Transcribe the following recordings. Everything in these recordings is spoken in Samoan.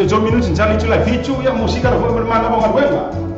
2 minuti njali tula fitu ya musika la fo mana bonga wenga.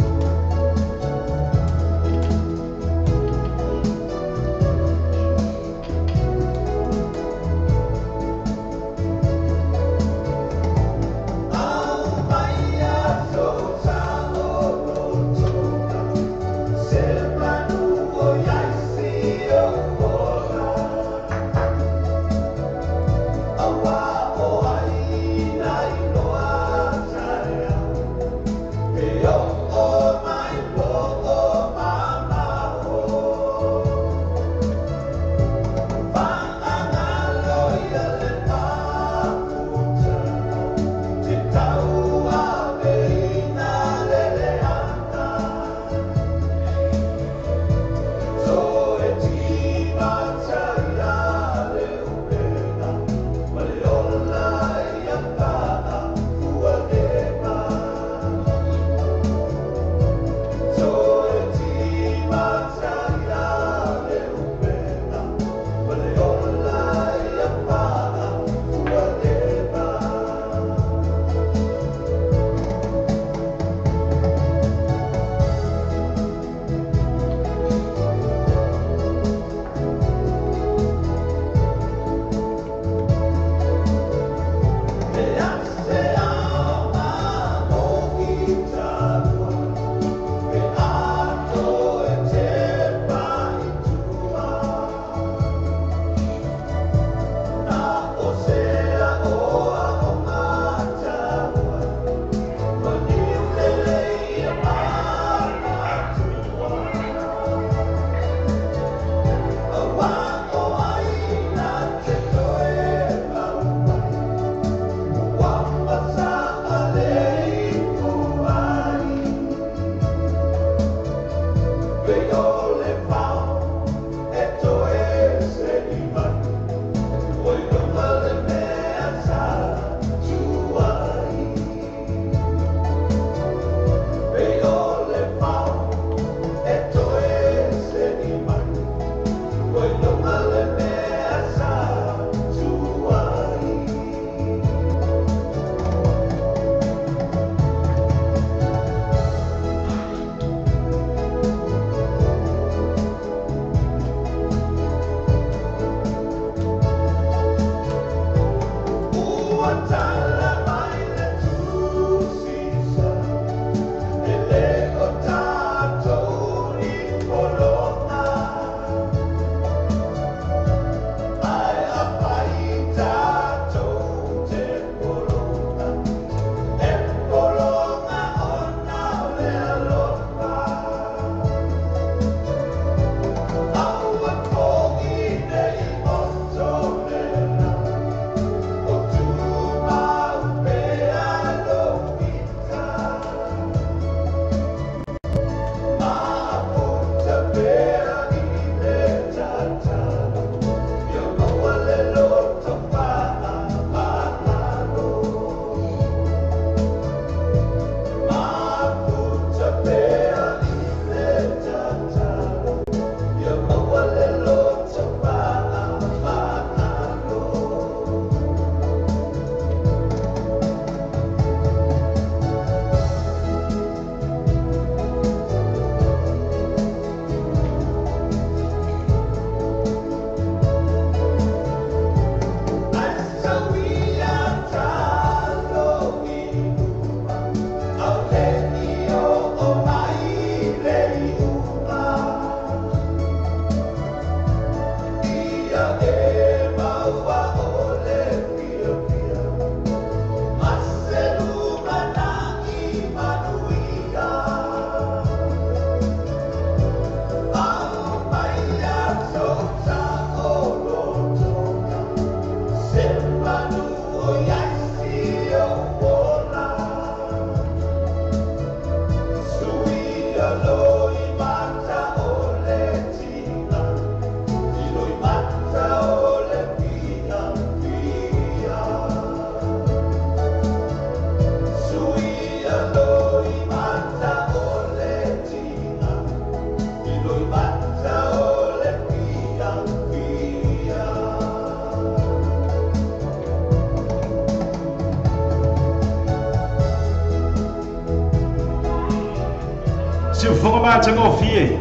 Siufoga matagofie,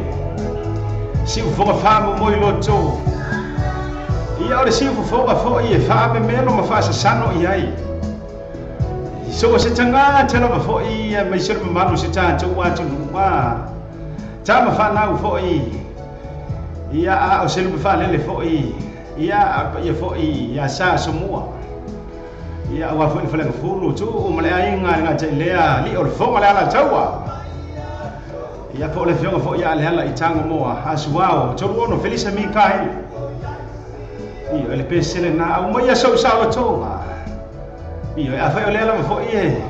siufoga faamomoiloto. Ia o le siufofoga fo'i e faamemelo ma faasasano i ai. So o se tagata lava fo'i ia maise le mamalu se tatou atunuu tama fanau fo'i ia a o se lupe faalele fo'i ia a ia fo'i ia sa somua. Ia aua fo'i le falegafulu tuu ma le aiga le gata i lea li'i o le foga le alataua. Ia po o le afioga fo'i ia le ala i tago moa asuao tolu ono Felisa Mikaele. Ia le pesele na au mai ia sou saolotoga. Ia afai o lea lava fo'i e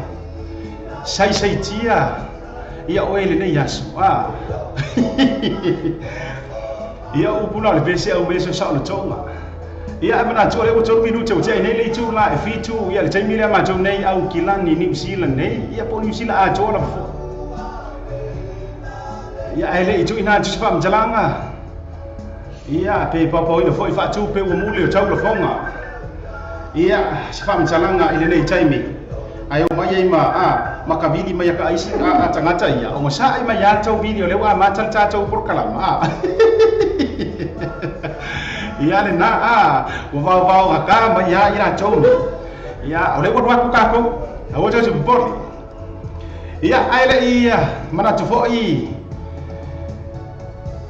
saisaitia ia oe lenei aso. Ia upu na o le pese au mai sou saolotoga. Ia manatu o lea ua 3 minute ua tea nei le itu la e 7 ia le taimi lea matou nei au kilani Niu Sila nei ia po o Niu Sila atoa lava fo'i. Ia ae le'i tu'uina atu se fa'amatalaga. Ia pe paopaoina fo'i fa'atupe ua muli o taulafoga. Ia se fa'amatalaga i lenei taimi. Ae o mai ai ma makavili mai ka aisi a tagata ia o masa'i mai atou vili o lea ua amata le tatou polokalama. Ia lena ua vaovao gakā mai ia i latou nei. Ia o lea ua alu atu kakou aua tou te popole. Ia ae le'i manatu fo'i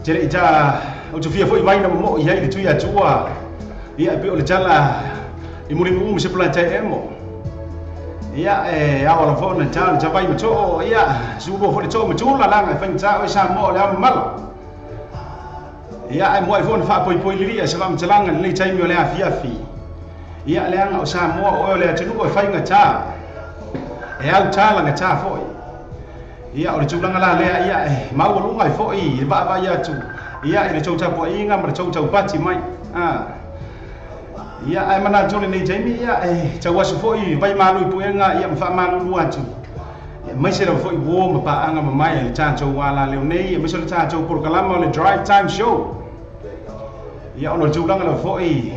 te le'i ta utufia fo'i vaina momo'i ai le tui atua. Ia e pe o le tala i mulimu'u ma se palatai emo. Ia e ao ala fo'i na ta le tavai ma to'o ia sulu fo'i le to'o ma tula laga e faigata oe sa mo'a o le amamala. Ia ae moa'i fo'i na fa'apoipoi lilia se fa'amatalaga lenei taimi o le afiafi. Ia leaga o Samoa o oe o le atunu'u e faigatā e autā lagatā fo'i. Ia o le tulaga la lea ia e maualuga ai fo'i e va'ava'i atu ia i le tou tapua'iga ma le tou taupati mai. Ia ae manatu o lenei taimi ia e tau aso fo'i vai malu i puega ia ma fa'amalulu atu. Ia maise lava fo'i uō ma pa'aga mamae e le tatou alaleo nei aemaise o le tatou polokalama o le Drive Time Show. Ia ona o le tulaga lava fo'i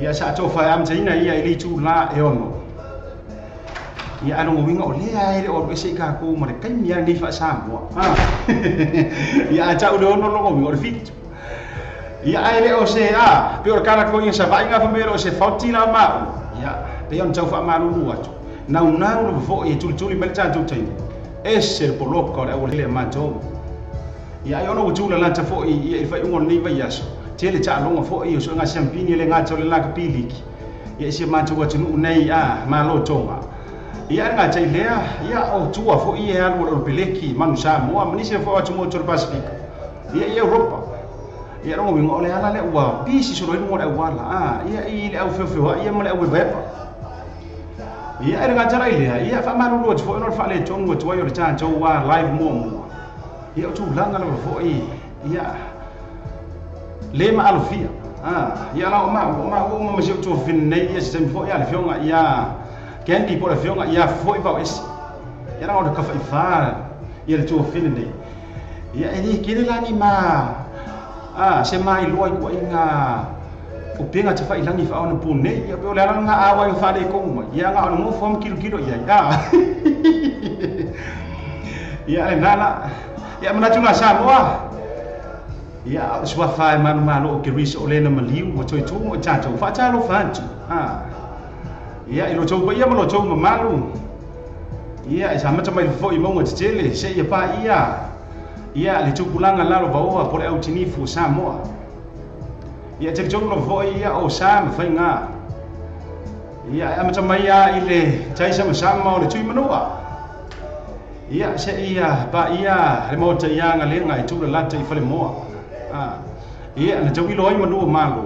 ia sa tofa e amataina ia i le itulā e 6. Ia ae logo uiga o lea e le o alu ese i kakou ma le taimi a lenei fa'asamoa. Ia ae ta'u le 6 logo uiga o le 7. Ia ae le o se pe o le kalakoiga sava'iga fa mea o se faoti la ma'u. Ia pe ona tau fa'amalulu atu. Naunau lava fo'i e tulituli mai le tatou taimi. Ese le poloka o le aualele a matou. Ia ai ona ua tulalata fo'i ia i fa'ai'uga o lenei vaiaso. Tele ta'aloga fo'i o so'ega siampini e le gata o le lakapiliki. Ia i sia matou atunu'u nei malo toga. Ia e gata i lea ia o tua fo'i e alu o le olopeleki manu Samoa ma nisi fo'i o atumotu o le Pasifika. Ia i Europa. Ia logo uiga o le ala lea ua pisi solo ai luga o le auala. Ia i le au feofeoa'i ia ma le au evaeva. Ia e le gata la i lea ia fa'amalulu atu fo'i ona o le fa'aletonu atu ai o le tatou live muamua. Ia o tulaga lava fo'i ia le ma'alofia. Ia la o ma'u uma ma si o'u tuafafine nei ia se taimi fo'i a le afioga ia Candy po o le afioga ia fo'i vao ese. Ia laga o le kafa'ifā ia le tuafafine nei. Ia e lē kele la ni ma se mailoa i kua'iga upega tafa'ilagi fa'aonapū nei. Ia pe o le ala lagā auai o fa'alēkogu mai. Ia ga o le gofo ma kilokilo i ai. Ia lenā la ia manatu la Samoa. Ia o le suafa e malumalo o Kerisa o lena maliu ua toe tū mo i tatou fa'atalofa atu. Ia i lo tou paia ma lo tou mamalu. Ia e samata mai fo'i mauga tetele se'ia pa'iia ia le tupulaga lalo vaoa po le autinifu o Samoa. Ia talitonu lava fo'i ia o sa ma faigā. Ia e amata mai a i le tai samasama o le tui manua. Ia se'ia pa'iia le maota ia agalega e tulalata i falemoa. Ia na tauilo ai manua malo.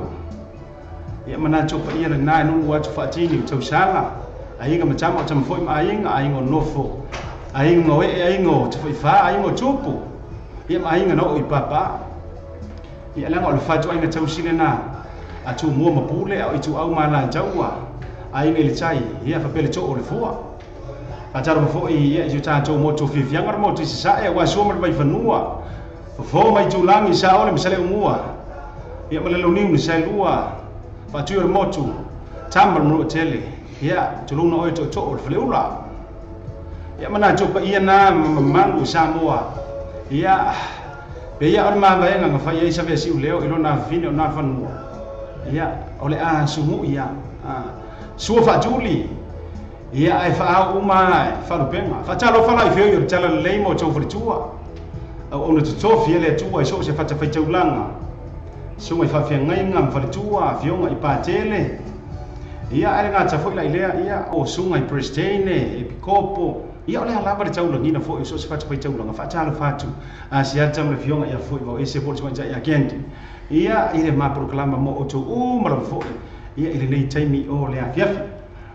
Ia manatu o paia lenā e nuu atu fa'atini o tausala. Aiga ma tama o tamafo'i ma aiga, aiga o nofo, aiga o e'e, aiga o tafa'ifā, aiga o tupu. Ia ma aiga na o'o i pāpā. Ia leaga o le fatuaiga tausi lenā a tumua ma pule a o itu'au ma alataua aiga i le tai ia fapea le to'o o le fua. Fa'atalofa fo'i ia i si o tatou motu o fiafiaga o le motu i sasa'e auā sua ma le vaifanua. Fofo mai tulagi sa ole ma sale'umua. Ia ma le launiu na saelua. Fa'atui o le motu tama le manu'a tele. Ia tuluna oe to'oto'o o le faleula. Ia manatu o paia na ma mamalu o Samoa. Ia pe ia o le mavaega na fai ai sa vesiu leo i lona afafine o nafanua. Ia o le a sumu'i ia sua faatuli. Ia ae faaao uma faalupega faatalofa la i feo i o le tala lelei mo tou faletua auauna totofi e le Atua i so o se fatafaitaulaga susuga i faafeagaiga ma faletua afioga i Patele. Ia ae le gata foi la i lea ia o susuga i Peresetene Epikopo. Ia o lea lava le taulagina foi o so o se fatafaitaulaga faatalofa atu Asiata ma le afioga ia foi vao ese po o le tamaitai ia Kendi. Ia i le ma polokalama mo outou uma lava foi ia i lenei taimi o le afiafi.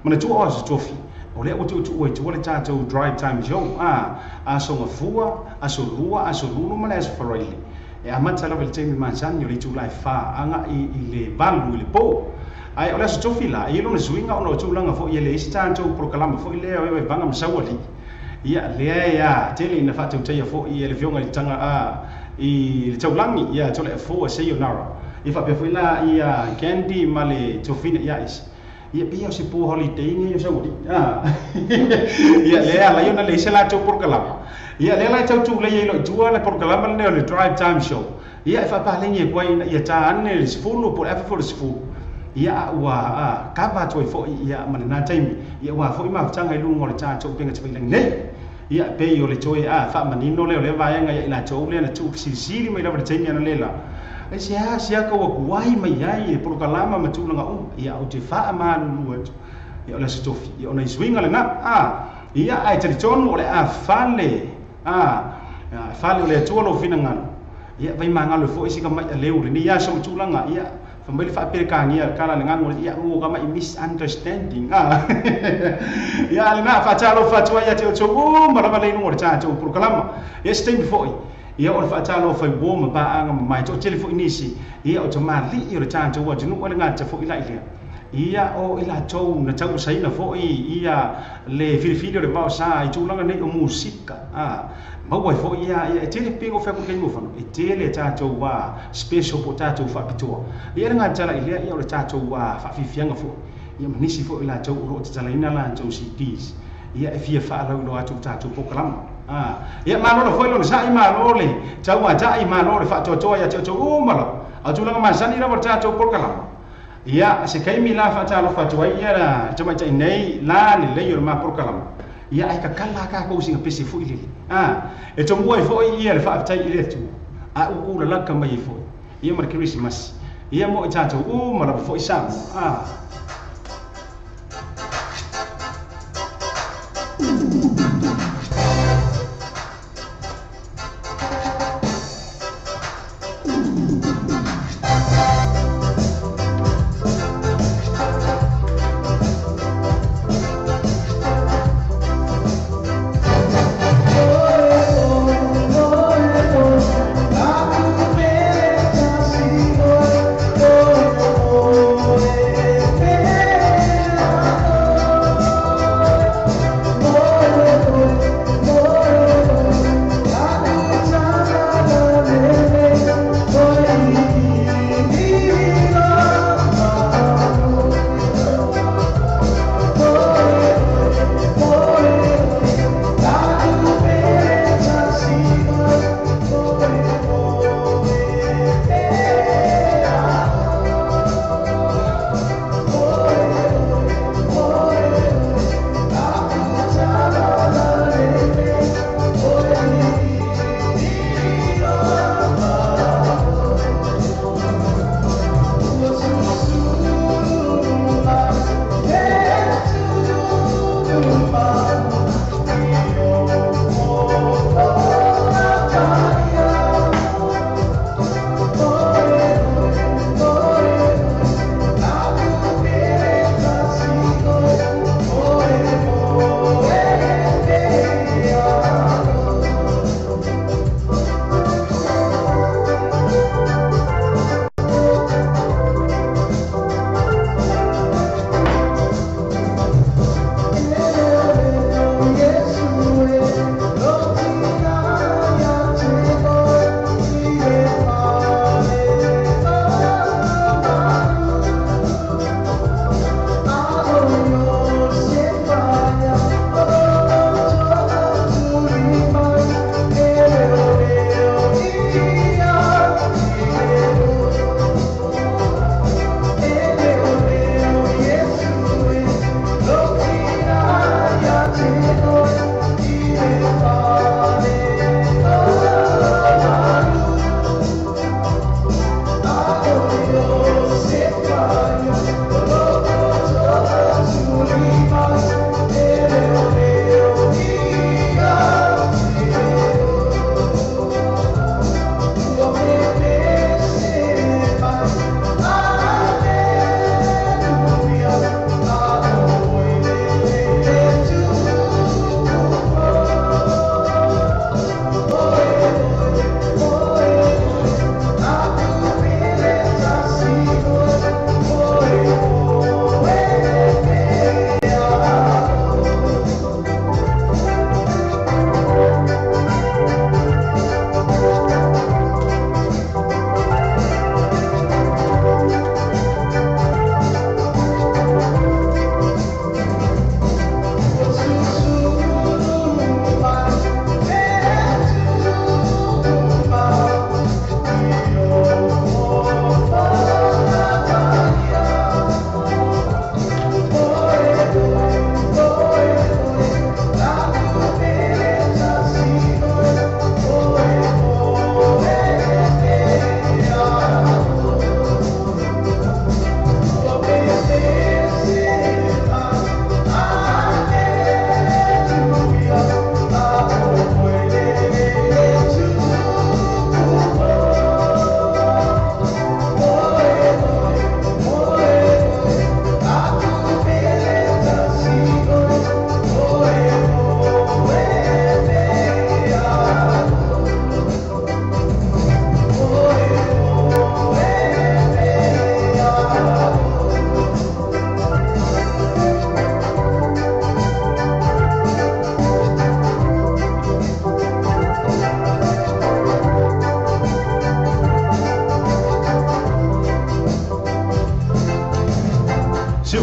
Manatua o aso tofi o lea ua tuutuua i tua le tatou drive time show a aso gafua, aso lua, aso lulu ma le aso faraile. E amata lava i le taimi masani o le itula e 4 agai i le 8 i le po. Ae o le aso tofi la, e i ai lona suiga ona o tulaga foi e leai se tatou polokalama foi lea o Evaevaga ma Saualii. Ia lea e a tele ina faatautaia foi e le afioga i le taga a i le taulagi ia Toleafoa Sayonara. Ia faapea foi la ia Candy ma le tofina ia Aisi. Ia pei o se po holiday nei o Saualii. Ia lea ala ai ona leai se latou polokalama. Ia lea la e tau tulei ai loa i tua le polokalama lenei o le Drive Time Show. Ia e faapaleni atu ai ina ia ta ane le 10 po o le afe foi o le 10. Ia a ua kava atu ai foi ia ma lena taimi. Ia ua foi mafutaga i luga o le tatou upega tafailagi nei. Ia pei o le toe faamanino lea o lea vaega ia i latou lea na tuufesilisili mai lava i le taimi analeila. Ai se a se aka ua kuai mai ai e polokalama ma tulaga uma. Ia ou te faamalulu atu. Ia o le aso tofi. Ia o nai suiga lena. Ia ae talitonu o le a fale fale o le Atua lou finagalo. Ia vai magalo foi si ka mai a leu lenei aso ma tulaga. Ia fa mai le faapelekāgia le kala le gagu ia ua ka mai misunderstanding. Ia lena faatalofa atu ai ia te outou uma lava le iluga o le tatou polokalama. Ia se taimi foi ia o le faatalofa i uo ma paaga ma mai toatele foi nisi. Ia o tamalii o le tatou atunuu le gata foi la i lea. Ia o i latou na tausaina foi ia le filifili o le vaosa i tulaga nei o musika. Maua ai foi ia e tele pe o fea ku le mofano e tele tatou special po tatou faapitoa. Ia le gata la i lea ia o le tatou faafiafiaga foi. Ia ma nisi foi latou o lo o tatalaina latou CDs. Ia e fia faalauiloa atu tatou polokalama. Ia malo le foi lona sa'i malo le tauata'i malo le faatoatoa ia te outou uma lava. A o tulaga masani lava o le tatou polokalama. Ia se taimi la faatalofa atu ai ia le tamaitai nei la lelei o le ma polokalama. Ia ae kakala takou singa pese foi lele. E tomua ai foi ia le faafetai i le Atua. A uu lalaka mai ai foi. Ia ma le Kerisimasi. Ia mo i tatou uma lava foi Samoa. Aku pele kasi oe, oe, oe.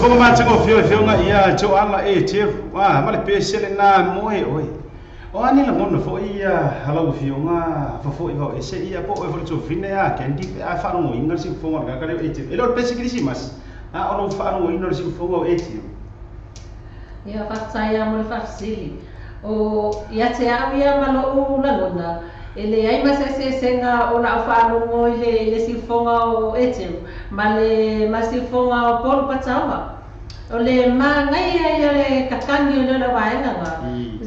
Siufoga matagofie afioga ia Joala e Teru a ma le pese lena moe oe. O ani lagona foʻi ia lau afioga fofoʻi vao ese ia po oe foʻi tofine a Candy pe a faalogoina le siufoga o le kaka lea o e Teru. E le o le pese kerisimasi a o lou faalogoina o le siufoga o e Teru. Ia faafetai mo le faafesili. O ia te au ia ma lo'u lagona e leai ma se eseesega o la'u faalogo i le siufoga o Eteru ma le ma siufoga o Polu Pataoga. O le magaia ia le kakagi o lea o le vaega ga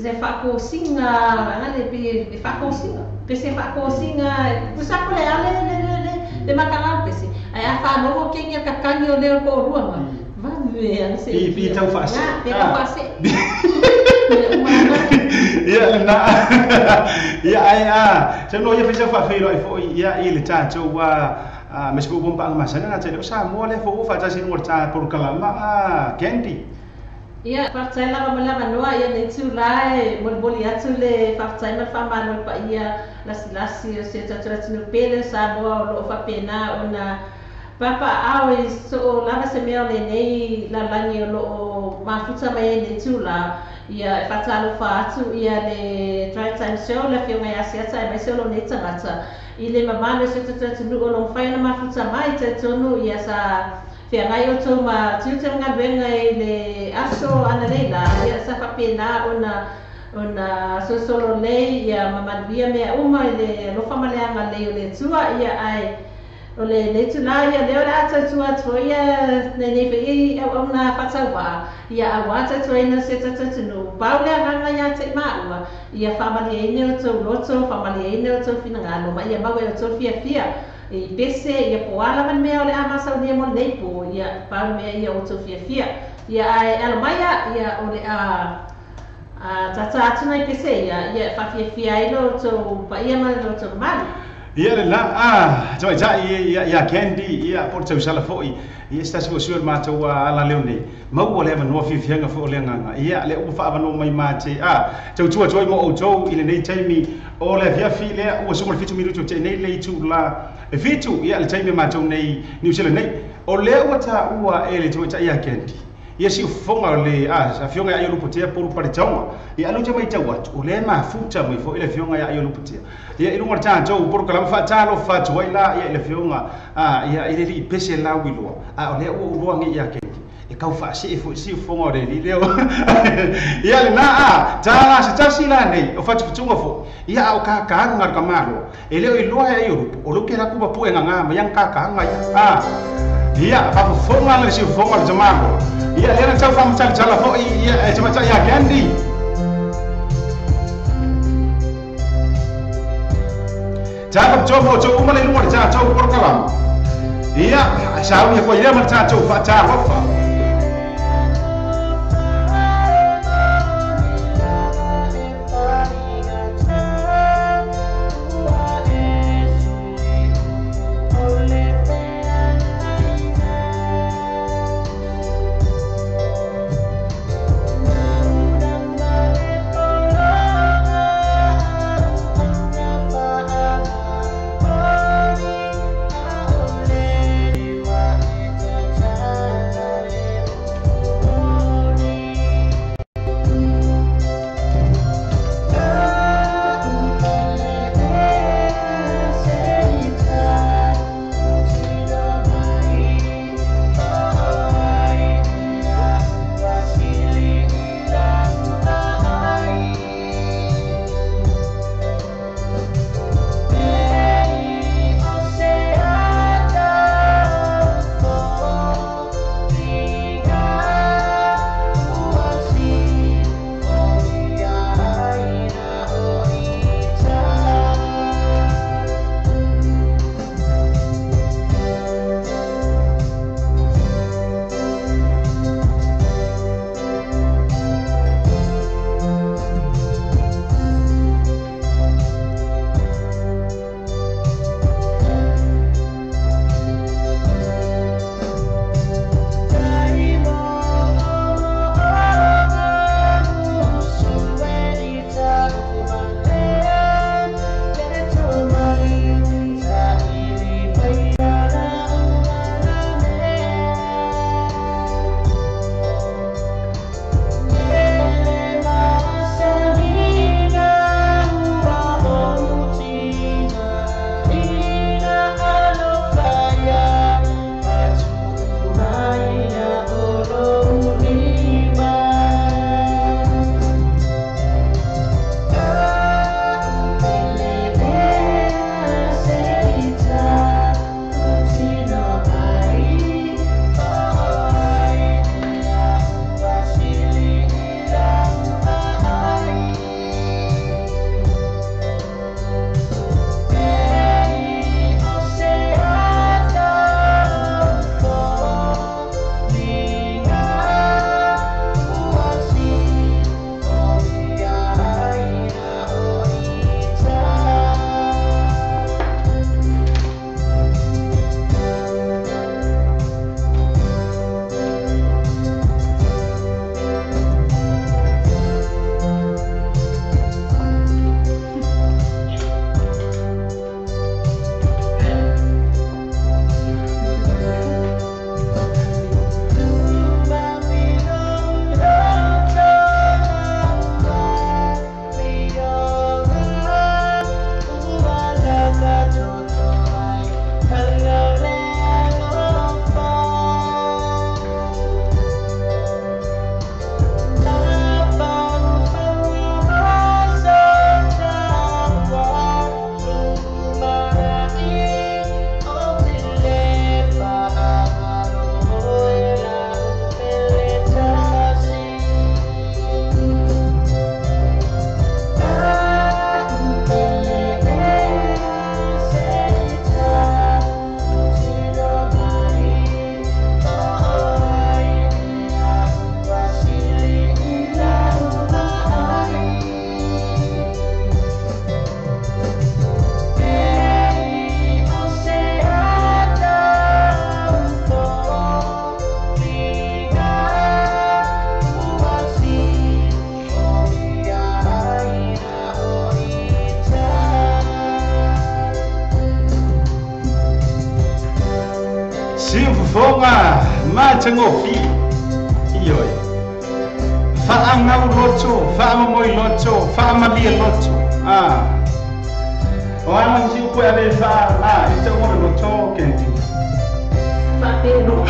se faakosiga aga le pe e faakosiga pe se faakosiga tusa ko le ale le makaga pese ai a faalogo kegi a kakagi o lea o ko'oluaga vave ana se Pi tau faase. Pe tau faase. Ia lena ia ai a se no ia fai faafeiloai foʻi ia i le tatou a ma se foʻi paaga masani na tele o Samoa lea foʻu faatasi luga le ta polokalama a Candy. Ia, faafetai lava mo le avanoa ia nei tula e molimoli atu le faafetai ma le faamalo i paia lasilasi o si o tatou atunuu pele o Samoa o loo faapena ona papaao i soo lava se mea o lenei lalagi o loo mafuta mai ai nei tula. Ia e faatalofa atu ia le Drive Time Show le afioga ia Asiata aemaise o lou nei tagata i le mamalu o si o tatou atunuu o lo mafai ona mafuta mai talitonu ia sa feagai outou ma tiute ma galuega i le aso analeila ia sa faapena ona solosolo lelei ia ma manuia mea uma i le alofa ma le agalelei o le Atua ia ae o le nei tula ia lea o le a tautua atu ai ia lenei foi auauna faatauvaa ia auā tautuaina se tatou atunuu pau le agaga iā te i maua ia faamalieina outou loto faamalieina outou finagalo ma ia maua e outou fiafia i pese ia po a lava le mea o le a masaunia mo lenei po ia pau le mea ia outou fiafia ia ae alo mai ia o le a tata atu nai pese ia ia faafiafia ai lo outou paia ma lo outou mamalu. Ia lena a tamaitai ia ia Candy ia po o le tausala foʻi ia se tasi foʻi sui o le matou ala leo nei maua le avanoa fiafiaga foʻi o le agaga ia lea ua faaavanoa mai mate a tautua atu ai mo outou i lenei taimi o le afiafi lea ua suga le 7 minuti o teʻi le itula e 7 ia le taimi matou nei Niu Sila nei o lea ua taua e le tamaitai ia Candy ia siufofoga o le a afioga ia Aiolupotea Polu Paletaoga ia alu te matau atu o lea mafuta mai foʻi le afioga ia Aiolupotea ia i luga o le tatou polokalama faatalofa atu ai la ia i le afioga a ia i le alii pese lauiloa a o lea ua uloa nei ia Candy e kau faasee foʻi siufofoga o le alii lea ia lena a tala se tasi la nei o fatufatuga foʻi ia a o kakāga le kamaloa e le o iloa e Aiolupo o lou ke laku papuʻe gagā mai aga kakāga ia a ia faafofoga le siufofoga o le tamaloa ia lea na tau faamatalitala foʻi ia e tamaitai ia Candy. Tafa mo outou uma le luga o le tatou polokalama ia saunia koa ia ma le tatou faatalofa. Thank you. siufoga matagofie ioe faagau loto faamamoi loto faamalie loto a o ama si upu e ave faa la i te uga loto kendi faapelo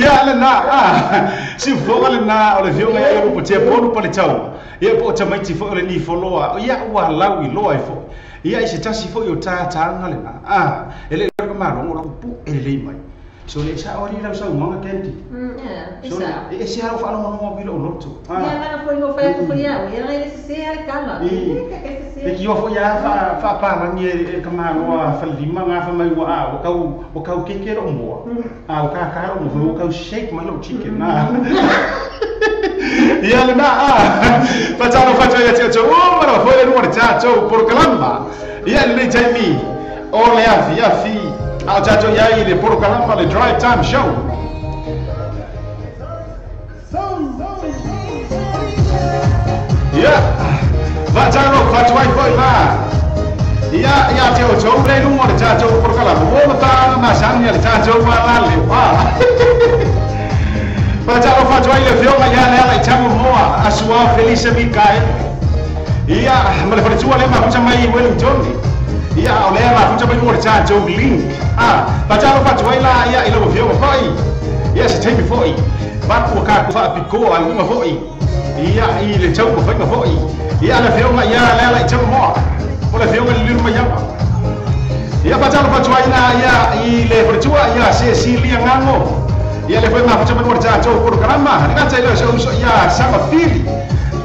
ia lena a siufoga lena o le fioga ia lupo tia polu pa le tau ia po o tamaiti foʻi o le nifoloa ia ua lau iloa ai foʻi ia i se tasi foʻi o tātāga lena a e le malogo lau puʻe lelei mai so le sa ori lau saunoaga kendi so e se au faalogologo mai lou loto ia laga foi no fai atu foi au ia le sese ale kala e ki ofo ia fa fa palagi e ka maloa falelima gafa mai ua a ua kau keke lou moa a ua kakā lou moa ua kau shake mai lou chicken a ia lena a fatalo fatua ia te outou uma lava foi le lua le tatou porokalama ia lenei taimi o le afiafi a o tatou iai le porokalama le Drive Time Show. Ia fatalo fatuai foi la ia ia te outou le luga o le tatou porokalama ua mataaga masani a le tatou malale a fatalo fatuai le fioga ia le ala i tamu moa asuao Felice Mikael ia ma le faletua le mafuta mai Wellington ia o lea mafuta mai luga o le tatou link a fatalo fatuai la ia i lau fioga foi ia se taimi foi vaku ka faapikoa luga foi ia i le tau faiga foi ia le fioga ia le ala i tamu moa o le fioga le lilu mai ama ia fatalo fatuai la ia i le faletua ia Cecilia Gago ia le foi mafuta mai luga o le tatou porokalama le gata i le o se uso ia Samafili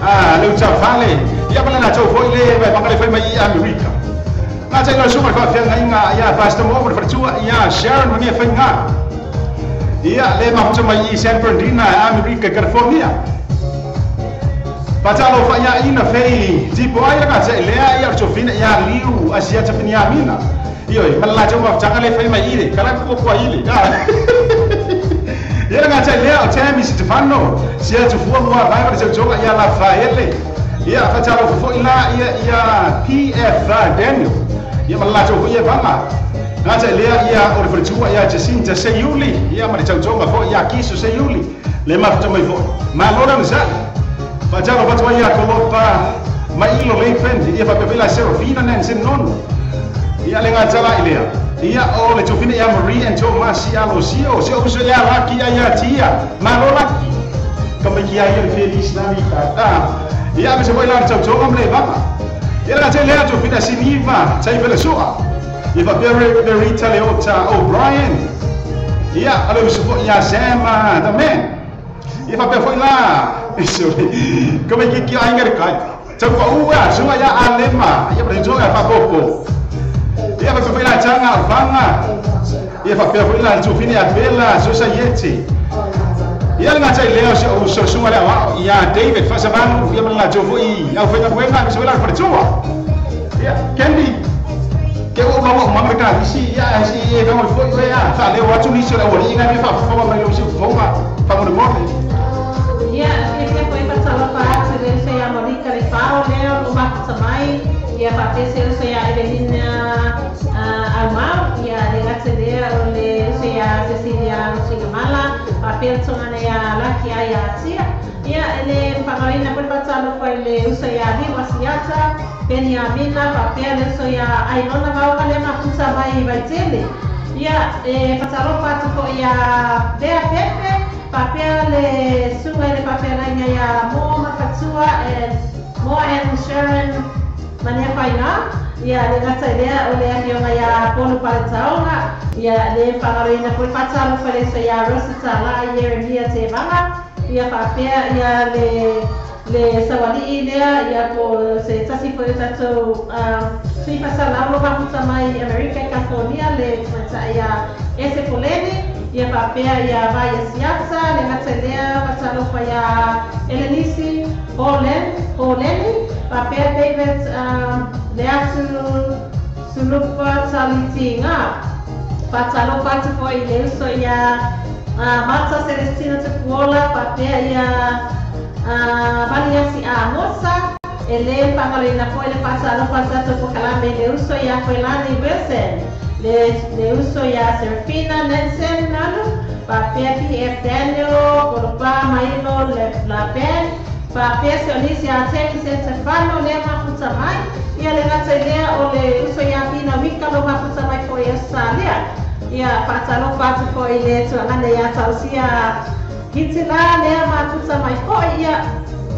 a le utafale ia ma le latou foi le vaevaga le fai mai i Amerika gata i le suga le faafeagaiga ia Pastor Mo ma le faletua ia Sharon mania faiga ia le mafuta mai i San Bernardino Amerika California fatalo faaiaina fei tipo ai le gata i lea ia o le tofina ia liu asia tafiniamina ioe ma le latou mafutaga le fai mai i le kalakukua i le ia le gata i lea o Tammy Stefano sia tufua mua vai ma le tautoga ia Rafaele ia fatalo fofoʻi la ia ia PF Daniel ia ma le latou foi ia vaga gata i lea ia o le faletua ia Jacinta Seiuli ia ma le tautoga foʻi ia Kiso Seiuli le mafuta mai foʻi malo le onosai fatalo fatua ia Kolopa Mailo Leipen ia faapea foi la Serafina Nancy Nono ia le gata la i lea ia o le tofina ia Marie and Tomasi Alosio se uso ia laki ia tia malo laki kama kia ia le Feliz Navidad a ia me se foi la le tautoga ma le vaga ia le gata i lea tofina Siniva Taifelesoa ia faapea Merita Leota O'Brien ia o le uso foi ia Sam the man ia faapea foi la sorry kama kia aiga le kai tau paua suga ia Alema ia ma le tautoga faapopo ia faapea foi la taga o faga ia faapea foi la tofina ia Bela Society ia le gata i lea o se suga le aoao ia David Fasavanu ia ma le latou foi au faiga puega ma se foi la le faletua ia Candy ke ua maua umaga le kalisi ia si e kago le foi oe a faaleo atu nisi o le aualiiga me faafofoga mai lou siufofoga faamolemole ia fiafia foi fatalofa atu le uso ia Monika le fao lea o mafuta mai ia faapea se uso ia Evelina Aumau ia le gata lea o le uso ia Cecilia Sigamala faapea togana ia Laki ai ia Tia ia le faagalina foi fatalofa i le uso ia Liu Asiata Beniamina faapea le uso ia Ainona Vaoga le mafuta mai Vaitele ia e fatalofa atu foi ia Bea Pepe faapea le suga i le faafeagaiga ia Moa Mafatua Moa and Sharon mania faiga ia le gata i lea o le afioga ia Polu Paletaoga ia le faagaloina foi fatalofa le uso ia Rosita La Ieremia Tevaga ia faapea ia le sauali'i lea ia po se tasi foi o tatou sui faasalaolo mafuta mai Amerika California le tamaitai ia Ese Poleni ia faapea ia Vaia Siata le gata i lea fatalofa ia Elenisi Holeni faapea David le atu Sulupa Talitiga fatalofa atu foi i le uso ia Marta Celestina Tupuola faapea ia Valiasi Amosa e le faagaloina foi le faatalofa tatou porokalame le uso ia Koelani Wilson Le uso ia Serafina Nelson Nalu, faapea P.F. Daniel, Kolopa Mailo Le Lapen, faapea se olisi ia Teki Sentefano lea mafuta mai, ia le gata i lea o le uso ia Fina Wika lo mafuta mai foi ia Salia. Ia faatalofa atu foi le tuagana ia tausia hitila lea mafuta mai foi ia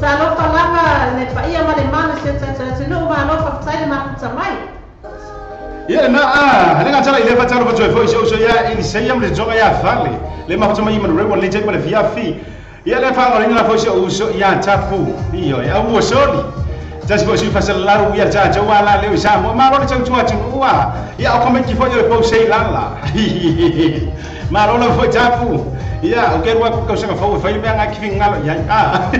talofa lava le paia ma le mana se tatou malo faafetai le mafuta mai. Ia na a le ngata ile fa talo fa foi so so ya Elisea mo le ya fale le mafuta mai mo re le mo le fia fi ia le fa ngori na foi so so ya tapu io ya wo soli just for fa la ru ya cha cha la le sa mo ma ro cha chua chu wa ya o come ki foi le po sei la la ma ro la foi tapu ia o ke wa ko sa fa foi me nga ki ngalo ya a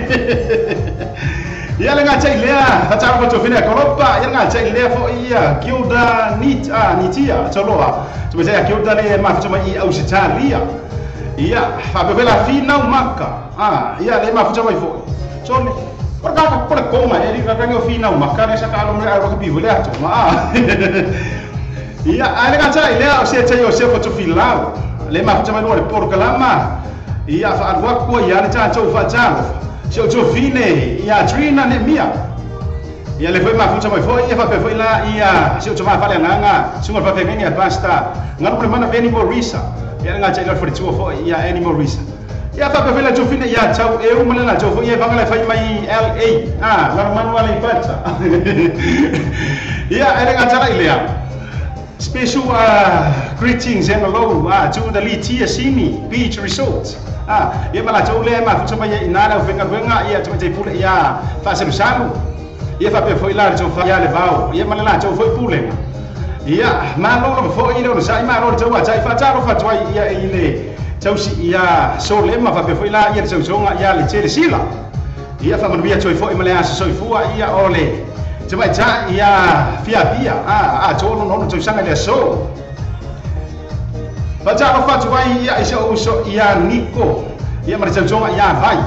ia le ngata ile fa talo fa tofina kolopa ia ngata ile fo ia kiuda nit a nitia toloa tu me kiuda le ma fa mai Australia ia fa be la fina maka a ia le ma fa mai fo chole por ka por koma eri ka ka fina maka ne sa ka lo me a ro bi le ato ma ia ale ngata ile o se te o se fo tofila le ma fa mai lo le por kalama ia fa alwa ko ia le cha fa cha se o fine ia Trina ne mia ia le foi mafuta mai foi ia fa pe foi la ia se o fa le nganga sunga fa pe ngia pasta ngalo pre mana veni morisa ia nga cha ila foi tu foi ia any morisa ia fa pe foi la fine ia chau eu mana la foi ia fa la foi mai LA ah la manu ala ipata ia ele nga cha la ile special greetings and hello to the Litia Sini Beach Resort. Ah, ia mala tau le ma futa mai ina la venga venga ia tu te pule ia fa se salu. Ia fa pe foi la tau fa ia le vao. Ia mala la tau foi pule. Ia ma lo lo foi lo sa ma lo tau a fa ta lo fa toi ia ile tau si ia so le ma fa pe foi la ia tau songa ia le tele sila. Ia fa manuia toi foi mala so fua ia ole. Te mai ta ia fia bia a a tolo no no sanga le so. Fa ta lo fa toi ia iso uso ia Nico ia mara tau ia vai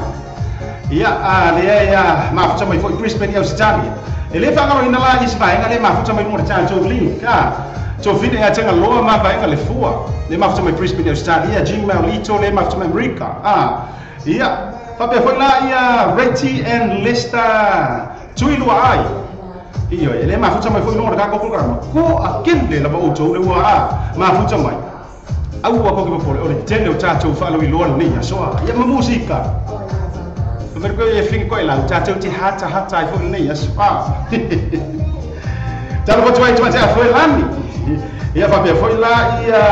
ia a le ia ma futa mai foi Brisbane ia Australia e le fa ngalo ina la isi vai ngale ma futa mai mo ta tau link ka to fine ia tenga loa ma vai ngale fua le ma futa mai Brisbane Australia Gmail lito le ma futa mai America a ia fa pe foi la ia Retty and Lester Tuilua ai io e le ma futa mai foi no ka ko programa ko a kende la ba o tau le wa a ma futa mai au ko ke pole o le tele o tatou fa lo iloa nei a soa ia ma musika ver ko e fin ko ila tatou ti hata hata i fo nei a soa talo ko tuai tuai a foi lani ia fa pe foi la ia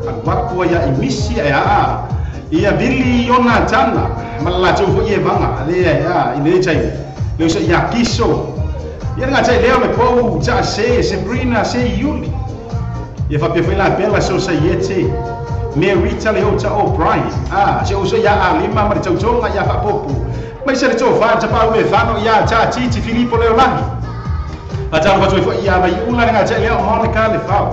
a ko ia imisi ia a ia vili ona tana mala tou fo ia vanga le ia i le chai le so ia kiso ia nga chai le o po cha se Sabrina se Yuli ia fa pe foi la bela society Merita le ota O'Brien ah se uso ia alima ma tau tonga ia fa popo mai se to fa ta pa me fa no ia cha ti ti Filipo le olani a ta fa foi ia mai ula nga cha le o Monica le fa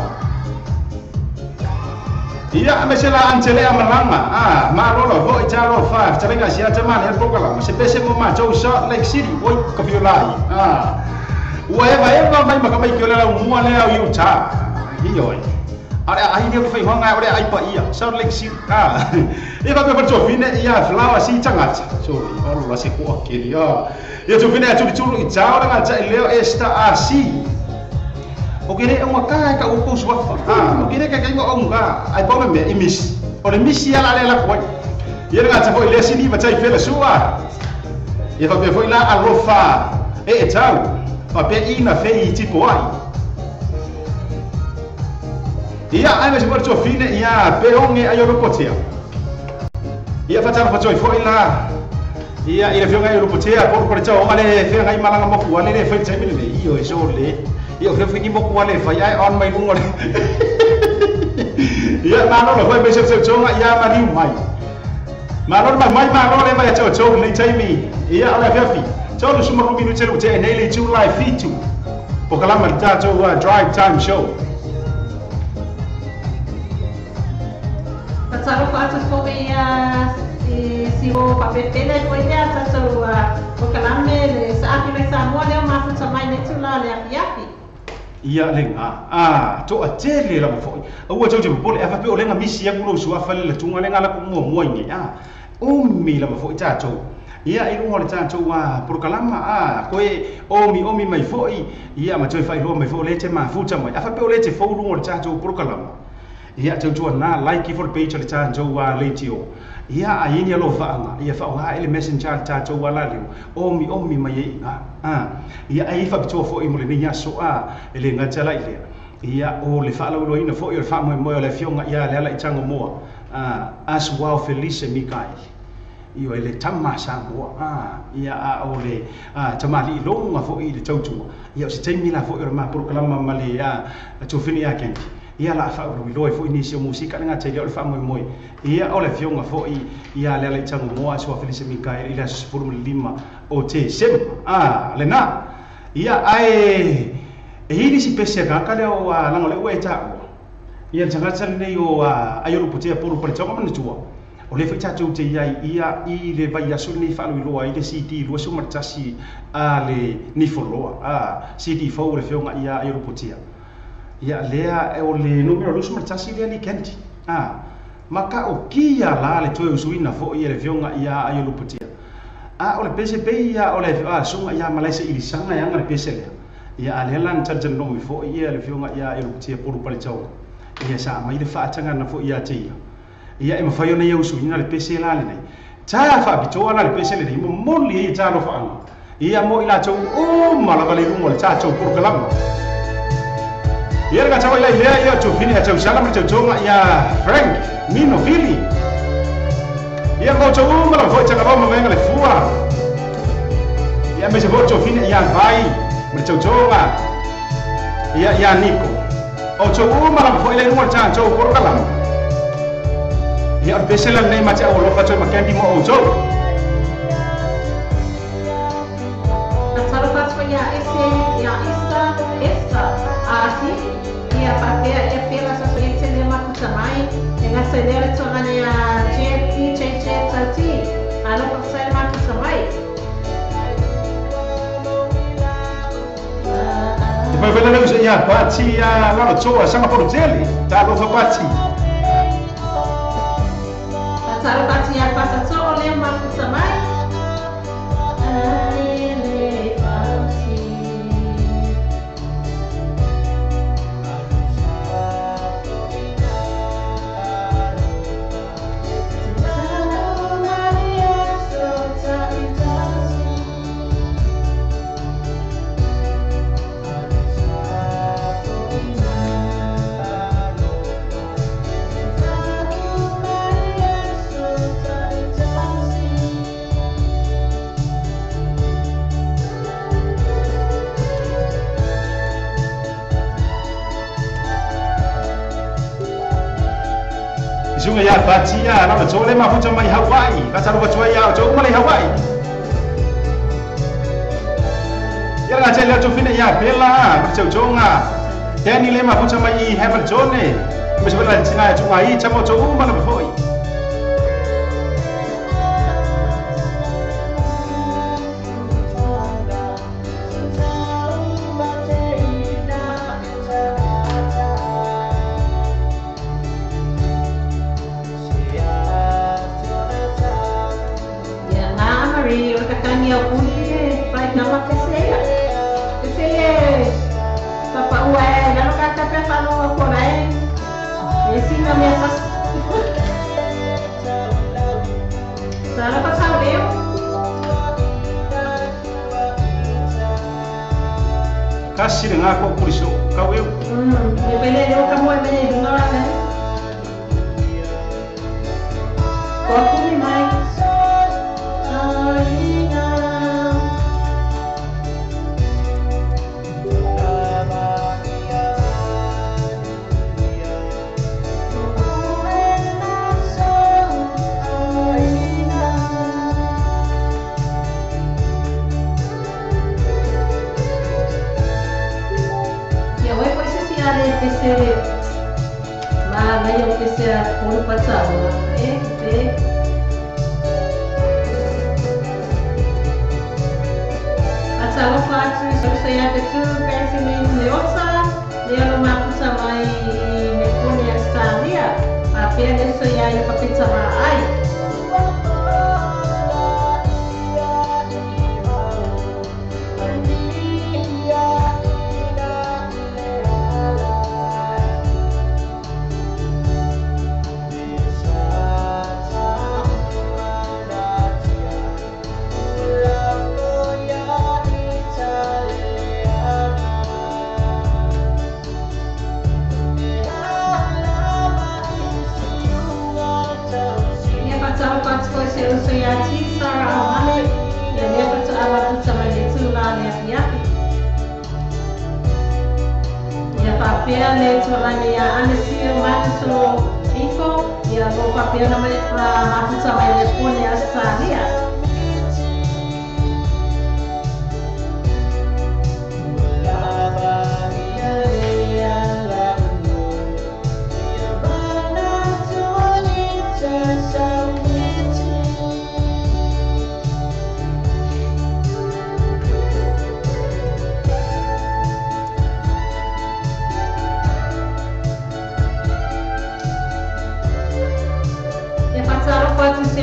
ia me se la antele amalanga ah ma lo lo foi cha lo fa cha le sia ta ma le programa se pese mo ma tau Salt Lake City oi ko fi olai ah ua eva eva mai ma ka mai ki ole la mua le au Utah io are ai ne fai hanga ore ai pa ia Salt Lake City ah e va per to fine ia flower si tangata so oro la se ko ke ia ia to fine tu tu i tau nga ta leo esta a si o ke re uma ka ka o ko swa ah o ke re ka ka o nga ai pa me imis o le misi ala le la ko ia nga ta foi le sini va tai fela sua ia fa pe foi la alofa e tau fa pe ina fe i tipo ai ia ai me se porto fine ia pe onge ai o potea ia fa tau fa toi foi la ia ila fionga ai o potea por por tau ale fionga ai malanga mo ku ale le foi tai le io e so le ia fio fi mo ku ale fai ai on mai lungo ia ma no foi me se se tonga ia ma ni mai ma no ma mai ma no le mai tau tau le tai mi ia ala fio fi tau su mo mi no te te nei le tu live feature po kalama ta tau drive time show. Talofa atu foi ia si o papepele foi lea tatou o kalame le saafi mai Samoa lea o mafuta mai nei tula le afiafi. Ia le ngā a to a tele la foi ua tau te pole afa pe o lenga misi aku lo suafa le tunga lenga la ku mua nge a o mi la foi tatou ia i lunga le tatou a prokalama a koe o mi mai foi ia ma toi fai lo mai foi le te mafuta mai afa pe o le te fou lunga le tatou prokalama ia tau tua na like for page le tatou a leitio ia a ini alo faanga ia fa o ele messenger tatou ala leo o mi mai e a ia ai fa to fo i mo le ni aso a ele ngata la ile ia o le fa lo ina fo i o fa mo mo le fionga ia le ala i tango moa a aswao Felice Mikael io ele tama sa moa a ia a o le a tamali longa fo i le tautua ia o se taimi la fo i o ma proklama male a tofini a kenti ia la fa o lo fo ni se musika nga te le fa mo mo ia o le fionga fo i ia le ala i tango moa aswao Felice Mikael ila 15 o te sem a le na ia ai e hili si pese ka kale o a langa le ueta ia tanga nei o a ayo putea puru pare tonga mana tua o le fita tu te ia ia i le vai aso nei fa lo i le CD lo so martasi a le ni foloa a CD fo le fionga ia ayo putea ia lea o le numero lo so martasi le ni kenti a maka o kia la le toe usuina fo ia le fionga ia ayo putea a o le PCP ia o le a sunga ia malaise ilisanga ia le PC le ia ale lan tjan no mi fo ia le fionga ia e lutia puru pale tau ia sa mai le fa tanga na fo ia te ia e mafai ona ia usuina le PC la le nei ta fa bitoa la le PC le nei mo moli ia ta lo fa ia mo ila tau o mala vale lungo le ta tau puru kalama ia le ka ila ia ia tu fini tau sala mo tau tonga ia Frank Mino Vili ia mo tau mala fo tanga ba mo venga le fua ia me se fo tau fini ia vai mo tau tonga ia ia Nico o tau mala fo ile mo tau tau por kala ia o pesela nei ma tau lo fa tau makendi mo o tau Natalo fa ia ese ia isa esta asi ia papea ia pela sa so etse le makuta mai e nga se le tonga ne a che che che tati alo pa sa makuta mai Te vai ver le ia pati ia la toa sama por tele ta lo fa pati Natalo pati ia pasa to le makuta mai ai le pati Sunga ya patia la tole ma futa mai Hawaii ka taro batwa ya to mai Hawaii ya la tele to fina ya bela ba tau tonga tani le ma futa mai Heaven Zone me se bela tina to mai chamo to uma la foi Kasi nga ko puliso kaw eu e pele eu ka mo e no na ko kuni mai ai na Atalo fatu, so se ia te tu, pensi me leota. ia Tisa Aumale ia lea faatoa mafuta mai le itulā le afiafi. Ia faapea le tualagi ia Anesio Manuso Ifo ia o faapea ona mafuta mai le pone Australia.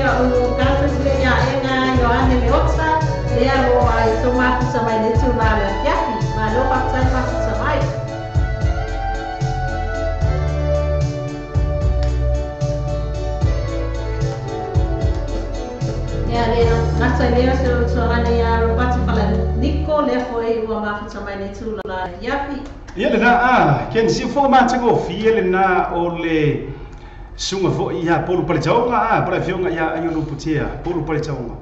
O gata le ia enga Ioane Leota lea o ai tō mafuta mai le tūlā le afiafi. Malo faafetai mafuta mai. Ia le gata lea se o tualani ia Roberto Falaniko lea foi ua mafuta mai le tūlā le afiafi. Ia le na ken si fo matagofie le na o le sunga foi ia polu paletaoga pala fionga ia aio putea polu paletaoga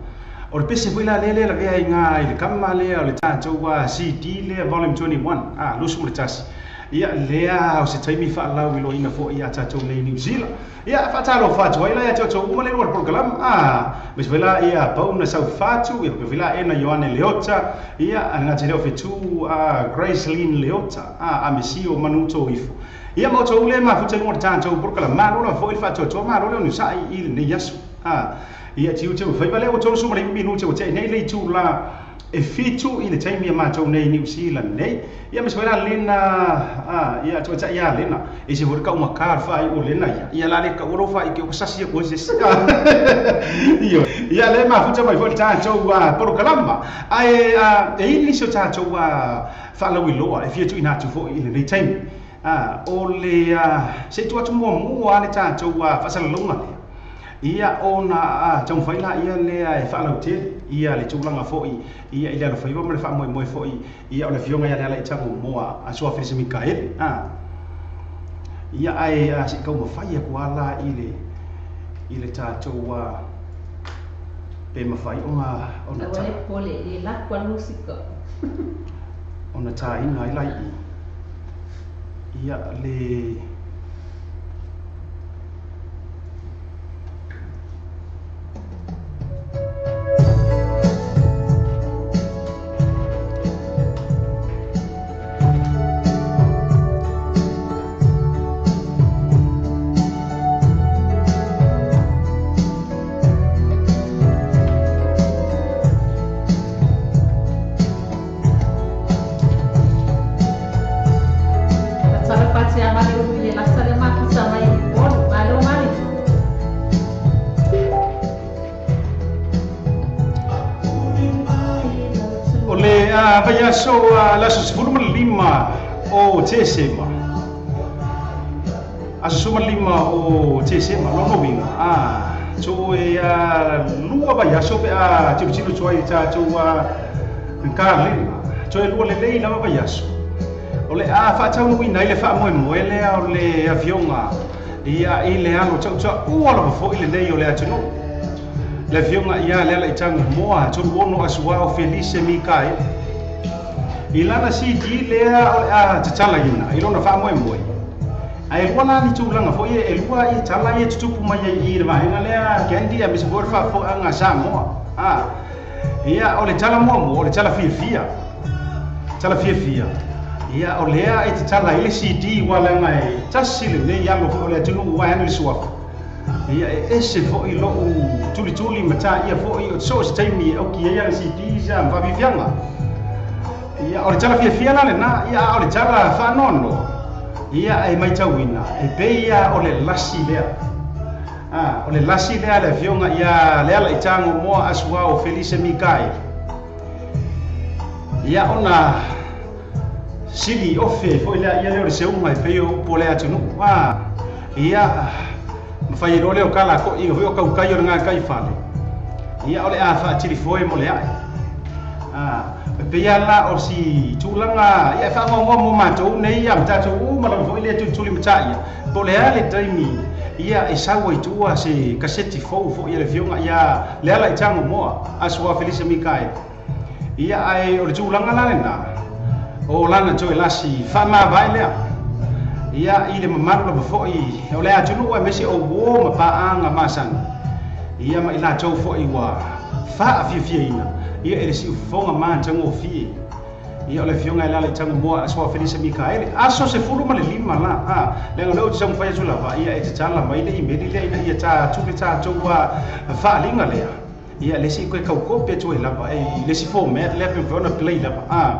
o le pese foi la lele la vea inga i le kama lea o le tatou CD lea volume 21 lusu le tasi ia lea o se taimi faalau i loina foi ia tatou nei New Zealand ia faatalo fatu ai la ia tatou uma le lua program mes foi la ia pauna sau fatu ia foi la ena Ioane Leota ia ngati leo fetu Grace Lynn Leota amesio manuto ifo ia mo tou le mafuta luga le tatou polokalama malo la foi le faatoatoa malo le onosai i lenei aso ia tiu teu faiva lea ua tolu ma le minute ua te'i nei le itulā e 7 i le taimi a matou nei New Zealand nei ia ma se la lena ia tuata'i ia lena e se foi kaumakā le faai'u o lena ia ia la le ka'ua lou faai'u ke sasi aku ai se isi io ia le mafuta mai foi le tatou polokalama ae e i nisi o tatou faalauiloa e fia tuuina atu foi i lenei taimi o le se itu atu muamua le tatou faasalalauga lea ia ona taumafai la ia lea e faalautele ia le tulaga foi ia i le alofaiva ma le faamoemoe foi ia o le afioga ia le Alaitago moa a Sua Felisi Mikaele ia ae se i taumafai atu ala i le tatou pe mafai ona ta pole i la kwa musika ona taina ai lai ia le vaiaso le aso 15 o Tesema aso 15 o Tesema lona uiga toe lua vaiaso pe a tilotilo atu ai i tatou kalena toe lua lelei lava vaiaso o le a faataunuuina ai le faamoemoe lea o le afioga ia i le alo tautaua lava foi lenei o le atunuu le afioga ia le Alaitago moa tolu asuao Felise Mikaele i lana CD lea o le a tatalaina i lona faamoemoe ae lua la ni tulaga foi e lua i tala ia tutupu mai ai i le vaega lea Candy a mese foi le faafofoga Samoa ia o le tala muamua o le tala fiafia ia o lea e tatala ai le CD ua leaga e tasi lenei alo foi o le atunuu ua ane le suafa ia e ese foi lou tulituli ma taia foi o so o se taimi e auki ai ana CD sa ma faafiafiaga ia o le tala fiafia la lena ia o le tala faanoanoa ia e maitauina e pei ia o le lasi lea o le lasi lea le afioga ia le Alaitago moa asuao Felise Mikaele ia ona sili ofe foi lea ia lea o le seuga e pei o upu o le atunuu ia mafai ai loa lea o kalakoʻiga foi o kaukai o le gakaifale ia o le a faatilifoe mo le ae Pe ia la o si tulaga ia e faagoagoa mo matou nei ia ma tatou uma lava foʻi lea tulituli mataʻi ia po o le a le taimi ia e sau ai tua se kaseti fou foʻi a le afioga ia le ala i tago moa Asoa Felisa Mikaele ia ae o le tulaga la lenā o lana toe lasi faamavae lea ia i le mamalu lava foʻi o le atunuu aemaise o uō ma paaga masani ia ma i latou foʻi ua faafiafiaina ia e le siufofoga matagofie ia o le afioga e le ala i tago moa Asoa Felisa Mikaele aso 15 la a leaga o lea ou te taumafai atu lava ia e tatala mai le imeli lea ina ia tatule tatou faaliga lea ia le isi koe kaukopi atu ai lava e i le isi format lea pe mafai ona play lava a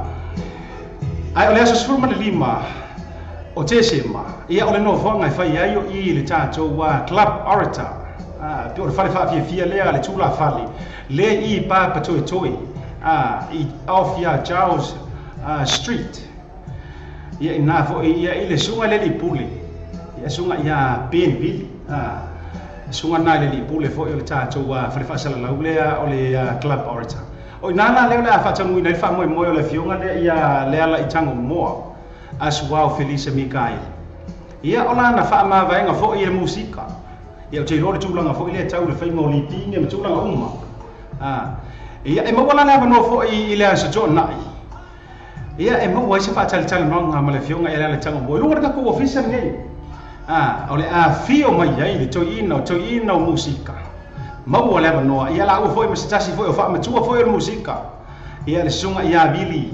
ae o le aso 15 o Tesema ia o le nofoaga e fai ai o i le tatou Club Orator pe o le fale faafiafia lea le tulafale le i Papatoetoe i off ia Charles Street ia ina foʻi ia i le suga le alii pule ia suga ia Benville suga na le alii pule foʻi o le tatou fale faasalalau lea o le Club Orator o ina la lea o le a faataunuuina ai le faamoemoe o le afioga lea ia le ala i tago moa Asuao Felisa Mikaele ia o lana faamavaega foʻi i le musika ia ou te iloa le tulaga foʻi lea tau le faiga o lipini ma tulaga uma ia e maua la le avanoa foʻi i le aso toanaʻi ia e maua ai se faatalitalanoaga ma le afioga ia le ala i tago moa i luga o le tatou ofisa lenei o le afio mai ai le toeaina o toeaina o musika maua le avanoa ia laua foʻi ma se tasi foʻi o faamatua foʻi o le musika ia le susuga ia Vili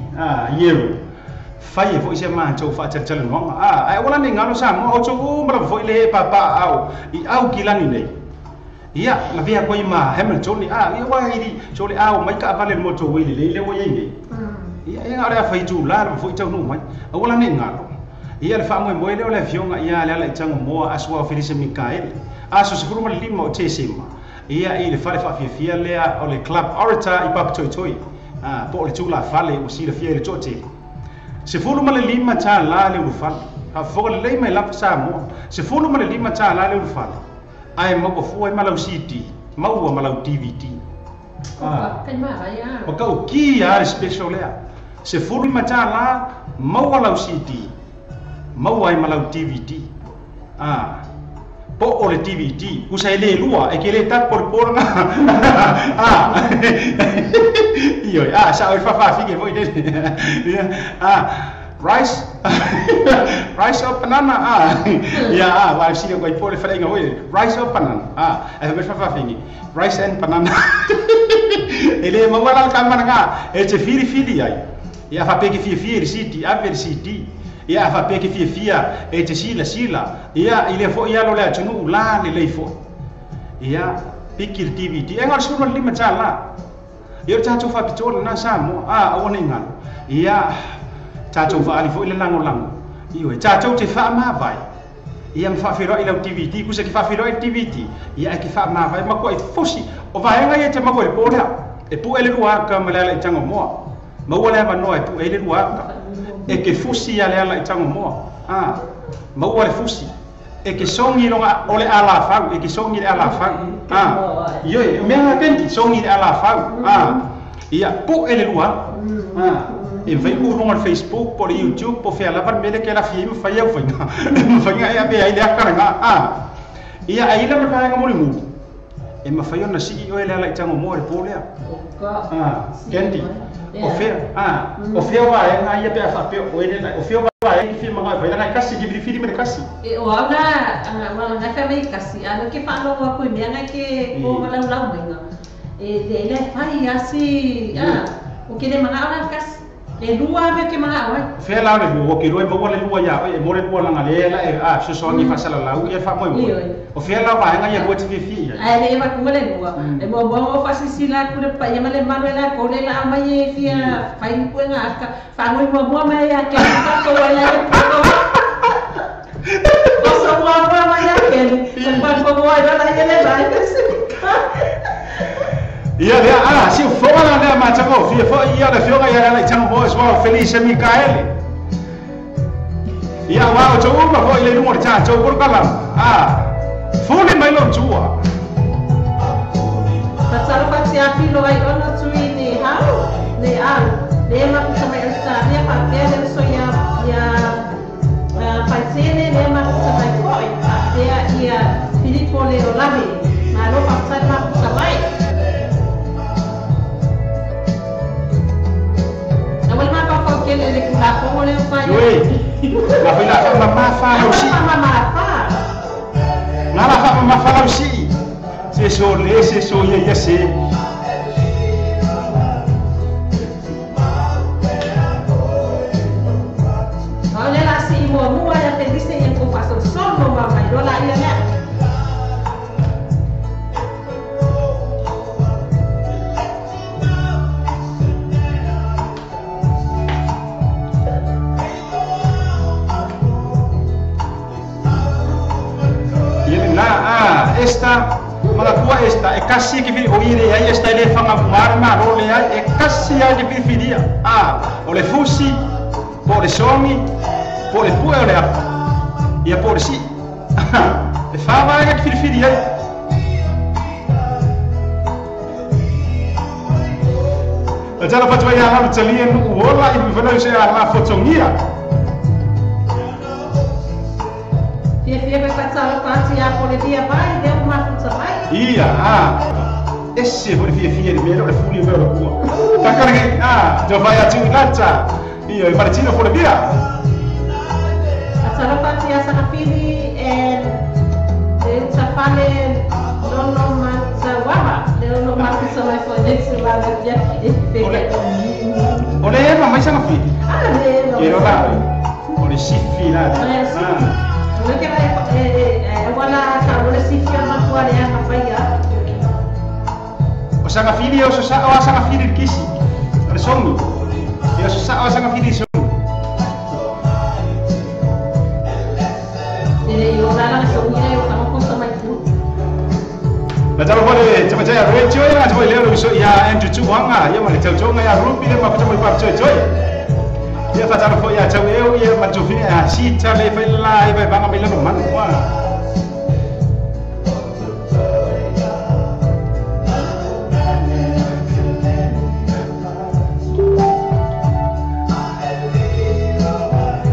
Ieru fai e foʻi se matou faatalitalanoaga ae aua la nei galo Samoa outou uma lava foʻi le e papaaao i au kilani nei ia lavea atu ai ma Hamilton ia ua ili so le ao mai taavale le motorway lelei lea ua iai nei ia e na o le afai itulā lava foʻi taunuu mai aua la nei galo ia le faamoemoe lea o le afioga ia le ala i tago moa Asuao Felisa Mikaele aso 15 o Tesema ia i le fale faafiafia lea o le Club Orator i Papatoetoe po o le tulafale ua silafia i le toatele $15 le ulufale faafofoga lelei mai lava Samoa $15 le ulufale ae maua fua ai ma lau CD maua ma lau DVD o kau ki a le special lea $15 maua lau CD maua ai ma lau DVD po o le DVD usa e le lua e ke le tapo le polaga ioe sa oi faafafike foʻi lele rice rice or banana ia wa sili ko po le faleaiga foi rice or banana e fa faafafike rice and banana e le maua la le kamanaga e te filifili ai ia faapea ke fiafia i le CD ave le CD ia faapea ke fiafia e te silasila ia i le foʻi alo le atunuu la lelei foʻi ia piki le DVD e ga o le $15 ia o le tatou faapitoa lenā Samoa aua nei galo ia tatou faali foʻi le lagolago ioe tatou te faamavae ia ma faafeiloai lau DVD kusa ke faafeiloai le DVD ia e ke faamavae makuaʻi fusi o vaega ia te maua i le pō lea e puʻe le lua aka ma le ala i tago moa maua le avanoa e puʻe ai le lua aka e ke fusi ia le ala i tago moa maua le fusi e ke sogi loga o le alafau e ke sogi le alafau ioe mea kendi sogi le alafau ia puʻe le lua e mafai uluga le Facebook po le YouTube po fea lava le mea lea ke lafia ai mafai au faiga mafaiga e ave ai le aka laga ia ai la ma vaega mulimuli e mafai ona sii oe le ala i tago moa i le pō lea Kendi o fea o fea vaega ia pe a faapea oe le o fea vaega ki fia maga fai langa kasi ki filifili ma le kasi E o au la wala ngai fa mai kasi ano ke whaalogo aku i mea ngai ke ko malaulau mainga. E le le fai asi o ke le manga ona kasi. E lua me ke manga oi. Fea la le lua ke lua maua le lua ia e mo le lua langa le la e sosoagi faasalalau ia faamoemoe o fea la vaega ia lua te fiafia ia Ai le ma kuma le lua. E mo mo mo fasisila ku le pa ia ma le manu la ko le la mai e fia fai puenga aka whaangoi mua mua mai ia ke ka ko wala e ko. O so mua mua mai ia ke ni. Sa pa ko wai la ia le vai. Ia lea siufofoga la lea matagofie foʻi ia o le afioga ia le ala i tago moa Asuao Felisa Mikaele ia uā outou uma foʻi le luga o le tatou polokalama fuli mai lou tua. Tatalo fa te afi lo ai ona tui ni hau, ni au. Le mafuta mai Australia faapea le uso ia ia Faitele le mafuta mai fo'i faapea ia Filipo le Olahi. Malo faafetai le mafuta mai. Na wale mafaufau kele le kulafogo le ufaia. Ioe, la foi la faamamafa lau si'i. Faamamafa. Na la faamamafa lau si'i. Se so le se so ia ia se. O le la si'i muamua ia Felise ia kou faasolosolo ma mailoa laia lea. Ia lena a esta malakua esta e kasi ke o ile ai esta ile fanga marma ro le ai e kasi ai ke fifiria. A o le fusi po le songi po le pue o le apa. Ia po le si. E fa vai ke fifiria. La tala fatua ia la talia nu ola i fana se a la fotongia. Fia fia pe faatalofa atu ia Polelia vai lea ua mafuta mai. Ia a ese foi fia fia le mea o le fuli mea o le kua. Takara ke a jo vai atu lata. Ia e Martino Polelia. Faatalofa atu ia Sagafili and le utafale lolo matauava le lolo mafuta mai foi le tulaga fia e Ole ole e mai Sagafili. Ah le Ke lo. la o le sifi la. Ah. O ke vai e wala ta o le sifi o mafua le anga faia. O Sagafili o sa o Sagafili kisi. O le songi. Ia o sa o Sagafili songi. E o la la songi le o ka mafuta mai pu. La tala fole tama jaya recho ya tama leo lo so ya Andrew Tuanga ya ma le tau tonga ya Rupi le ma tama pa choi choi. Ia fa tala fo ya tau eu ia ma tofine a sita le fa la e ba nga me le man wa.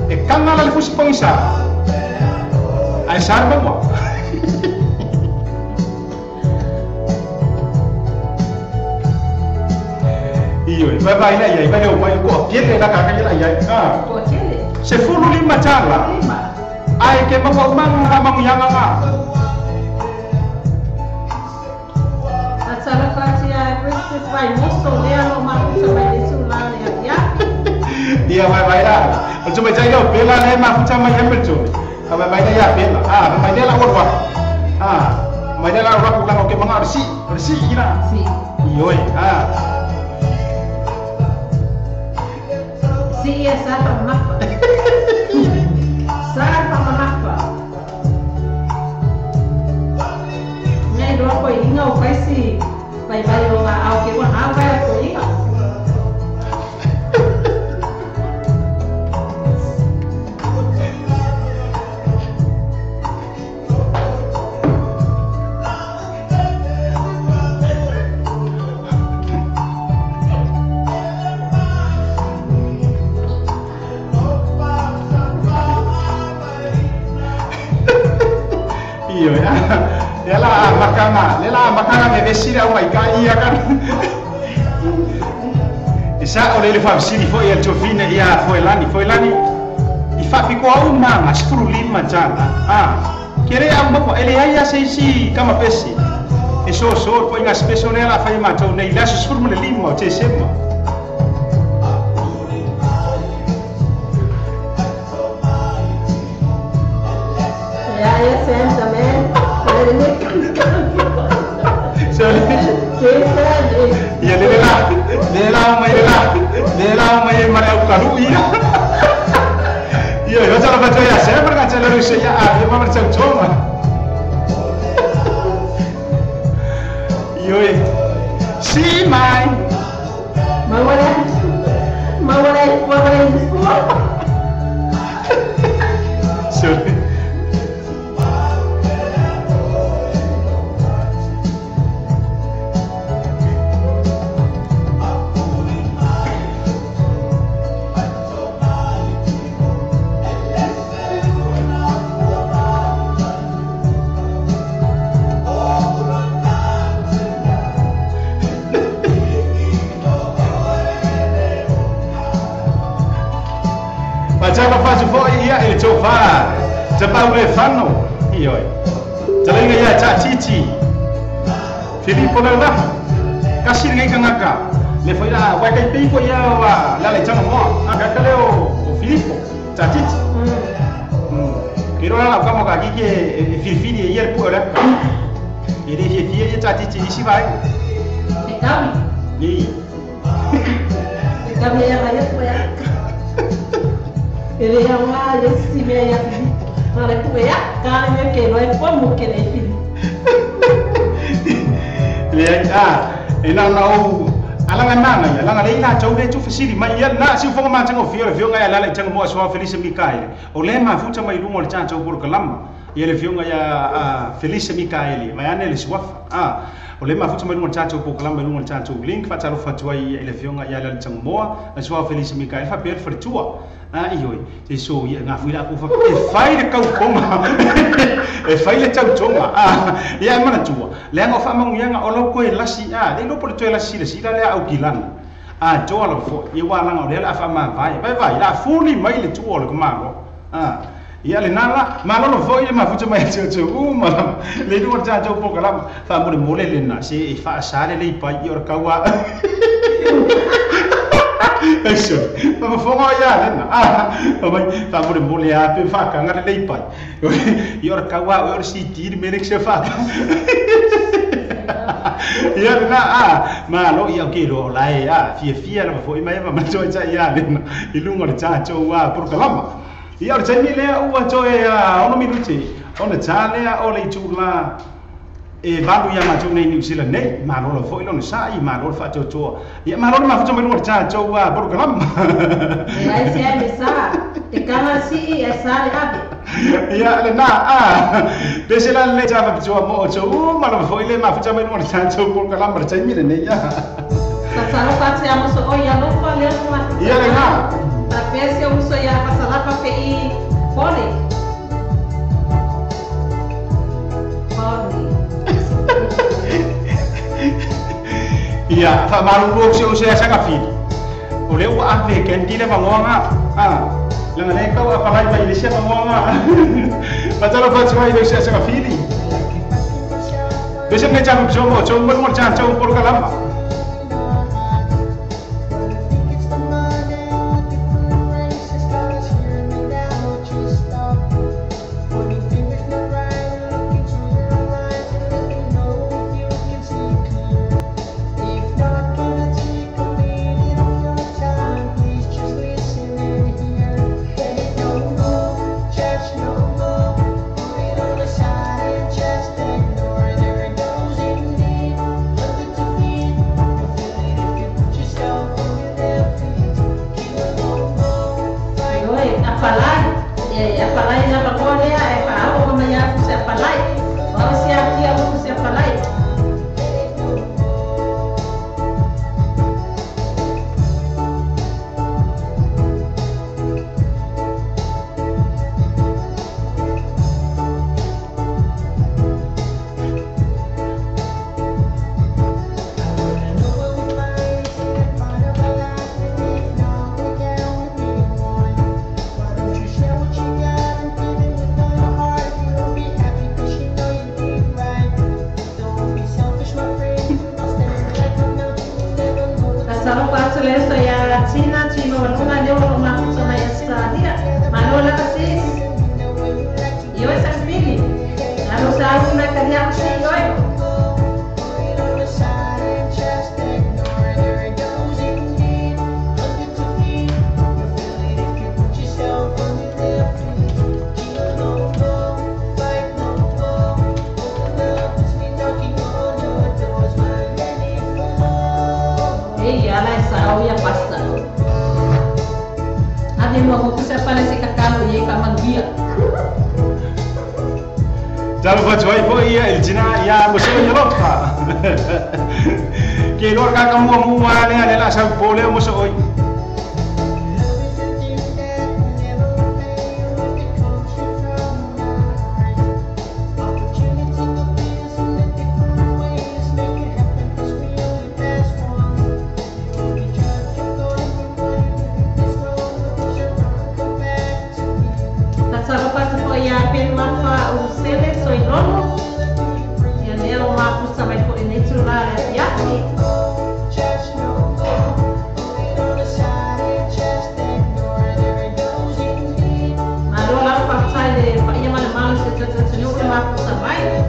E kanga la le fusi pongisa. Ai sarba mo. Iyo, vai vai la ia, vai o vai ko piele la ka la ia. Ah. Po tele. Se fulu lima tala. Lima. Ai ke ma mang ha mang yang nga. Faatalofa atu ia Brisbane vai moso lea lo mafuta mai le tulaga le afia. Ia vai vai la. O tuma jai lo pela le mafuta mai hemel. A vai vai la ia pela. Ah, mai le la wa. Ah, mai le la wa ku la ke manga si, si ina. Si. Iyo, ah. Si ia sa fa mafa. Sa fa mafa. Ngai lo ko inga o kai si vai vai o ma au ke wa au vai ko inga. Iyo ya. Le la makanga, le la makanga me vesira o mai ka ia kan. Isa o le fa sili fo ia tofina ia foelani, foelani. I fa piko au manga sifuru lima tala. Ah. Kere au mo ele ai ia se si kama pesi. E so so po inga speso ne la fa ma to nei la sifuru le lima te sema. Ya ya sem também. So Ke sa ia le la le la mai le la le la mai mare au karu ia. Ia yo tala fa ya sempre ka tala se ya a ye ma tsa tsoma. Iyo si mai. Ma wala ma wala ma wala Sorry. Fatalofa atu foi ia i le tofā tapau le fano ioe talaiga ia taatiti Filipo le la kasi lenei tagata le foi la uai kaipei foi ia ua le ala i taga moa a kaka lea o Filipo taatiti ke iloa la lau kama kakiki e filifili e ia le pu'e o le aka e lē fiafia ia taatiti i isi vaega e kavi i e kavi ia ia pu'e aka e lē aogā ia isi mea ia Filipo na le pu'e aka le mea ke iloa e pomu ke lei Filipo leai a e na ona ou alaga maga ia laga lei latou le tufesili mai ia na siufoga matagofia o le fioga ia le ala i taga moa soa Felise Mikaele o lē mafuta mai luga o le tatou polokalama ia le fioga ia Felise Mikaele mai ane le suafa a o lē mafuta mai luga o le tatou polokalama i luga o le tatou link faatalofa atu ai i le fioga ia le ala i taga moa soa Felise Mikaele faapea le faletua a ioi te so ia ngā fui la ku fa e fai le kaukonga e fai le tautoga a ia e manatua leaga o faamanuiaga o lau koe lasi a le iloa po le toe lasi silasila lea aukilagi a toa lava fo'i ia ua alaga o lea le a faamavae vaivai la fuli mai le tua o le kamalo a ia lena la malolo fo'i le mafuta mai atuatu uma lava le lua le tatou pokalama faamolemole lena se e faasā lelei pai i o le kaua Eso, mafofoga ia lena. Ah, mai faamolemole a pe faakaga lelei pai. I o le kaua o le siti le mele se faaka. Ia lena a malo ia ke lo la e a fiafia lava foi mai ma matoa ta ia lena i luga o le tatou a polokalama. Ia o le taimi lea ua toe 6 minuti ona tā lea o le itula e valu ia matou nei New Zealand nei malo lava foi lona sa'i malo le faatoatoa ia malo le mafuta mai luga o le tatou a polokalama. E ai se ai le sa e kaga si'i ae sa le ave ia lena a pese la le tafapitoa mo o tou uma lava foi le mafuta mai luga o le tatou polokalama le taimi lenei ia Fatalofa atu ia moso oi alofa lea ua mafuta ia lena faapea si ou uso ia Fasalapa fe'i Pole Pole ia faamalulu se o se asaga fili o lea ua ave kendi le fagoaga a laga lea kau apalai mai le sia fagoaga fatalofa atu ai le se asaga fili pese me tafapisoa mo tou ma luga o le tatou polokalama. Ioe apalai e apalai na vagoa lea e faaoo mai atu se apalai o ave siakia upu se apalai. Fatalofa atu le uso ia Tina Tuimaualuga lea ua mafuta mai Australia malo lava sis ioe sakafili alo sa ulu mai kaliaku si'i oe. Ei ala e sa'o ia pasta ave mua mo kusa pale se kakalo ia i faamanuia. Talofa atu ai foi ia i le tinā ia moso'i alofa ke iloa le kaka muamua lea le la saupo lea moso'oi. tatou atunuu mafuta mai.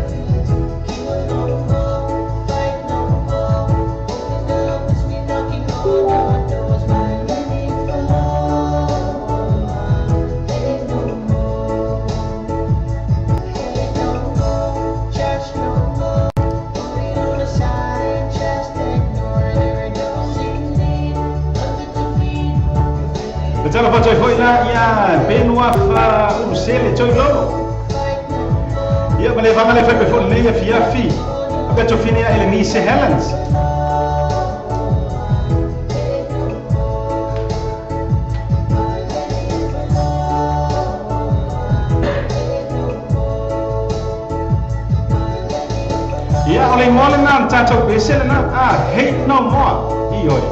Tala fa foi la ia Benoit fa Urusele toi lolo. Ia ma le fa ma le fa pe fo le ia fia fi. A to fini ia Elenice Helens. Ia ole ngole na tatou pesele na a hate no more. I oi.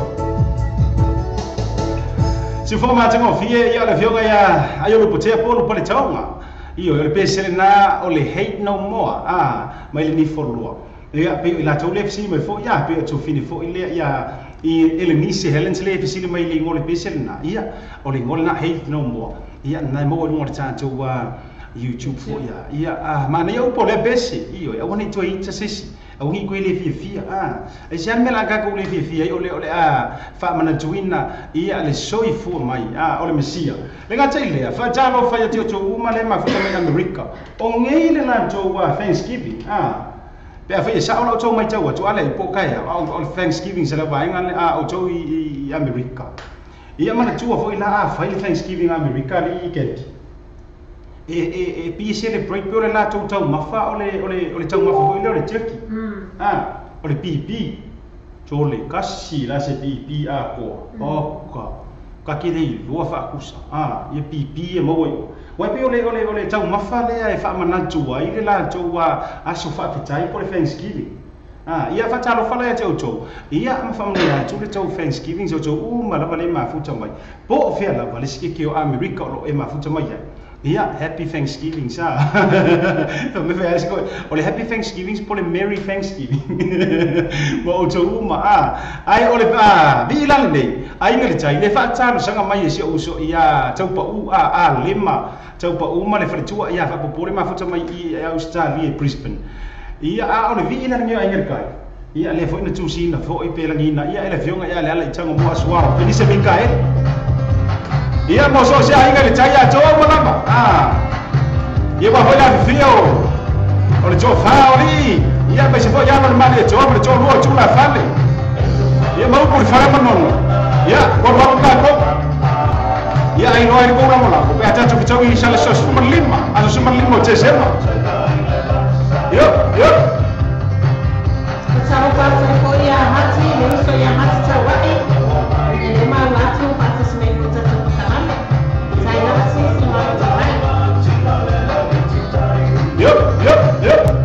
Si fo ma tengo fie ia le fioga ia ayo lo potea polo pole taonga io le pesele na o le hate no more a mai le ni follow ia pe la to le fsi mai fo ia pe to fini fo ile ia i Elenice Helens le fsi mai le ngole pesele na ia o le ngole na hate no more ia na mo lo ta to YouTube fo ia ia a ma na ia po le pese io ia woni to i sisi au hi ko le fia fia a e se me la ka ko le fia fia o le a fa mana tuina ia le soi fu mai a o le mesia le ga tele fa jalo fa ya to uma le ma fu mai America o ngei le na to wa Thanksgiving a pe fa sa o to mai to to ale po kai o Thanksgiving se la vai ngan a o to i America ia mana tua fo ila a fa le Thanksgiving America li ke e pi celebrate pe le la tau tau mafa o le tau mafa foi le o le turkey a o le pipi tole kasi la se pipi a ko o ka ka ke le lua fa kusa a ia pipi e mo wai pe o le tau mafa le e fa mana tua i le la tua a so fa fitai po le Thanksgiving a ia fa talo fa le tau tau ia ma fa mea tu le tau Thanksgiving so tau uma la le ma futa mai po fia la le ski ke o America lo e ma futa mai ia happy Thanksgiving sa. Me fa asko o le happy Thanksgiving po le Merry Thanksgiving. Mo to uma a ai o le a bi la le ai le tai le fa talo sanga mai se o so ia tau pa u a a lema tau pa u ma le fa tua ia fa po le ma futa mai i Australia Brisbane. Ia a o le vi ila ngi ai ngi kai. Ia le fo ina tu sina fo i pe langi na ia le fionga ia le ala i tango mo aswa. Felice Mikael. Ia mo so se ainga le tai a to mo lava. Ah. Ia ba foi la fio. O le to fa o li. Ia ba se fo ia no ma le to mo le to lo tu la fale. Ia mo por fara manono. Ia ko ro ka ko. Ia ai no ai ko la mo la. Ko ta tu fito i sale so suma lima. A so suma lima te sema. Yo yo. Sa o pa ko ia hati le so ia hati ta wa e. Le ma la tu pa te se me ko ta. Yep, yep, yep.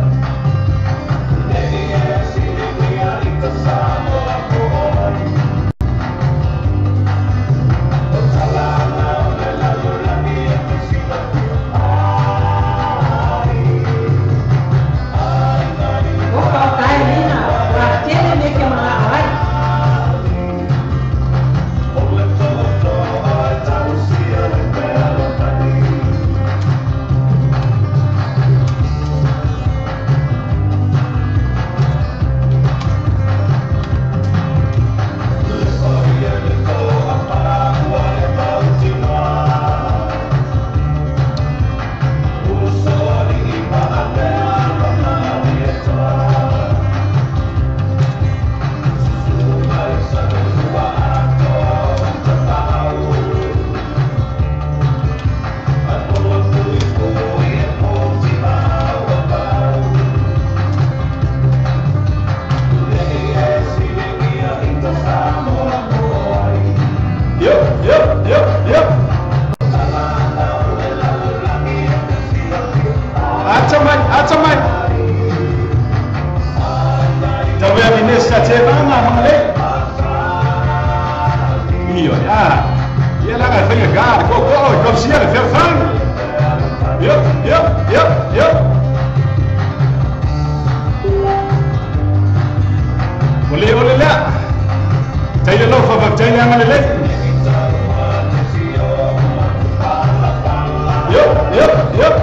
Yep, yep, yep.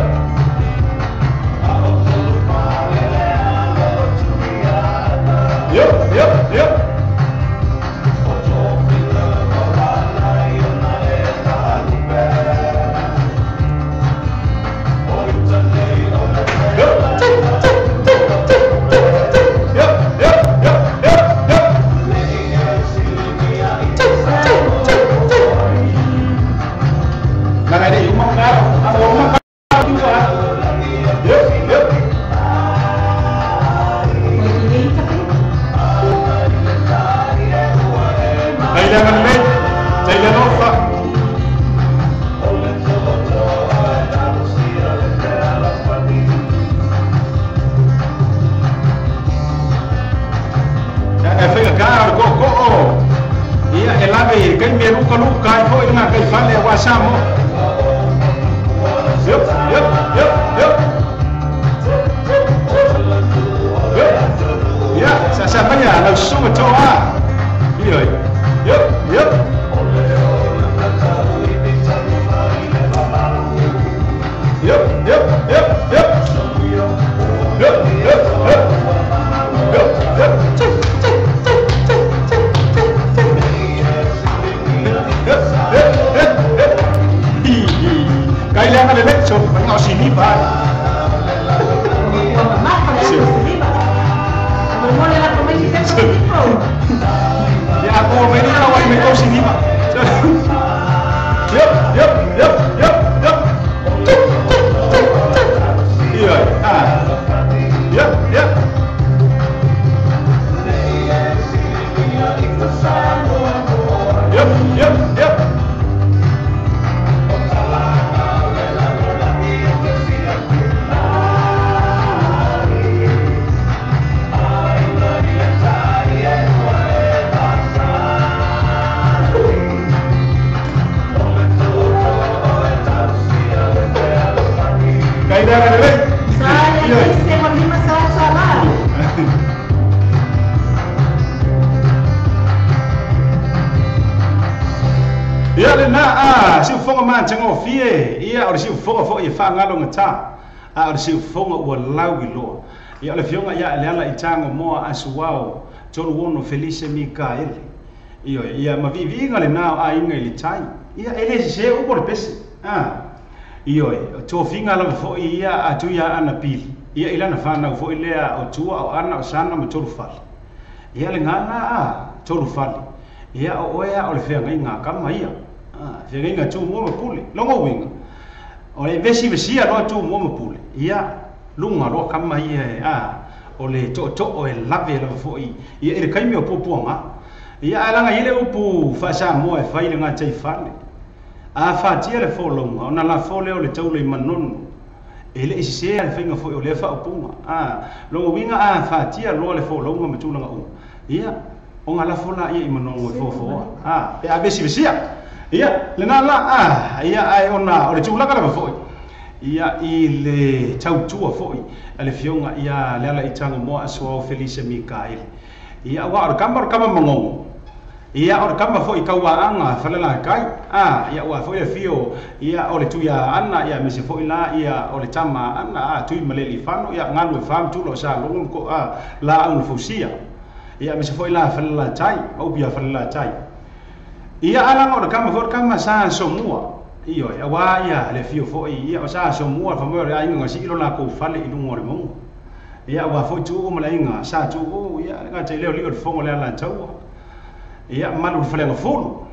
me luka luka ai foi nga kai fale wa samo. Yep, yep, yep, yep. Yep. Ya, sa sa maya la suma toa. Io. Yep, yep. Yep, yep, yep, yep. Yep, yep, yep. Yep, yep. Yep, yep, yep, yep. Kailangan electro, mga siniba. Ya ako may nila may ko siniba. Yep, yep, yep, yep, yep. Yep, yep. Yep, yep, yep. Kailangan ulit. Ia le na a si ufonga man tango fie ia o si ufonga fo i fa ngalo ngata a o si ufonga ua lau i loa ia o le fionga ia le ala i tango moa asuao tolu wono Felice Mikael ia ia ma vivinga le na a inga i le tai ia ele se u por pese a ia to finga la fo ia a tu ia ana pili ia ilana fa na fo ile o tua o ana o sana ma tolu fale ia le ngana a tolu fale ia o oea o le feagaiga kama ia feagaiga tumua ma pule logo uiga o le vesivesia loa tumua ma pule ia luga loa kama ia o le to'oto'o e lave lava fo'i ia i le kaimi o puapuaga ia ae laga i le upu fa'asamoa e fai le gatai fale a fatia le folauga ona lafo lea o le taula i manono e le'i sesē le faiga fo'i o lea fa'aupuga logo uiga a fatia loa le folauga ma tulaga uma ia o ngā lafo la ia i manongo e fōfōa. Pe a vesi vesia. Ia, le nā la, ia ai ona, o le tūlaka lava foi. Ia i le tautua foi, a le fionga ia le ala i tango moa asuao Felice Mikael. Ia ua o le kama mangongo. Ia o le kama foi kauaanga falala kai. Ia ua foi le fio, ia o le tuia ana, ia mese foi la, ia o le tama ana, tui maleli fano, ia ngalu e fam tulo sa longo ko, la au fusia. Ia me se foi la falala tai, au pia falala tai. Ia alanga o le kama foi kama sa somua. Io ia wa ia le fio foi ia o sa somua fa mo ia inga si ilo la ko fale i lunga o le mongo. Ia wa foi tu o mala inga sa tu o ia nga te leo li o le fongo le ala taua. Ia malu fale ngafulu.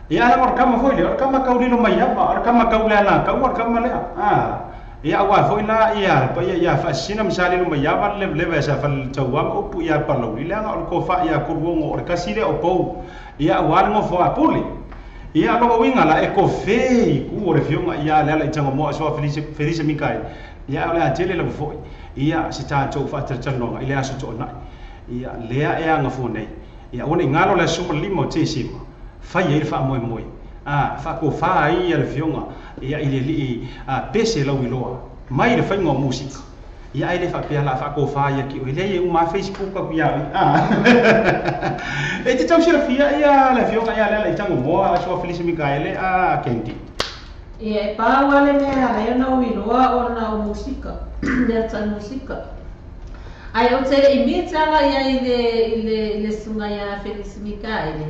Ia alanga o le kama foi le o le kama kau lilo mai apa, o le kama kau le ala kau o le kama lea. Ia ua foi la ia pa ia ia fa sina misali no mai ava le le sa fa tauam upu ia pa lo ile nga o ko fa ia ko wongo o kasi le o pou ia ua ngo fo apule ia lo winga la e ko fe ku o le fionga ia le ala i tango mo so Felice Felice Mikael ia o le atele le foi ia se ta to fa tchanonga ile aso to na ia lea e anga fo nei ia o ngalo le suma limo te sima fa ia fa moi moi fa ko fa ia le fionga ia ile li pese lau iloa mai le fainga o musika ia ai le faapea la fa ko fa ia ki o ile ia uma Facebook aku ia e te tau silafia ia le fionga ia le ala i tango moa asoa Felice Mikaele a Kendi ia e pau ale mea ala ia na iloa o na o musika lea ta musika ai o te i mitala ia ile ile sunga ia Felice Mikaele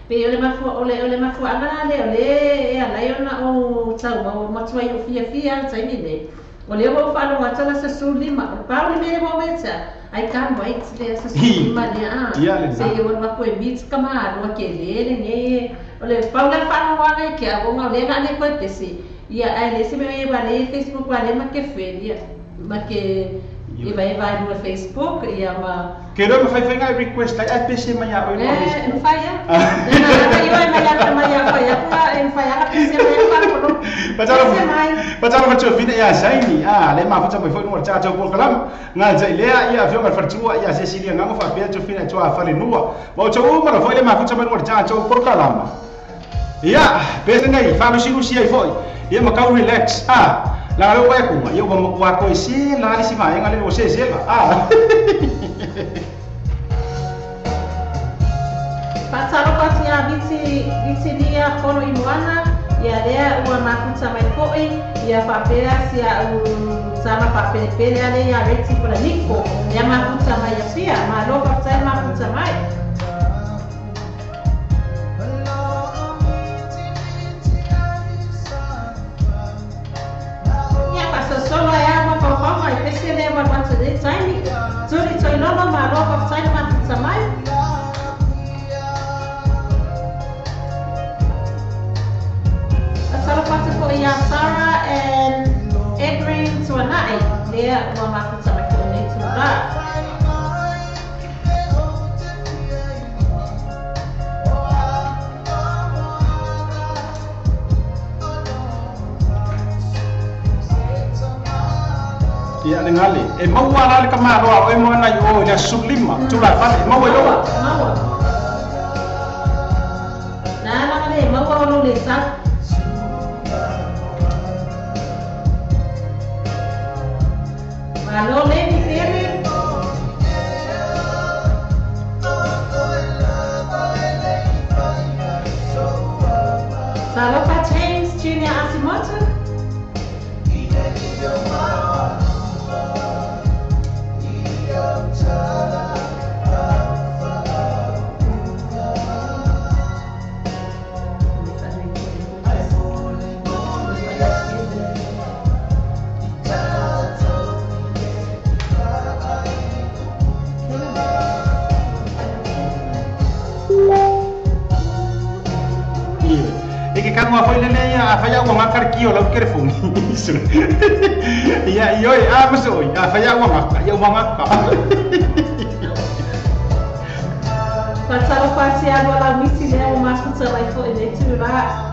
pe ole mafua ole mafua ala le ole e ala ia na o tau o matua i o fia fia taimi nei o le o fa lo atala se sulima o pa le me mo meta I can't wait le se sulima le se o ma ko mit kama lo ke le ne o le pa le fa lo ala ke a o le na le ko pese ia ai le se me va le Facebook va le ma ke fe ia ma ke e vai vai no Facebook ia ma Quero me fai fai request ai PC mai a oi no fai ya na yo mai ya mai ya fai ya en fai ya PC mai ya no Patalo fa fina ya saini le ma fa mai foi no cha cha por kalam nga jai le ia fio ka fartua ia Cecilia nga fa pe cho fina cho fa le nua ma cho ma foi le ma fa mai no cha cha por kalam Ia, pese nei, whalusilusi ai foi. Ia makau relax. Ah, la leo pai kunga. Ia ua makua koe se la ali si vaenga le o se se la. Ah. Whaatalo patia viti nia kono i moana. Ia lea ua mafuta mai fo'i. Ia whapea sia u sama whapelepele ale ia reti pora niko. Ia mafuta mai ia pia. Ma lo whaptai mafuta mai. Sola ia ma i pese le wa wa te taimi turi toi lolo ma lo whaptai mafuta mai. Talo patu ko ia Sarah and Edwin Tuanai. Lea ua mafuta mai ko nei tūra. Ia le ngale. E maua la le ka maloa o e moana i o le sulima. Tula fale maua yo. Maua. Na la le maua o le sa. Malo Lady Perry. Salofa James Junior Asimoto. Kanga foi lele ia a faia ua ngakar ki o lau kere funi. Ia ioi a maso a faia ua ngaka ia ua ngaka. Patalo patia ua la misi lea o mafuta mai fo'i nei tūra.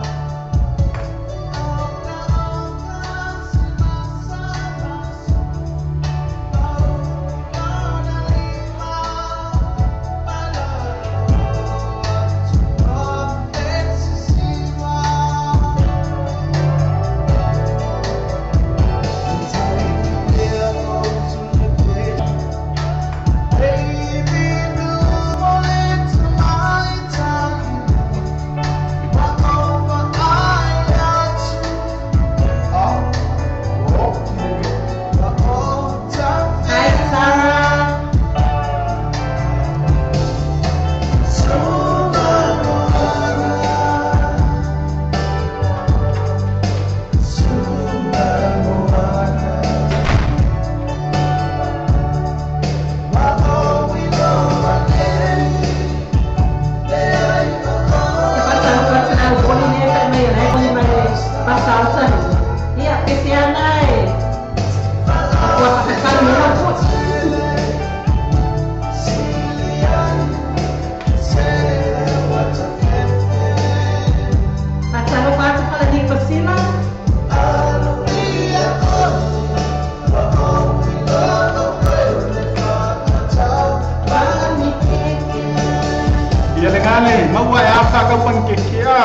Maua e awha ka pan ke kia.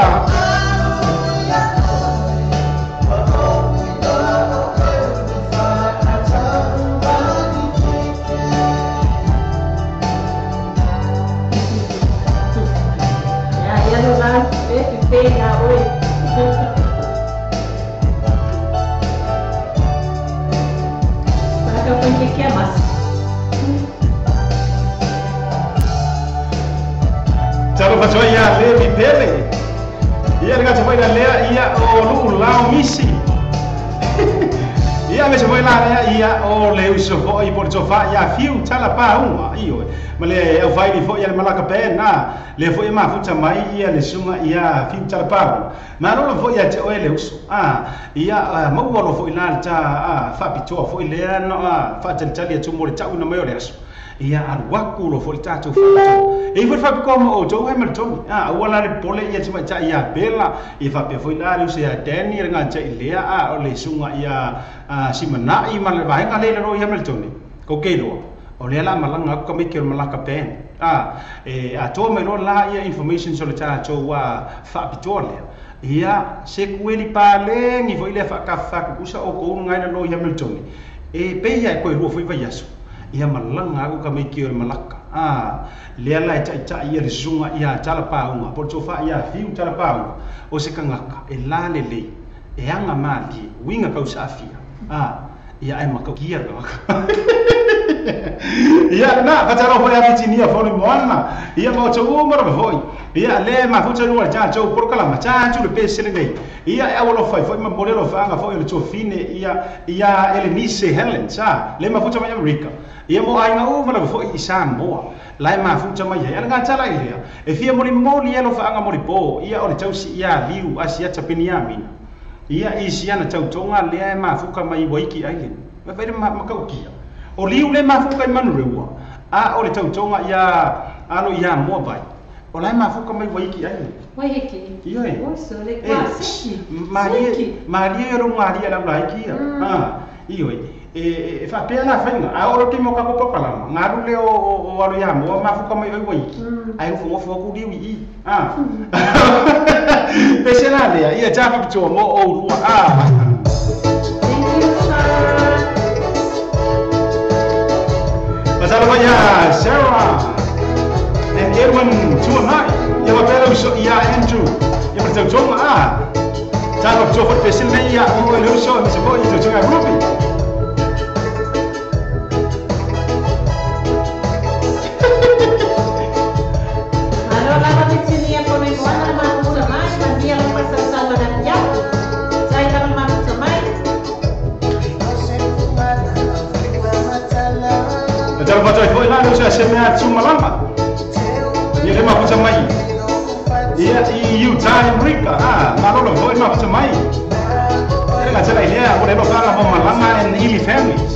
Ya, ya lo va, pega, oi. Para ka pan ke kia mas. Talo fatua ia Levi Pele. Ia le gata foi lea ia o luu lao misi. Ia me se foi la lea ia o le uso foi por sofa ia fiu tala pa unga io. Ma le au vai foi ia le malaka pe na le foi ma futa mai ia le sunga ia fiu tala pa. Ma lo foi ia te o le uso. Ah ia maua lo foi la ta a fa pitoa foi lea no a fa tali tu mo le tau na mai o le aso. Ia alu lo foi tatou fa. E foi fa como o to he to. Ah wala le pole ia tima ta ia bela e fa pe foi la le se ia Dani le ngata ile a o le sunga ia simana i ma le vaenga le ro ia mel toni. Ko ke lo. O le la malanga ko me ke malaka pen. A e atoa mai loa la ia information so le tatou faapitoa lea. Ia se kueli palegi foʻi lea faakafakukusa oukou gae lalō i Hamilton e pei ai koe lua foʻi vaiaso ia malaga aku ka maiki o le malaka a lea la e taʻitaʻi ia le susuga ia talapauga po le tofaʻi ia fiu talapauga o se kagaka e la lelei e aga malie uiga kausaafia a ia ae makaukia le kagaka ia na fatalofa foʻi afitinia foli moana ia ma outou uma lava foʻi ia le mafuta lua le tatou polokalama tatu le pesele nei ia e aualofai foʻi ma momoli alofaaga foʻi o le tuafine ia ia Elenise Helen sa le mafuta mai Amerika ia mo aiga uma lava foʻi i Samoa la e mafuta mai ai alaga tala i lea e fia molimoli alofaaga molipo ia o le tausi ia liu asiata Peniamina ia i siana tautoga lea e mafuka mai Waiki Island vaai le makaukia o liu le mafuka i Manurewa a o le tautoga ia alo ia moa vai o la e mafuka mai Waiki Island Waiheke. Ia e. Oi sole kwa seki. Malie malie ro malie la la iki ia. Ah, io e faapea la fainga a olo te mo ka ko pakalama ngalu le o alo ia mo mafuka mai Waiki. Ai ufo fo ku liu i. Ah. Pese la lea ia tafa pitoa mo o lua. Ah. Thank you, Sean. Pasalo ya Sarah and Edwin Tuanai. Ia mapela uso ia Andrew. Ia matautonga a. Tafa pitoa fo pese le ia o le uso mi se fo ia tautonga Ruby. Alo lava mitinia pone moana mafuta mai, mandia lo pasal na ya. Sai lava mafuta mai. Talo patoi foi lá no se mea tumalama. Ia le mafuta mai. Ia i Utah Amerika. Ah, malolo foi mafuta mai. Ia la tala ilea o le lo fara mo malama and Ili families.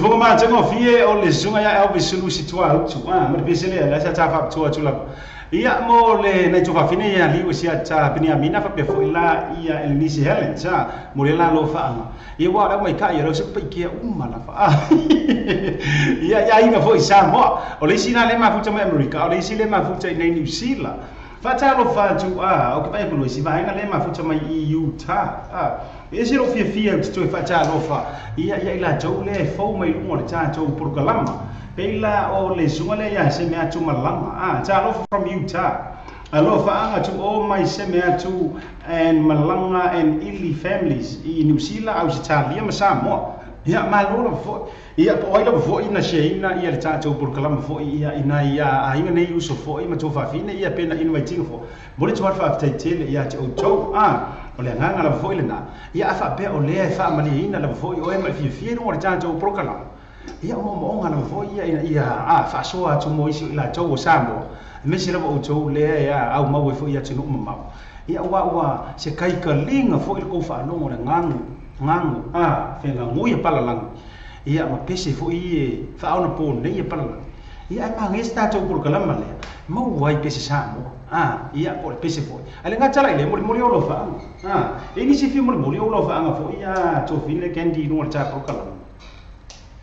fofoga matagofie o le susuga ia Elvis Sulusi Tuautu ma le pese lea lea sa tafaapitoa atu lava ia mo le nai tofafine ia liu sia ta Peniamina faapea foʻi la ia Elenisi Helen sa mo le la lofaaga ia ua o le aumaikaʻi ia lau se paikea uma lava ia ia aiga foʻi Samoa o le isi la le mafuta mai Amerika o le isi le mafuta i nei New Zealand faatalofa atu o ke pae kulo isi vaega le mafuta mai i Utah e se lo fiafia o te toe faatalofa ia ia i latou le fou mai luga o le tatou polokalama peila o le suga le ia se mea atu malaga talofa from Utah alofa to all my Semeatu and Malanga and Ili families i New Zealand, Australia ma Samoa. Ia malo lava foʻi ia po o ai lava foʻi na siaina ia le tatou polokalama foʻi ia ina ia aiga nei uso foʻi ma tofafine ia pena invaitinga foʻi mo le tuai faafetaitele ia te outou o le agaga lava foʻi lenā ia a faapea o lea e faamaliaina lava foʻi oe ma le fiafia luga o le tatou polokalama ia o moomooga lava foʻi ia ina ia faasoa atu mo isi o i latou o Samoa aemaise lava outou lea e aumau ai foʻi atunuu mamao ia ua se kaikaliga foʻi le kou faalogo o le gagu gagu fegagui e palalagi ia ma pese foʻi e faaona po nei e palalagi ia ae magia se tatou polokalama lea maua ai pese Samoa ia po o le pese foʻi ae le gata laʻi lea molimoli o lofaaga e nisi fia molimoli o lofaaga foʻi tofine Candy i luga o le ta polokalama.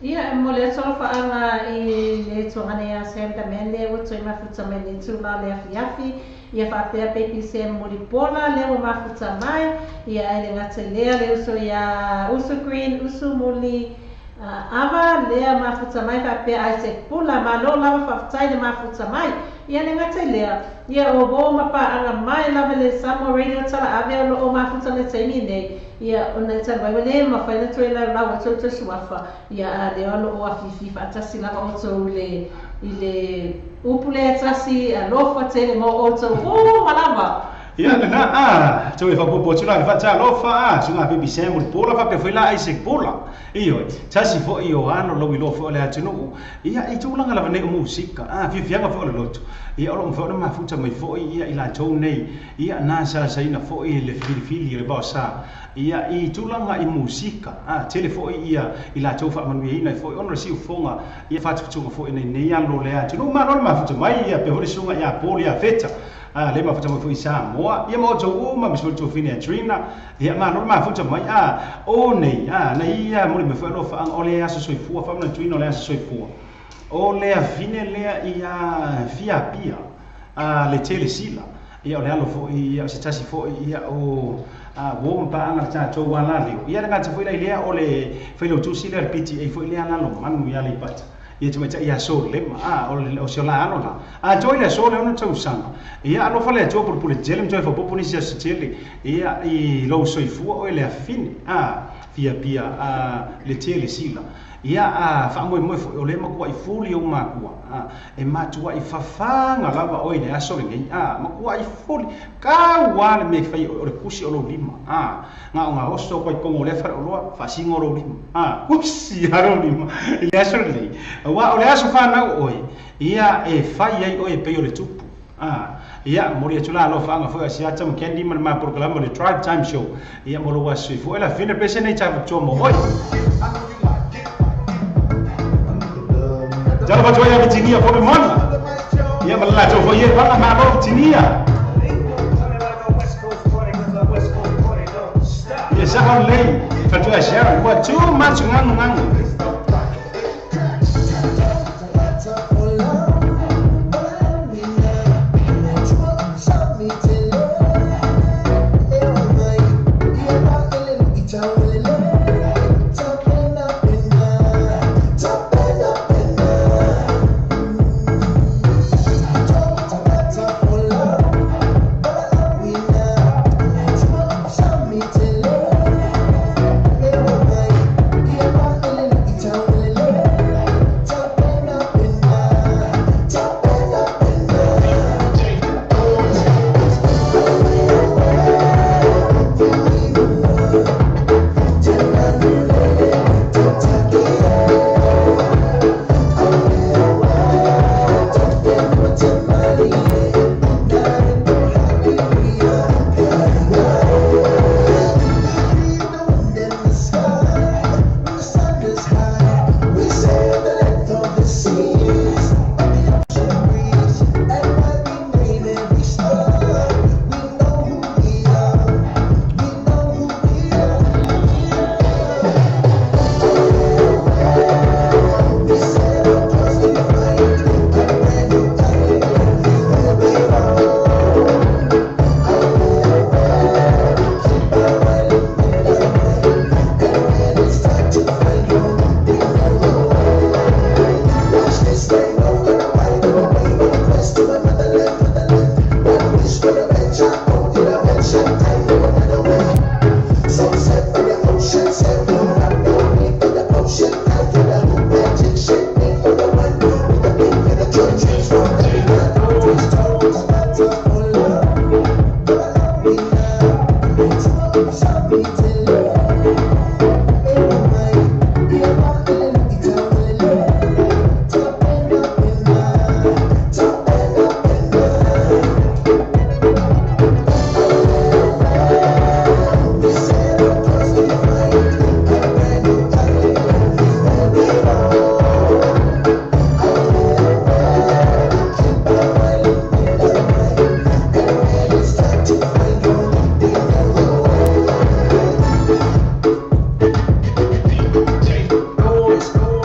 Ia e mo le alofaʻaga i le tuagana ia Sam Damian lea ua toe mafuta mai le itula le afiafi ia faapea Baby Sam Mulipola lea ua mafuta mai ia e le gata i lea le uso ia Usu Green Usu Muli ava lea mafuta mai faapea Isaac Pula malo lava faafetai le mafuta mai ia le gata i lea ia o uō ma paʻaga mai lava le Samoa Radio Tala Ave o loo mafuta le taimi nei ia ona e talu ai ua lē mafai na toe laulau e toutou suafa ia a lea o loo afifi faatasi lava outou le i le upu lea tasi alofa tele mo outou uma lava. Ia lena toe faapuapua atu la le faatalofa suga Baby Sam Mulipola faapea foʻi la Isaac Pula ioe tasi foʻi o ano lauiloa foʻi o le atunuu ia i tulaga lava nei o musika fiafiaga foʻi o le loto ia o loo mafai ona mafuta mai foʻi ia i latou nei ia na sasaina foʻi le filifili o le vaosa ia i tulaga i musika tele foʻi ia i latou faamanuiaina ai foʻi ona le siufoga ia fatufutuga foʻi nei nei alo le atunuu malo le mafuta mai ia pe foʻi le suga ia Poli ia Feta le mafuta mai foʻi Samoa ia ma outou uma ma se foli tofine Trina ia malo le mafuta mai o nei na ia mo le mea foʻi alofaaga o le aso soifua faamanatuina o le aso soifua o le afine lea ia fiapia le tele sila ia o le alo foʻi ia o se tasi foʻi ia o uō ma paʻaga le tatou alaleo ia le gata foʻi lai lea o le failautusi lea le PTA foʻi lea lalomanu ia Aleipata ia tamaitaʻi aso lema o se ola alo la toi le aso le ona tausaga ia alofa le Atua pulupule tele ma toe faapopo nisi aso tele ia i lou soifua oe le afine fiapia le tele sila ia faamoemoe foʻi o le makuaʻi fuli ou makua e matuaʻi fafaga lava oe le aso lenei makuaʻi fuli kauā le mea fai o le kusi o lou lima gaoga oso koaikogo o lea faleoloa faasiga o lou lima kusi a lou lima i le aso lenei auā o le aso fanau oe ia e fai ai oe pei o le tupu ia moli atu la alofaaga foʻi asiata ma Candy ma le mapolokalama o le Drive Time Show ia mo lou aso soifua e lafina pese nei tafatoa mo oe. Talofa atu ai ia Vitinia fo le mona ia ma le latou foʻi e paga malo Vitinia ia saʻa lelei fatoa Sharon ua too much gagugagu. Tell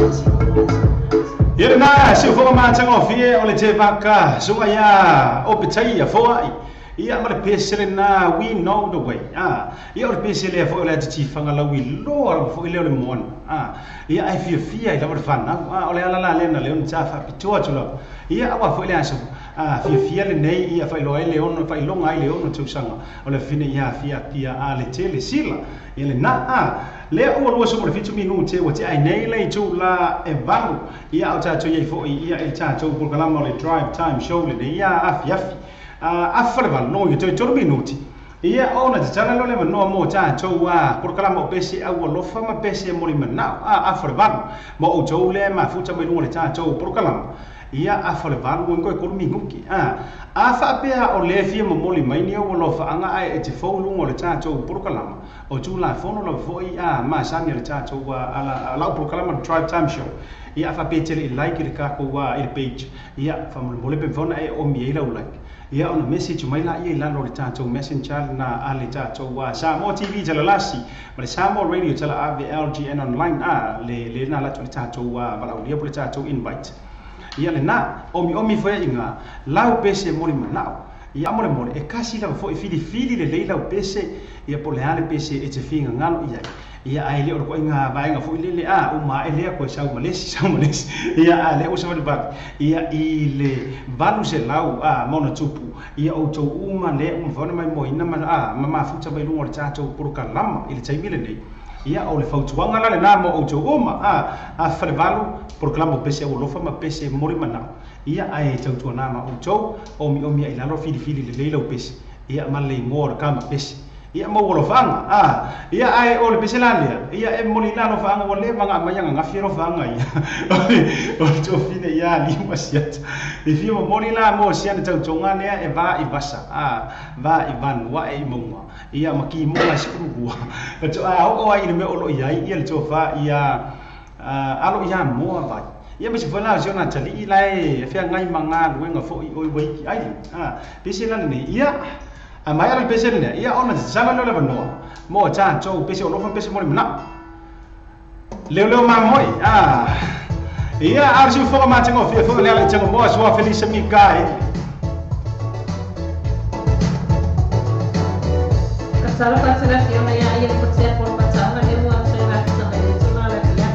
Ia na si ufoga matanga o fie o le te vaka sunga ia o petai ia foai. Ia ma le pese na we know the way. Ia o le pese le fo le titi fanga la wi lo ala fo ile o le moana. Ia ai fia fia i la le fana. O le ala la le na le on ta fa pitoa tu la. Ia awa fo ile aso. Fia fia le nei ia fa ilo ai le ono fa ilonga ai le ono tausaga. O le fine ia fia pia a le tele sila. Ia le na le o lua so le fitu minute o te ai nei le tu la e valu ia o tatou ia fo ia e tatou programa le drive time show le ia afi afi afa le valo no te tolu minuti ia ona te tala le no mo tatou a programa o pese au alofa ma pese mo le manao afa le valo mo o tou le ma futa mai le tatou programa ia afa le valo ngo ko minuki afa pea o le fia mo moli mai ni o alofa anga ai e te fou lungo le tatou programa o tu la fono la foi a ma sami le tatou ala la programa drive time show ia fa pe tele like le ka ko wa i page ia fa mo le pe fona e o mi e like ia ona message mai la ia la lo le tatou messenger na ale tatou wa Samoa TV tala lasi ma le Samoa Radio tala AVLGN online le le na la tatou wa valaulia po le tatou invite ia le na omi omi foi inga lau pese moli manao ia mole mole e kasi la foi fili fili le leila pese ia po le ale pese e te finga ngalo ia ia ai le o ko inga vaenga foi le a o ma ele ko sau malesi ia a le o sa le ba ia i le valu se lau a mona tupu ia o to uma le um fona mai mo ina ma a ma futa mai lungo le tatou porokalama i le taimi lenei ia o le fautuaga la lena mo outou uma a falevalu porokalama o pese alofa ma pese moli manao ia ae tautuana ma outou omiomi ai lalo filifili lelei lau pese ia ma le igoa o le kama pese ia mo alofaga ia ae o le pese la lea ia e moli la alofaga ua leva aumai agagafi alofaga ia o le tofine ia lima siata i fia momoli la mo siana tautoga lea e va i vasa va i vanua e i mauga ia ma kimoga sikulukua oo ai i le mea o loo iai ia le tofa ia alo ia moa vai ia ma se foi la o si ona talii lae feagai ma galuega fo'i oi waiki ai pese la lenei ia a mai ala pese lena ia ona tatala leo le avanoa mo tatou pese alofa pese mo le manao leo leo mamoi ia a o siufoga matagofie fo'i le ala i tagomoa sua Felisa Mikaele Sala fatsela fiona ia ia potea por patanga le ua tsela tsela le tsela la fia.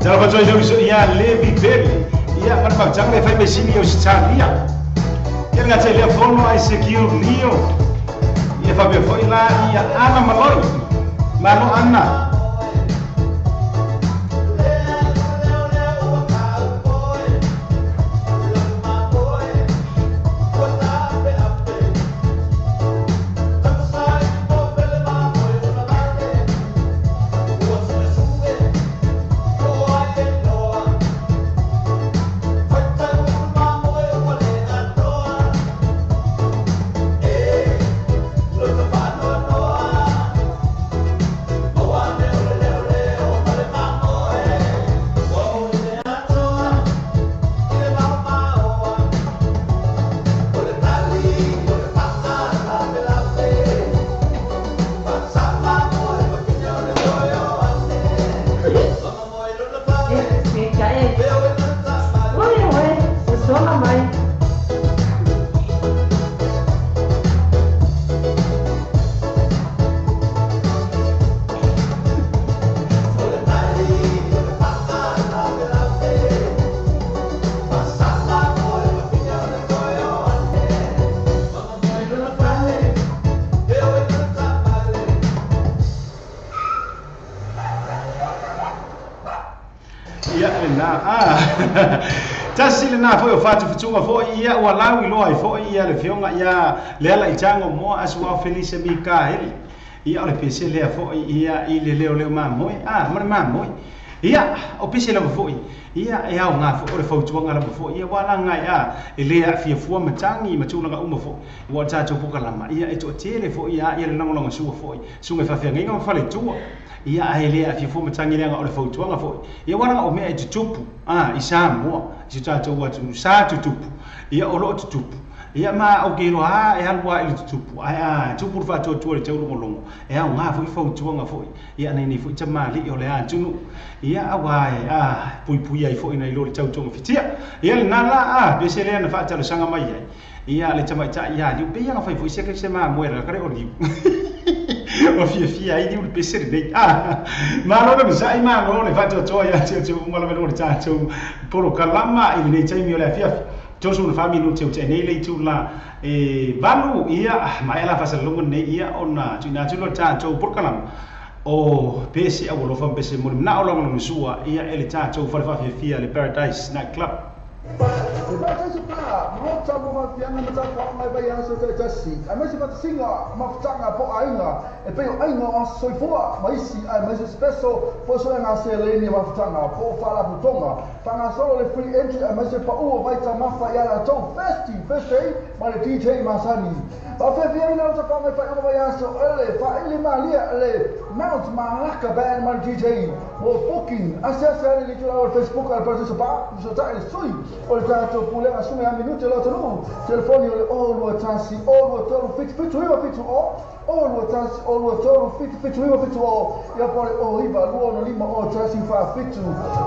Tala fa ia Levi Pele ia ma fa tanga fai mesini o Sitalia ia nga tele fono ai secure Leo ia fa be foi la ia Ana Maloi Mano Ana. Tasi le na foi o fatu futunga foi ia ua lau i loa i foi ia le fionga ia le ala i tango moa asua Felice Mikaeli ia o le pese lea foi ia i le leo leo mamoe a ma le mamoe ia o pese lava foi ia e au ngā foi o le fautuanga lava foi ia wala ngai a e lea fia fua matangi matulaga uma foi ua tātou pokalama ia e toatele foi ia ia le lagolago sua foi suga faafeagaiga ma faletua ia ae lea fia fua matangi leaga o le fautuaga foi ia walaga o mea e tutupu a i Samoa i so tātou atunuu sa tutupu ia o loo tutupu ia ma o ke loa e alu ai le tutupu ai a tupu le faatuatua le taulogologo e aoga foi fautuaga foi ia nei foi tamali'i o le atunuu ia auā e a puipui ai foi nai lo le tautogafitia ia lenā la a pese lea na faatalosaga mai ai ia le tamaita'i ia liu pei aga fai foi se se mamoe laka le o liu o fiafia ai liu le pese lenei a malo le masa'i malo le faatuatua ia te uma lava le tatou polokalama i lenei taimi o le afiafi tosu na fami nu te nei le tu la e valu ia mai la fasa longo nei ia ona tu na tu lo tatou polokalama o pese a wolofa pese mo na o longo sua ia ele tatou fale faafia le Paradise Night Club. Paradise pa mota mo mafianga mata mai vai aso te tasi a mesi patinga maftanga po ainga e pe ainga o soifoa maisi ai mesi special po so nga se le ni maftanga po fala putonga fanga solo le free entry a mesi pa o vai ta mafa ya la to festi first day ma le DJ Masani ba fe fe na ta pa mai fa vai aso ele fa ele malia le Mount Malaka band ma DJ mo booking asesa le tu Facebook al Paradise pa so ta le sui o le tatou pulega sume a minute lo tonu telefoni o le o lua tasi o lua tolu fitu fitu iwa fitu o o lua tasi o lua tolu fitu fitu iwa fitu o ia po le o iwa lua no lima o tasi fa fitu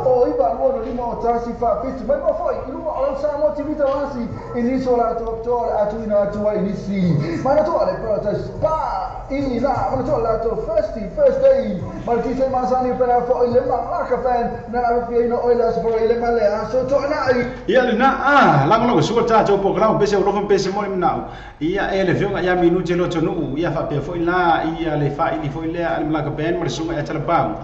o iwa lua no lima o tasi fa fitu mai mo foi i luma o lau Samoa TV tawasi i nisi o latou toa le atuina atua i nisi mana toa le Paradise pa i na mana toa latou first day ma le DJ Masani pena foi le Malaka fan na afiaina oi le aso i le male aso toanai ia le na a lagolago sua tatou polokalama pese o lofa pese mo le manao ia e le fioga ia minute lo tonu ia faapea foi la ia le faaili foi lea a le Malaka band ma le suga ia talapau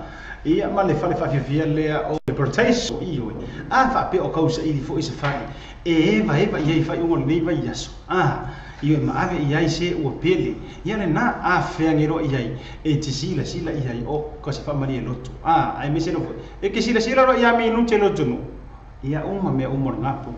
ia ma le fale faafiafia lea o le Paradise i oi a faapea o kausaili foi se fai e eva eva ia i faiuga o lenei vaiaso a ia ma ave i ai se ua pele ia le na a feageloa i ai e te silasila i ai o ka se faamalie loto a ae mese lo foi e ke silasila loa ia minute lo tonu ia uma mea uma o le gapo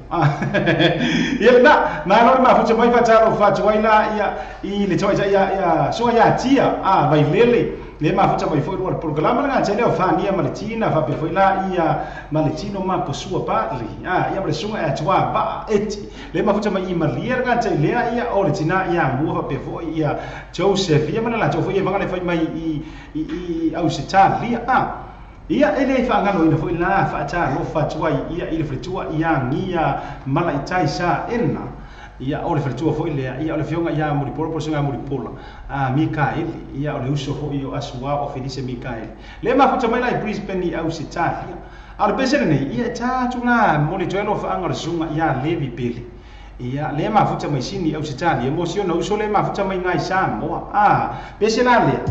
ia na malo le mafuta mai faatalo fatuai la ia i le toaita ia ia suga ia tia a vailele le mafuta mai foi le polokalama le gatele o fania ma le tina faapea foi la ia ma le tino ma posua pali a ia ma le suga e atua vaa eti le mafuta mai i malia le gatelea ia o le tina ia mua faapea foi ia Joseph ia ma le latou foi ia vaga le fai mai i Ausitalia a ia ele faagaloina foi la faatalofa atuai ia i le faletua ia agia malaitai sa ena Ia o le faletua foi lea, ia o le afioga ia Mulipola po o le susuga ia Mulipola Mikaeli, ia o le uso foi o Asuao o Felise Mikaeli. Le mafuta mai la i Brisbane i Ausetalia. A o le pese lenei, ia e ta atu la momoli atu ai alofaaga o le susuga ia Levi Pele. Ia le mafuta mai Sini i Ausetalia mo si ona uso le mafuta mai iina i Samoa. Pese la lea.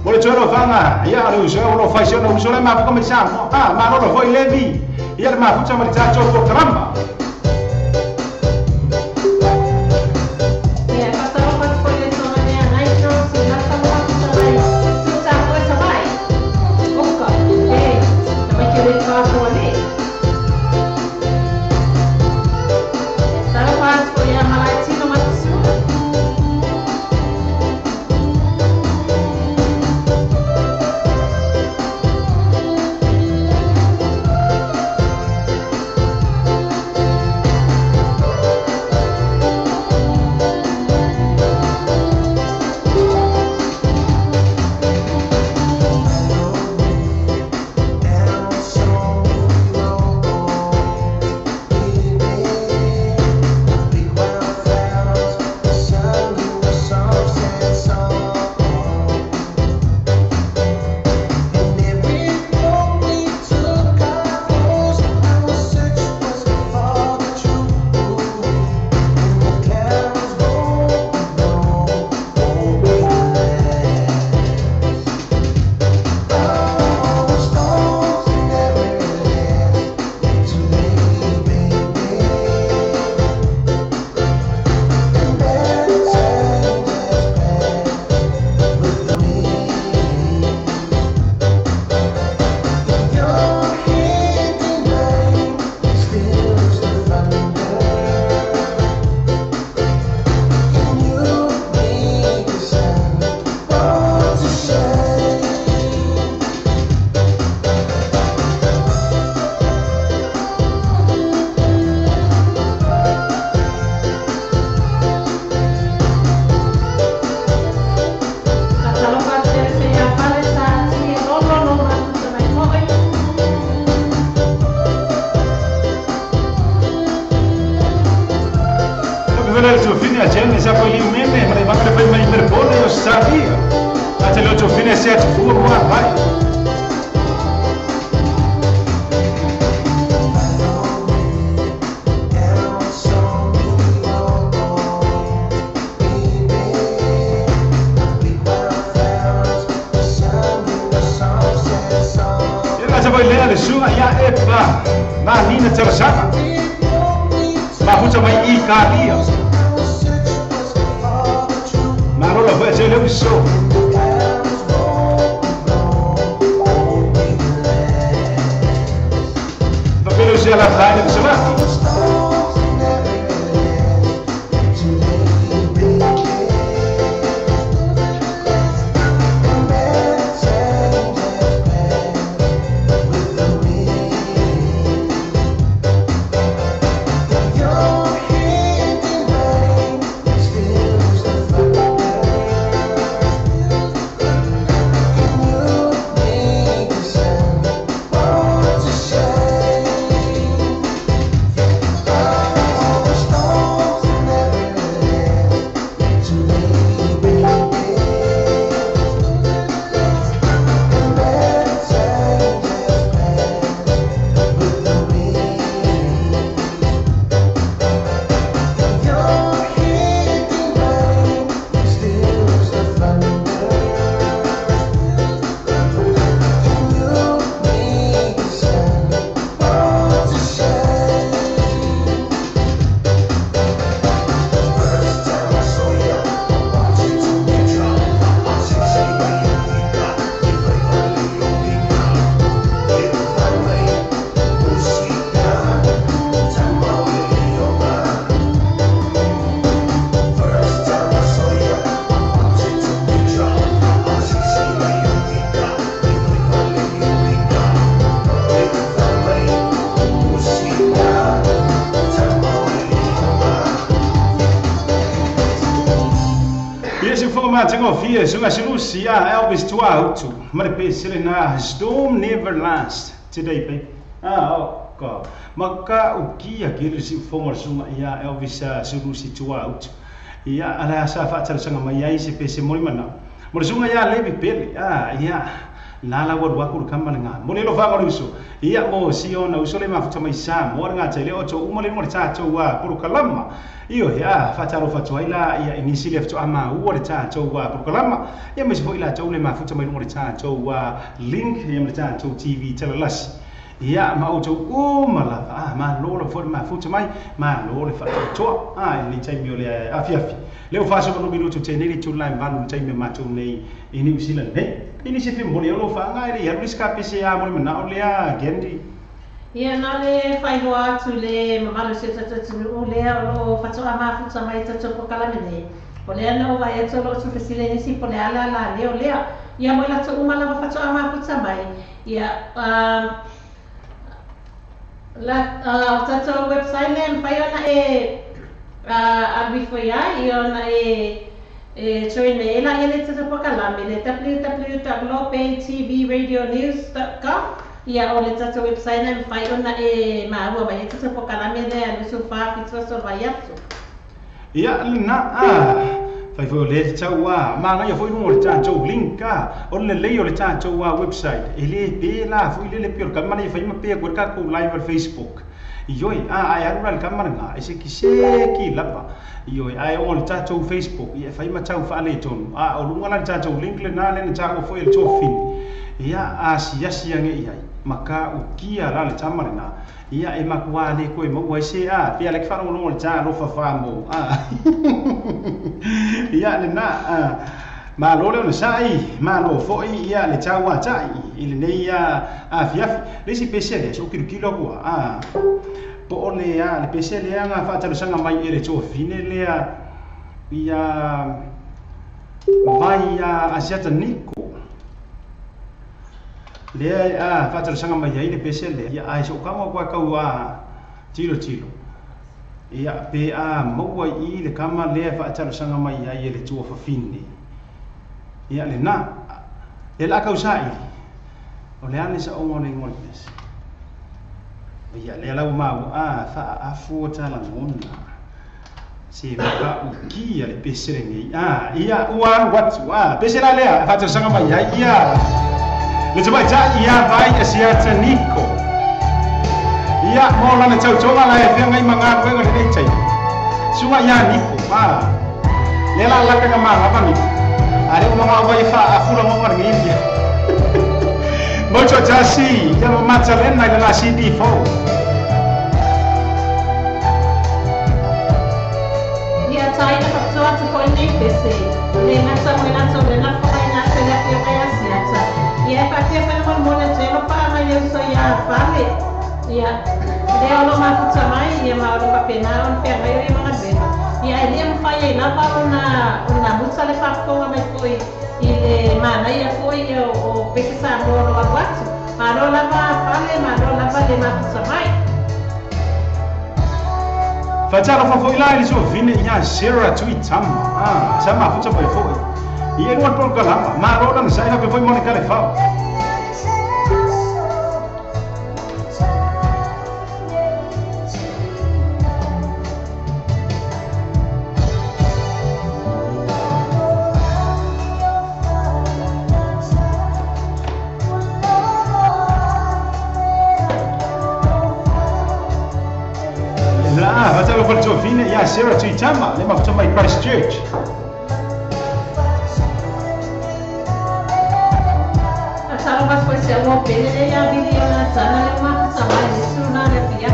Momoli atu ai alofaaga, ia o le uso o lo o fai si ona uso le mafuta mai Samoa. Malolo foi Levi, ia le mafuta ma le tatou polokalama. Ia, faatalofa atu foi i le toga lea Nigel Silasa ma mafuta mai Tuta foi Savaii. Oka, e, na mai ke le kātoa le. Talofa atu foi ia Malaetino Matisu. Faatalofa atu i le feia pale sa ati e lolo lo mafuta mai foi. Vele le tofine a jene sa foi liu meme, ma le vanga le fai mai Melbourne i Australia. A te leo tofine se atu fua mua vai. Ia la sa foi lea le suga ia epa, ma nina talosaga. Mafuta mai i Italia. Malolo foi a te leo uso. Papelo se ala fai le sama. Ia se fofoga matagofie suga silusi ia Elvis Tuahutu ma le pese lena Storm Never Last Today Babe. Oh, ka maka ukia ke le si fonga sunga ia Elvis Sulusi tua out ia ala sa fa talosaga mai ai se pese mo mana mo le suga ia Levi Pele ia lala wa wa ku kama nga mo le lo fa uso ia mo si ona uso le mafuta mai sa mo nga tele o to uma le mo ta to wa porokalama io ia fa talo fa to ila ia inisi le to ama u le ta to wa porokalama ia mo si fo ila to le mafuta mai mo le ta to wa link ia mo le ta to TV telelas ia ma o to uma la ma lo le fo mafuta mai ma lo le fa to ni tai mi le afi afi le o faso no minuto te nei tu line valu tai me ma tu nei i New Zealand nei ini se fi mo le lo fa ngai le ya ska pese ya mo le na o le a gendi ia na le fai hoa tu le mamalu se tata tu le o lo fa to ama fu mai tata po kala me o le no va e to lo tu fesile ni si po le ala la le o le ia mo la to uma la fa to ama fu mai ia la tata website le fai ona e alwi foi ia ona e join me ela ia le tata pokalame le www.lopaytvradionews.com ia o le tata website na fai ona e maua mai tata pokalame le alusu fa fitso so vai atu ia na fai foi le tau a ma ia foi mo le tau link a o le le o le tau a website e le pe la foi le le pe ka mana fai ma pe ko ka ko live Facebook ioi ai aru al kamara nga e se ki se ki lapa ioi ai o le tau Facebook ia fai ma tau fa le tonu a o lunga la tau link le na le tau foi le tau fin ia a si si nge ia maka ukia la le tamara na ia e makua le ko e mo se a pia le fa lo le tau lo fa fa mo a ia le na ma lo le sai ma lo foi ia le tau a tai i le nei a fiafi le si pese le so kilo kilo ko a po o le a le pese le nga fa talosaga mai e le tau fine le a ia vai a asiata niko le a fa talosaga mai ai le pese le ia ai so ka mo kwa kau a tilo tilo ia pe a mo i le kama le fa talosaga mai ai le tau fa fine ia le na le la causa i o le ane sa o le ngol ia le la ma a fa a fu ta la ngona se va ukia le pese le ngi a ia ua wat a pese la le fa ta sanga mai ia le tama ja ia vai asia ta niko ia mo la le tau tonga la e fe ngai manga ko ngai le chai suga ia niko a le la la ka ma ma ni are o mga vai fa a fula mo ngai ngi Mocho jasi ya mo matalen na la CD4 ia tai na fa to ko nei pese le na sa mo na to le na fa na se le fi ya siata ia fa te fa mo mo le te lo pa ma le so ya fa le ia le o lo ma fu mai ia ma lo pa pena on pe mai ia ma be ia ele mo fa ia na pa una una musa le fa ko mai foi i le mana ia foi o pese sa mo lo aguatu ma lo la va fale ma lo la va le ma fu mai fa tsa lo fa foi la le so vine ia Sarah Tuitama a sa ma fu tsa foi ia no por kala ma lo la sa fa foi mo le kale fa Fine, ia Sarah Tuitama, le mafuta mai Christchurch. A talo mas foi se o pele ia vili ona tana le mafuta mai suna le fia.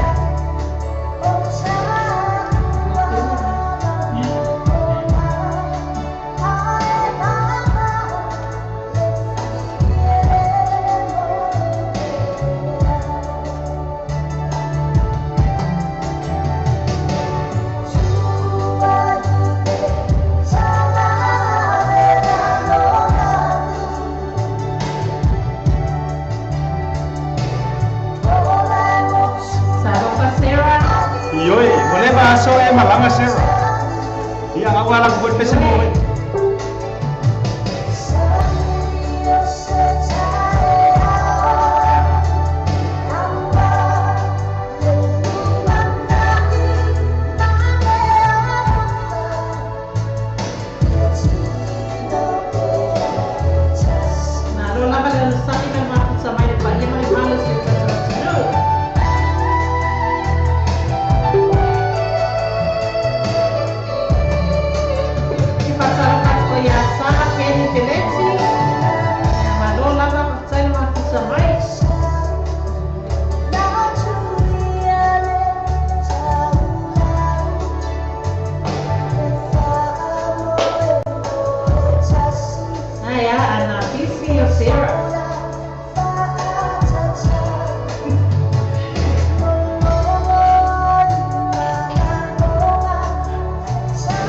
na pisi o Sarah.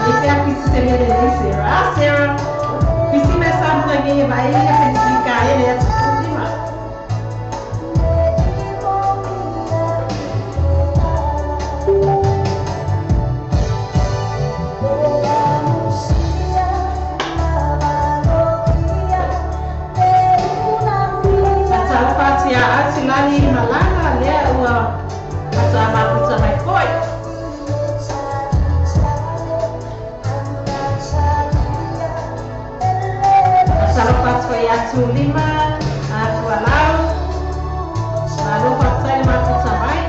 E a pisi se me Sarah. Ah, Sarah. Pisi me sabe que vai a ele é Lima, Atualau, Malu Patsai Matusamai.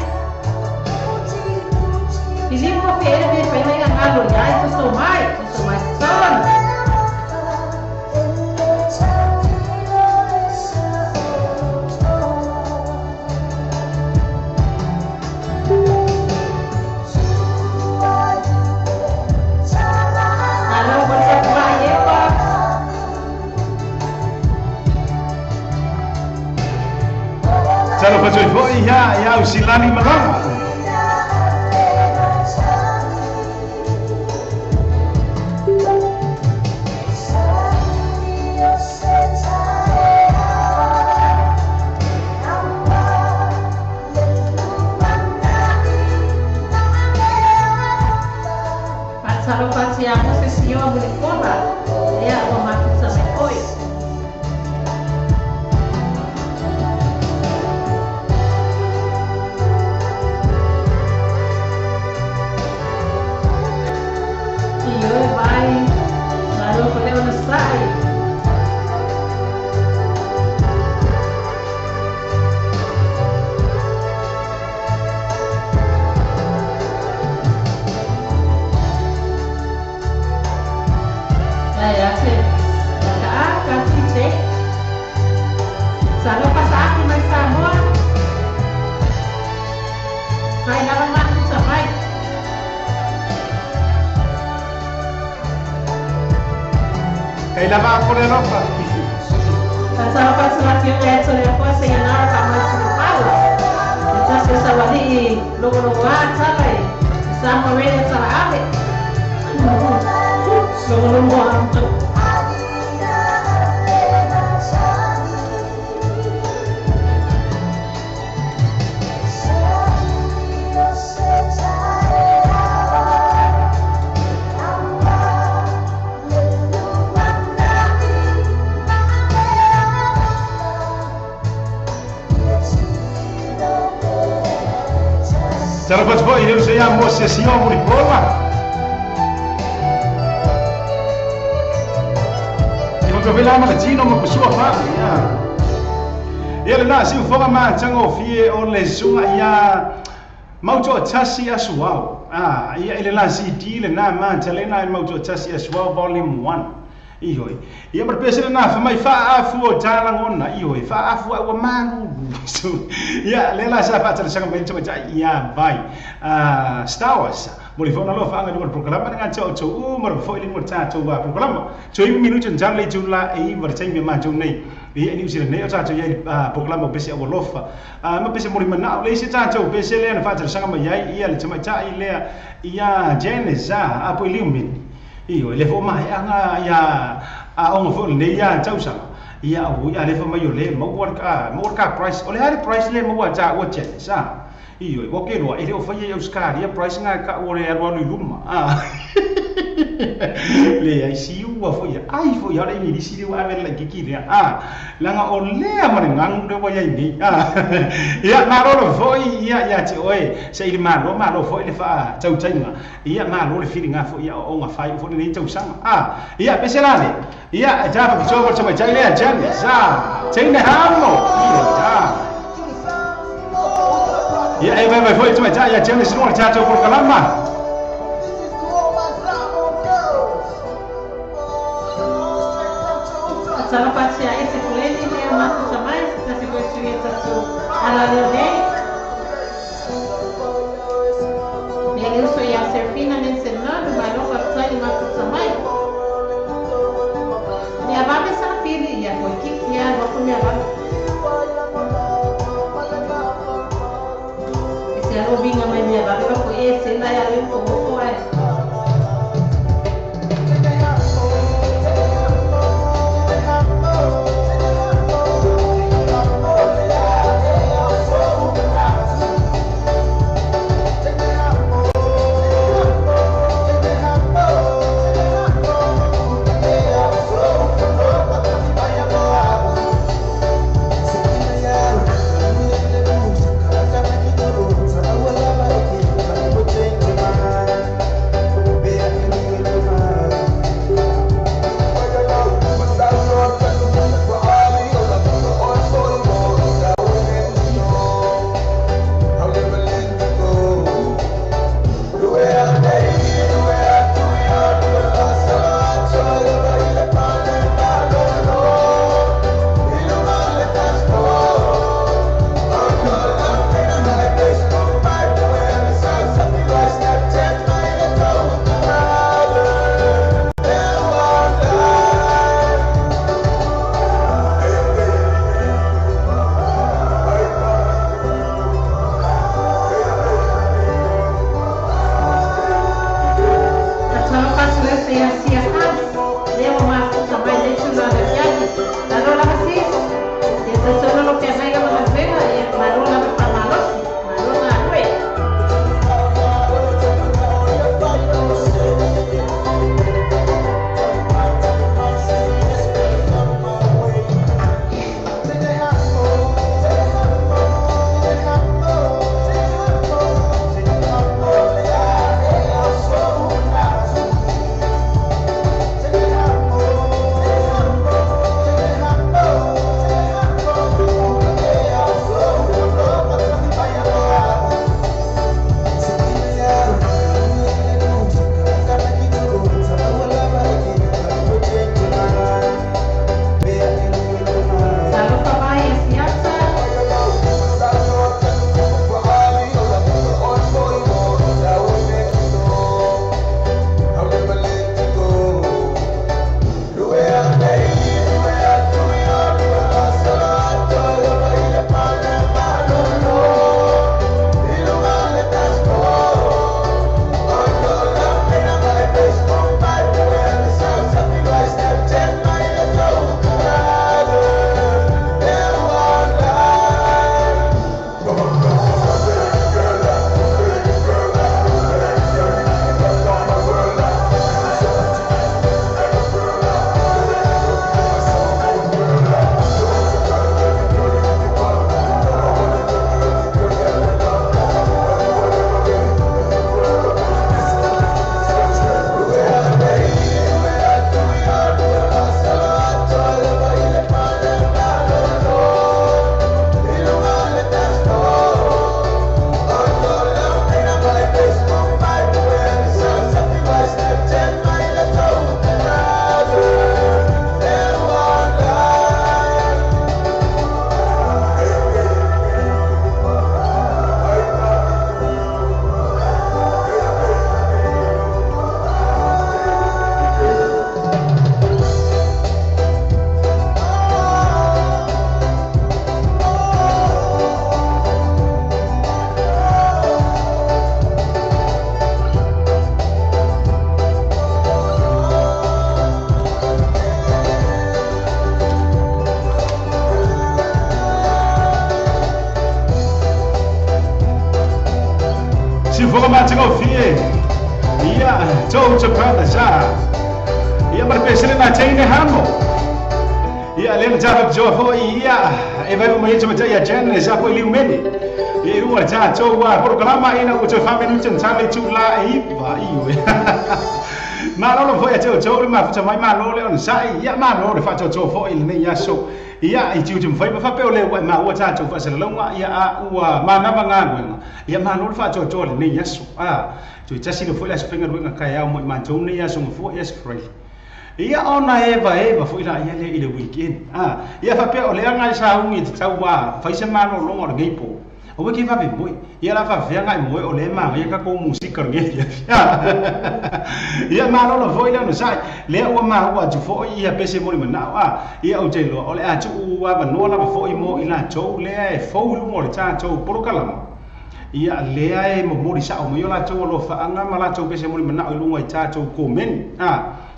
Filipe Pereira me foi mai ngalo ya itu somai son. Halo bersama Yepa. Talo patoi ia ia usilani malama. Patsalo patsia mo se sio mulikola. Ia o matusa mai oi. Kay lava ako na pa. Sa Tarapat po, ilo sa iya mo sesiyo mo ripola. Ilo ka vela ma tino mo kusua fa. Ya. Ia na si ufoga ma tango fie o le sunga ia mauto tasi asuau. Ah, ia ile la si di le na ma talena mauto tasi asuau volume 1. Ihoi. Ia marpese na fa mai fa afu o talangona ihoi fa afu wa manu. Ia le la sa fa tala sanga mai tama ia vai. Ah Star Wars. Mo le fona lo fa nga no programa nga tso tso u mo fo ile mo ta tso wa programa. Tso i minuto njam le jula e mo tsa mi ma tso nei. Ia ni usile nei o ta tso ia programa pese o lofa. Ah ma pese mo le mana le se ta tso pese le na fa tala sanga mai ia le tama ta ile ia Genesis a po ile min. Iyo le fo mai anga ia a ongo fo le ia tausa ia o ia le fo mai le mo ka price o le hari price le mo wa ta o che sa iyo o ke lo e o fa ia uskar ia price nga ka o le alo luma a le ai si u wa fo ia ai fo ia le ni si le wa le ki ki le a la nga o le ma ngang le wa ia ni a ia ma ro fo ia ia te oi se ile ma lo fo ile fa tau tainga ia ma lo le feeling a fo ia o nga fa fo ni tau sanga a ia pese la le ia ja fa so fo ma jai le ja sa te ne ha mo ia ja ia e vai vai fo ma ja ia ja se no ja to por kalama. Salapatia ese kuleni ne matu samai na se koesuia tatu ala leo. Ia uso ia serfina nensenando malo patsai matu samai. Ia vame sa fili ia ko o ai. Mai malo le on sai ia malo le fa cho fo il ne ia so ia i tiu fai fa pe le wa ma wa cha cho fa se longa ia a ua ma na ma nga ia malo le fa cho le ne ia so a tu cha si le fo la spenga ru nga kai mo ma cho ne ia so fo yes free ia ona eva eva fo ila ia le i le weekend a ia fa pe o le nga sa ungi te tau wa fai se malo longa le geipo o ke fa be moi ia la fa vea ngai moi o le ma ia ka ko musika nge fia ia ma lo lo foi le no sai le o ma wa ju fo ia pese mo le na a ia o te lo o le a chu wa ba no la fo i mo ila chou le e fo lu mo le cha chou poro kala Ia lea e momoli sa'o mai o latou alofaʻaga ma latou pese moli manaʻo i luga i tatou komeni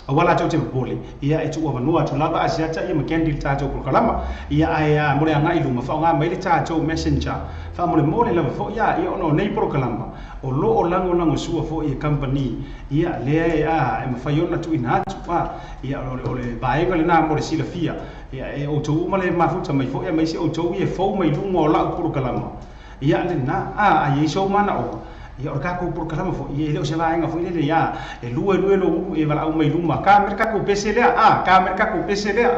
aua latou te popole ia e tuuavanoa atu lava asiata ia ma kendi le tatou polokalama ia ae mo le agaʻi luma faaaogā mai le tatou messenger faamolemole lava foʻi ia ona o nei polokalama o loo lagolagosua foʻi e company ia lea e e mafai ona tuuina atu ia o le vaega lenā mo le silafia ia e outou uma le mafuta mai foʻi amaise outou ia fou mai luga o laʻu polokalama ia lena ai sou mana o ia o ka ko polokalama foʻi ia e le o se vaega foʻi lele ia e lua lua lo e valaau mai luma ka mereka ko pese lea ka mereka ko pese lea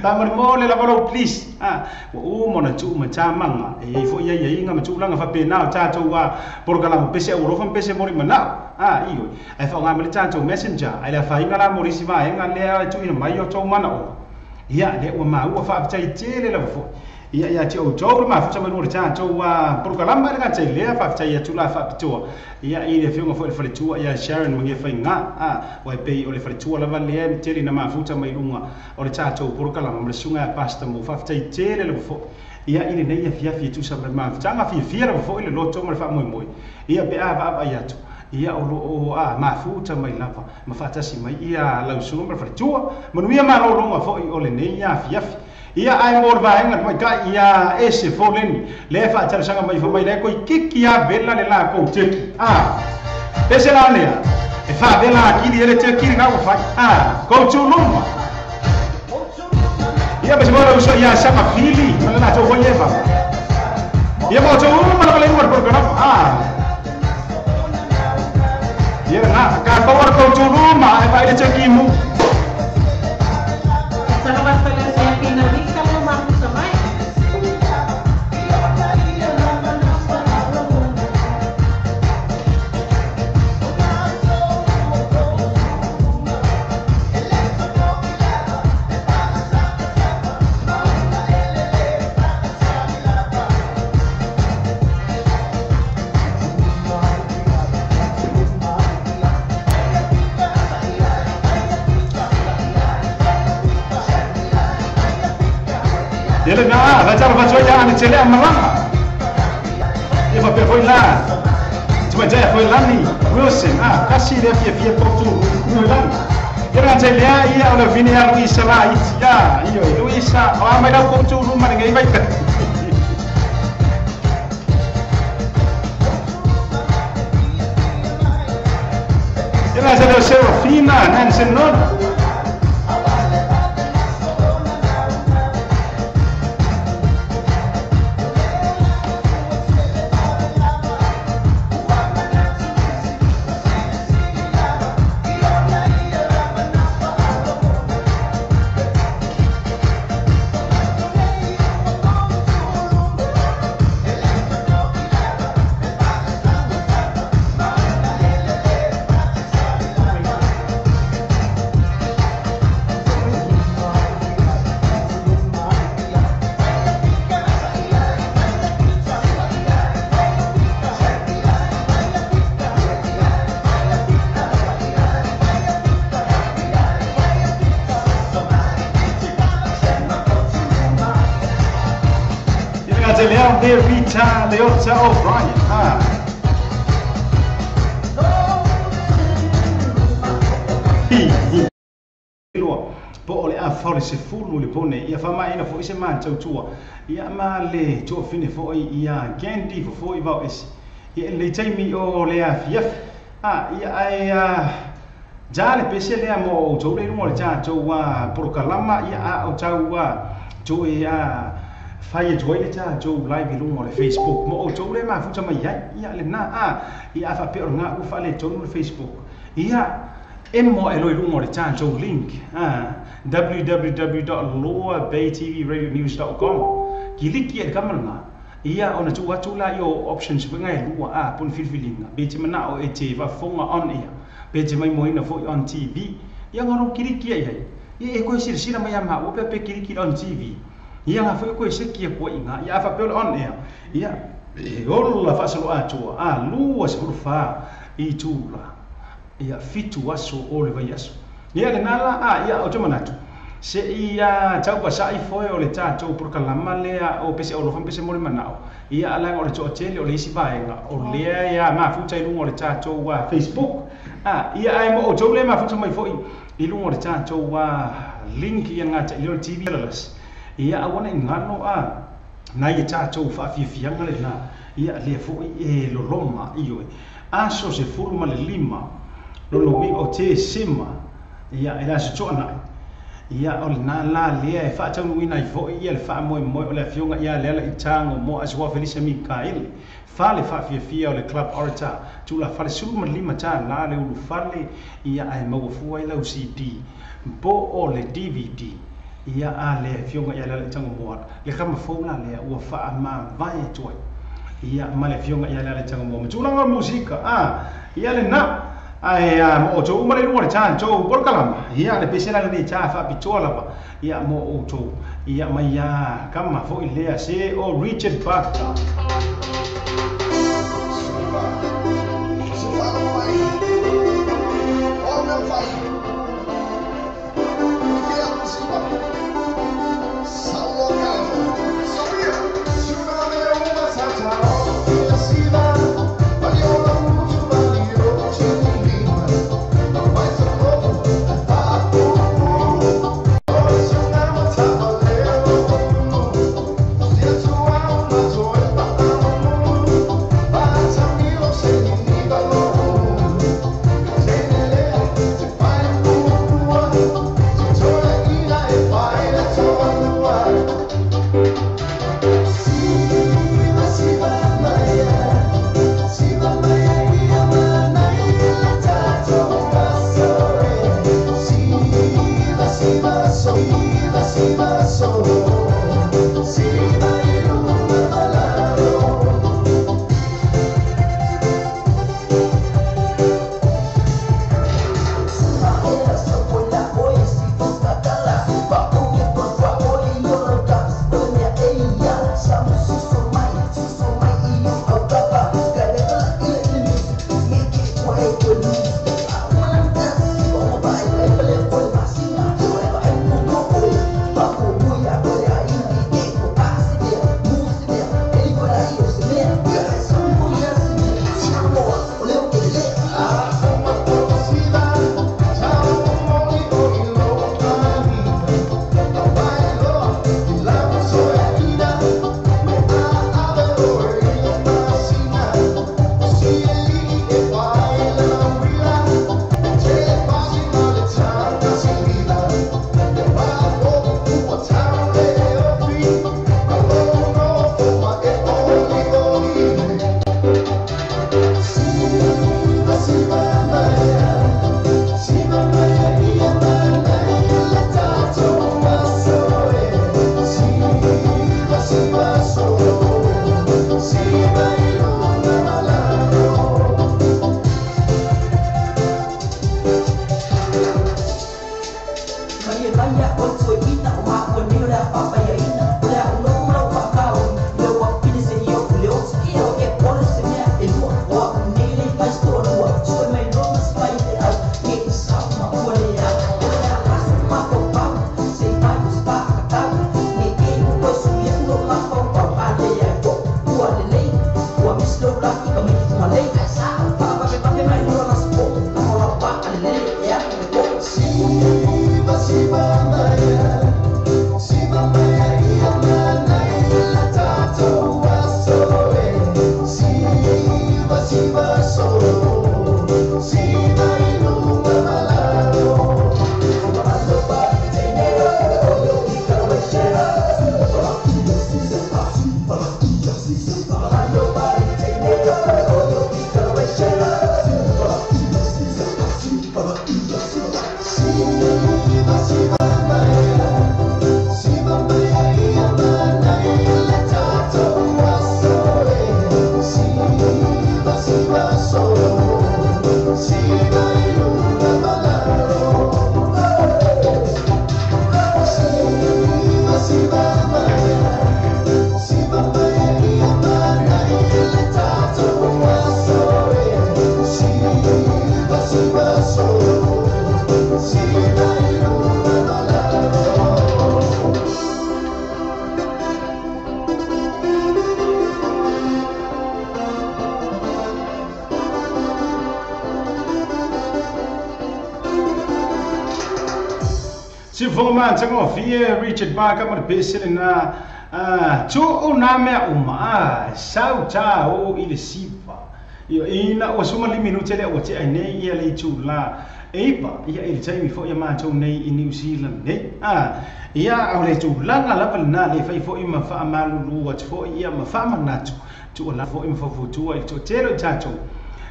faamolemole lava lou please ua uma ona tuu ma tamaga e iai foʻi aiaiga ma tuulaga faapena o tatou polokalama pese aualofa ma pese moli manao ioe ae faaaogā mai le tatou messenger ae le afaina la mo le isi vaega lea e tuuina mai o tou manaoga ia lea ua maua faafetai tele lava foʻi ia ia te outou le mafuta mai le tatou polokalama le gata i lea faafetai atu la faapitoa ia i le afioga foʻi le faletua ia Sharon Magefaiga ua e pei o le faletua lava lea tele na mafuta mai luga o le tatou polokalama ma le susuga ia Pastor mo faafetai tele lava foʻi ia i lenei afiafi e tusa ma le mafutaga fiafia lava foʻi le loto ma le faamoemoe ia pe a vaavaai atu ia o loo mafuta mai lava ma faatasi mai ia lausuga ma le faletua manuia malōlōga foʻi o lenei afiafi ia ae mo le vaega mai ka ia ese foleni le faatalosaga mai fa mai le koi kiki a vela le lakou teki pese la lea e faavela akili ele teki lena ua fai koutuluma ia pese mo uso ia sama fili ma le latou foi eva ia mo outou uma lava le lua le polokalama ia na ka kou ara koutuluma e vaai le teki mu. Salamat pala sa pinawika mo mafuta mai. Ele na, vai tchau, vai tchau, ya, ni malanga. E vai foi lá. Tu vai foi lá ni Wilson, kasi le fia fia potu, foi lá. Era tele ia o le vini a Luisa lá, ya, io Luisa, o mai lá potu lu ma ngai vai. Era tele Serafina, Nancy non. Rita Leota O'Brien. Po o le afa o le sefulu le pone ia faamaʻina foʻi se matautua ia ma le toafine foʻi ia Kendi fofoʻi vao ese ia le taimi o le afiafi ia ae ja le pese lea mo outou le iluga o le tatou polokalama ia a o tau toe fai e tuai le tatou live i luga o le Facebook mo outou le mafuta mai ai ia lena ia faapea o lagā ua faaletonu le Facebook ia e mo e loi luga o le tatou link www.loabaytvradionews.com kiliki e le kama lagā ia ona tuu atu la i o options foʻiga e lua pona filifiliga pe te manaʻo e te faafofoga on air pe te maimoina foʻi on TV ia ga kiliki ai ai ia e koe silasila mai ia maʻua pe pe kiliki on TV ia nga foi koe seki e koe inga ia faapea o le on air ia e ola faasaloa atua 24 i tula ia 7 aso o le vaiaso ia lenā la ia o te manatu Se ia tau pasai foe o le tatou polokalama lea o pese o lofa ma pese mo le manao ia alaga o le toatele o le isi vaega o lea ia mafuta i luga o le tatou Facebook ia ae mo outou le mafuta mai foi i luga o le tatou link ia gata'i lea o le TV lalasi ia aua ne i galo nai e tatou faafiafiaga lena ia lea foi e loloma ioe aso 15 lona uiga o Tesema ia e le aso toana'i ia o lena la lea e faataunuuina ai foi ia le faamoemoe o le afioga ia Lealaitago mo Asoa Felisa Mikaele fale faafiafia o le Club Orator tulafale 15 tālā le ulufale ia ae maua fua ai lau CD po o le DVD ia a le afioga ia Lealaitago mo le kama fou la lea ua faamavae atu ai ia ma le afioga ia Lealaitago mo ma tulaga o le musika ia lena ae mo outou uma le luga o le tatou polokalama ia le pese la lenei tā faapitoa lava ia mo outou ia mai ia kama foi lea se o Richard Barker. Siva, Si fonga ma tanga fie Richard Barker ma le pese le na tu o na mea uma sau ta o i le siva ia ina o suma li minute le o te ai nei ia le tu la eipa ia i le taimi fo ia matou nei i New Zealand nei ia o le tulaga lava lena le fai fo'i ma fa'amalulu atu fo'i ia ma fa'amanatu tu'a la fo'i ma faufutua i le to'atele o i tatou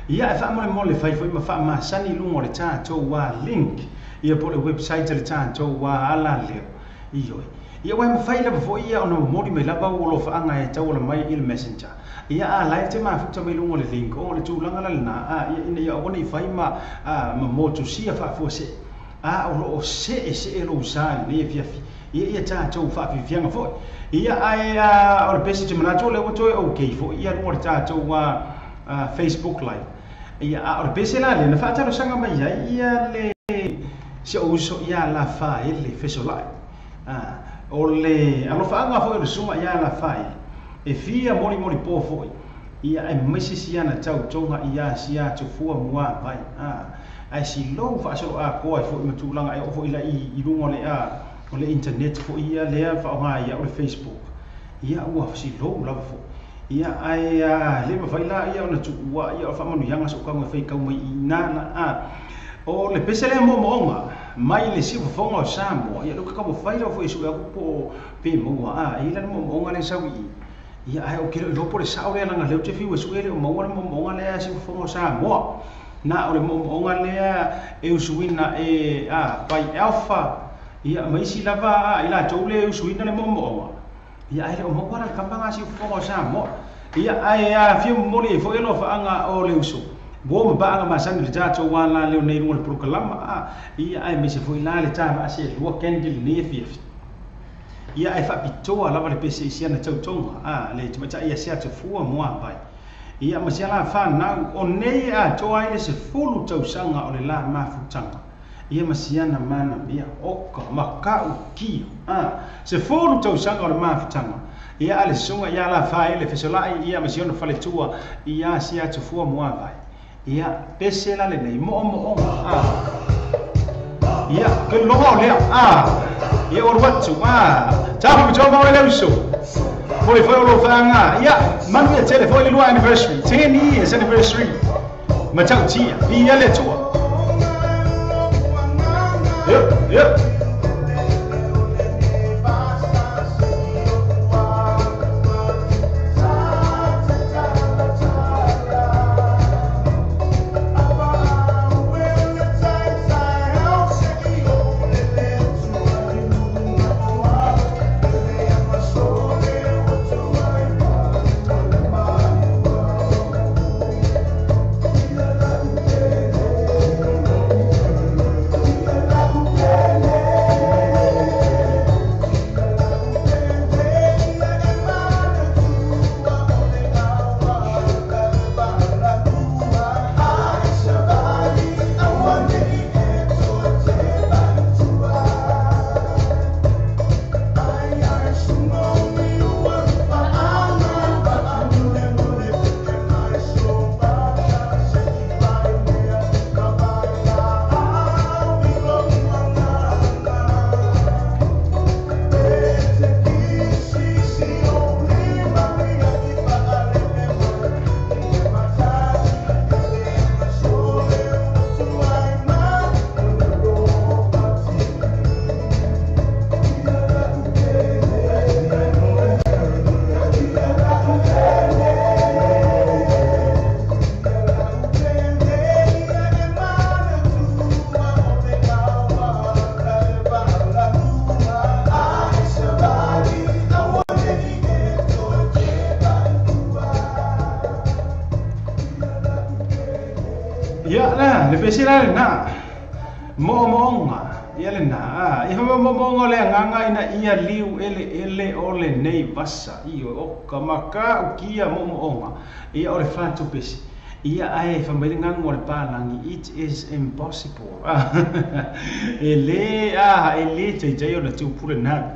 ia e fa'amolemole fai fo'i ma fa'amasani i luga o le tatou link ia po le website le tatou ala leo ioe ia ua mafai lava fo'i ia ona momoli mai lava ua lofa'aga e tauala mai i le messenger ia a lai te mafuta mai luga o le link o le tulaga la lena ia ina ia aua nei fai ma ma motusia fa'afuasē a o lo'o se'e se'e lou sa lenei afiafi ia ia tatou fa'afiafiaga fo'i ia ae o le pesi te manatu o le ua toe okay fo'i ia luga o le tatou Facebook live ia a o le pese la lena fa'atalosaga mai ai ia le si ou uso ia la fa'aele fesola'i o le alofa'aga fo'i o le suga ia la fa'aele e fia molimoli po fo'i ia e maise siana tautoga ia sia tufua mua vai ae silou fa'asolo atoa ai fo'i ma tulaga e oo fo'i la'i i luga o le o le internet fo'i ia lea fa'aoga ia o le Facebook ia ua silou lava fo'i ia ae le mafai la ia ona tu'ua ia o fa'amanuiaga so'okaga e faikau mai i ina na o le pese lea mo'omo'oga mai le siufofoga o Samoa ia luka kamofai lava fo'i e su'e aku po pe maua e i lana mo'omo'oga le saui'i ia ae o ke leo po le sa'o lea laga leo te fiu e su'e le o maua le mo'omo'oga lea siufofoga o Samoa na o le mo'omo'oga lea e usuina e pai alpha ia ma isi lava i latou le usuina le mo'omo'oga ia ae le o maua la le kamaga siufofoga o Samoa ia ae fia momoli ai fo'i alofa'aga o le uso ua ma pa'aga masani le tatou ala leo nei luga le polokalama ia ae maise fo'i la le tava'a lua kendi lenei afiafi ia ae fa'apitoa lava le pese i siana tautoga le tamaita'i ia sia tufua moa vai ia ma sia la fānau o nei atoa ai le 10 tausaga o le la mafutaga ia ma siana manamia oka maka'u kia 10 tausaga o le mafutaga ia a le suga ia la fāele fesola'i ia ma siona faletua ia sia tufua moa vai ia pese la lenei mo'omo'oga ia ke loga o lea ia o watu tapu to mo le uso mo le foi o lo fa'aga ia manu ia tele foi le lua anniversary 10 years anniversary ma tautia ia le tua yep yep. Ia la le pese la na mo'omo'oga ia lena ia mo'omo'oga o le agaga ina ia liu ele ele o lenei vasa ioe o ka maka'u kia mo'omo'oga ia o le fatupese ia ae famai le gagu o le palagi it is impossible e lē e lē taitai ona tupule na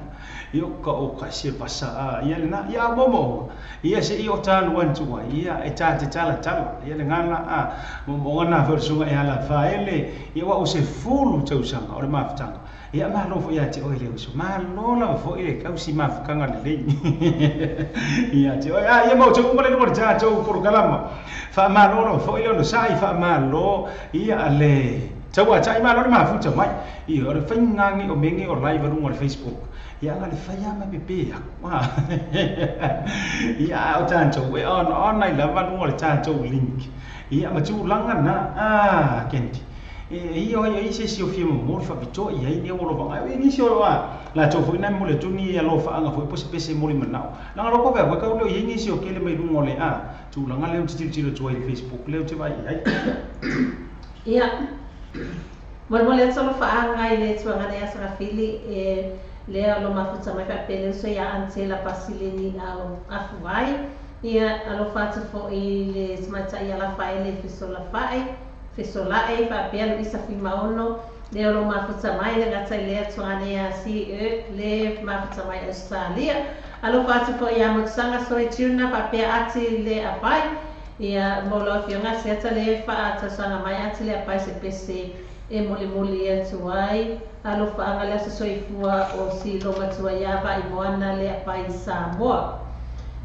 ia ka o ka se vasa ia lena ia mo'omo'oga ia se i o talu atu ai ia e ta te tala tala ia le gala mo'omo'oga na foi le suga e ala fāele ia ua o se fulu tausaga o le mafutaga Ia malo foi ia te oe le uso malo lava foi le kausi mafukaga lelei ia te oe a ia ma outou uma le luga o le tatou polokalama faamalo lava foi le onosa'i faamalo ia le tauata'i malo le mafuta mai ia o le faigage o mege o live aluga o le Facebook ia aga le fai ama pepe aku ia o tatou e ona i lava luga o le tatou link ia ma tulaga na kendi e ia oi se si o fia mo fa pito ia ni o lo vanga e ni si o la to foi na mo le tuni ia lo fa anga foi pose pese mo le manao la lo ko ve ko lo ia ni si o kele mai lungo le a tulaga le o titilo tu ai Facebook le o te vai ai ia mo le tolo fa anga ile tuanga ia sa fili e le lo mafuta mai fa pele so ia ante la pasileni au afuai ia alo fatu foi le smata ia la fa ele fisola fa fesolae faapea luisa fimaono le o lo mafuta mai le gata i lea tuaga ia CE le mafuta mai Australia alofa atu foi ia motusaga soe tuna faapea ati le apai ia mo lau afioga seata le faatausaga mai ati le apai se pese e molimoli atu ai alofaaga le aso soifua o silo matua ia vaimoana le apai Samoa.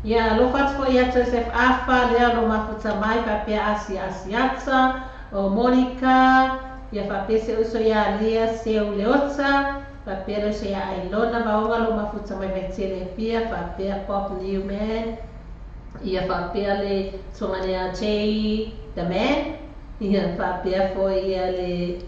Ia alofa atu foi ia Joseph Afa lea o lo mafuta mai faapea asi asiata o Monica ia faapea se uso ia Alia Seu Leota faapea le uso ia Ailona Vaoga lo mafuta mai vaitele pia faapea Pop Newman ia faapea le tuaga J The Man ia faapea foi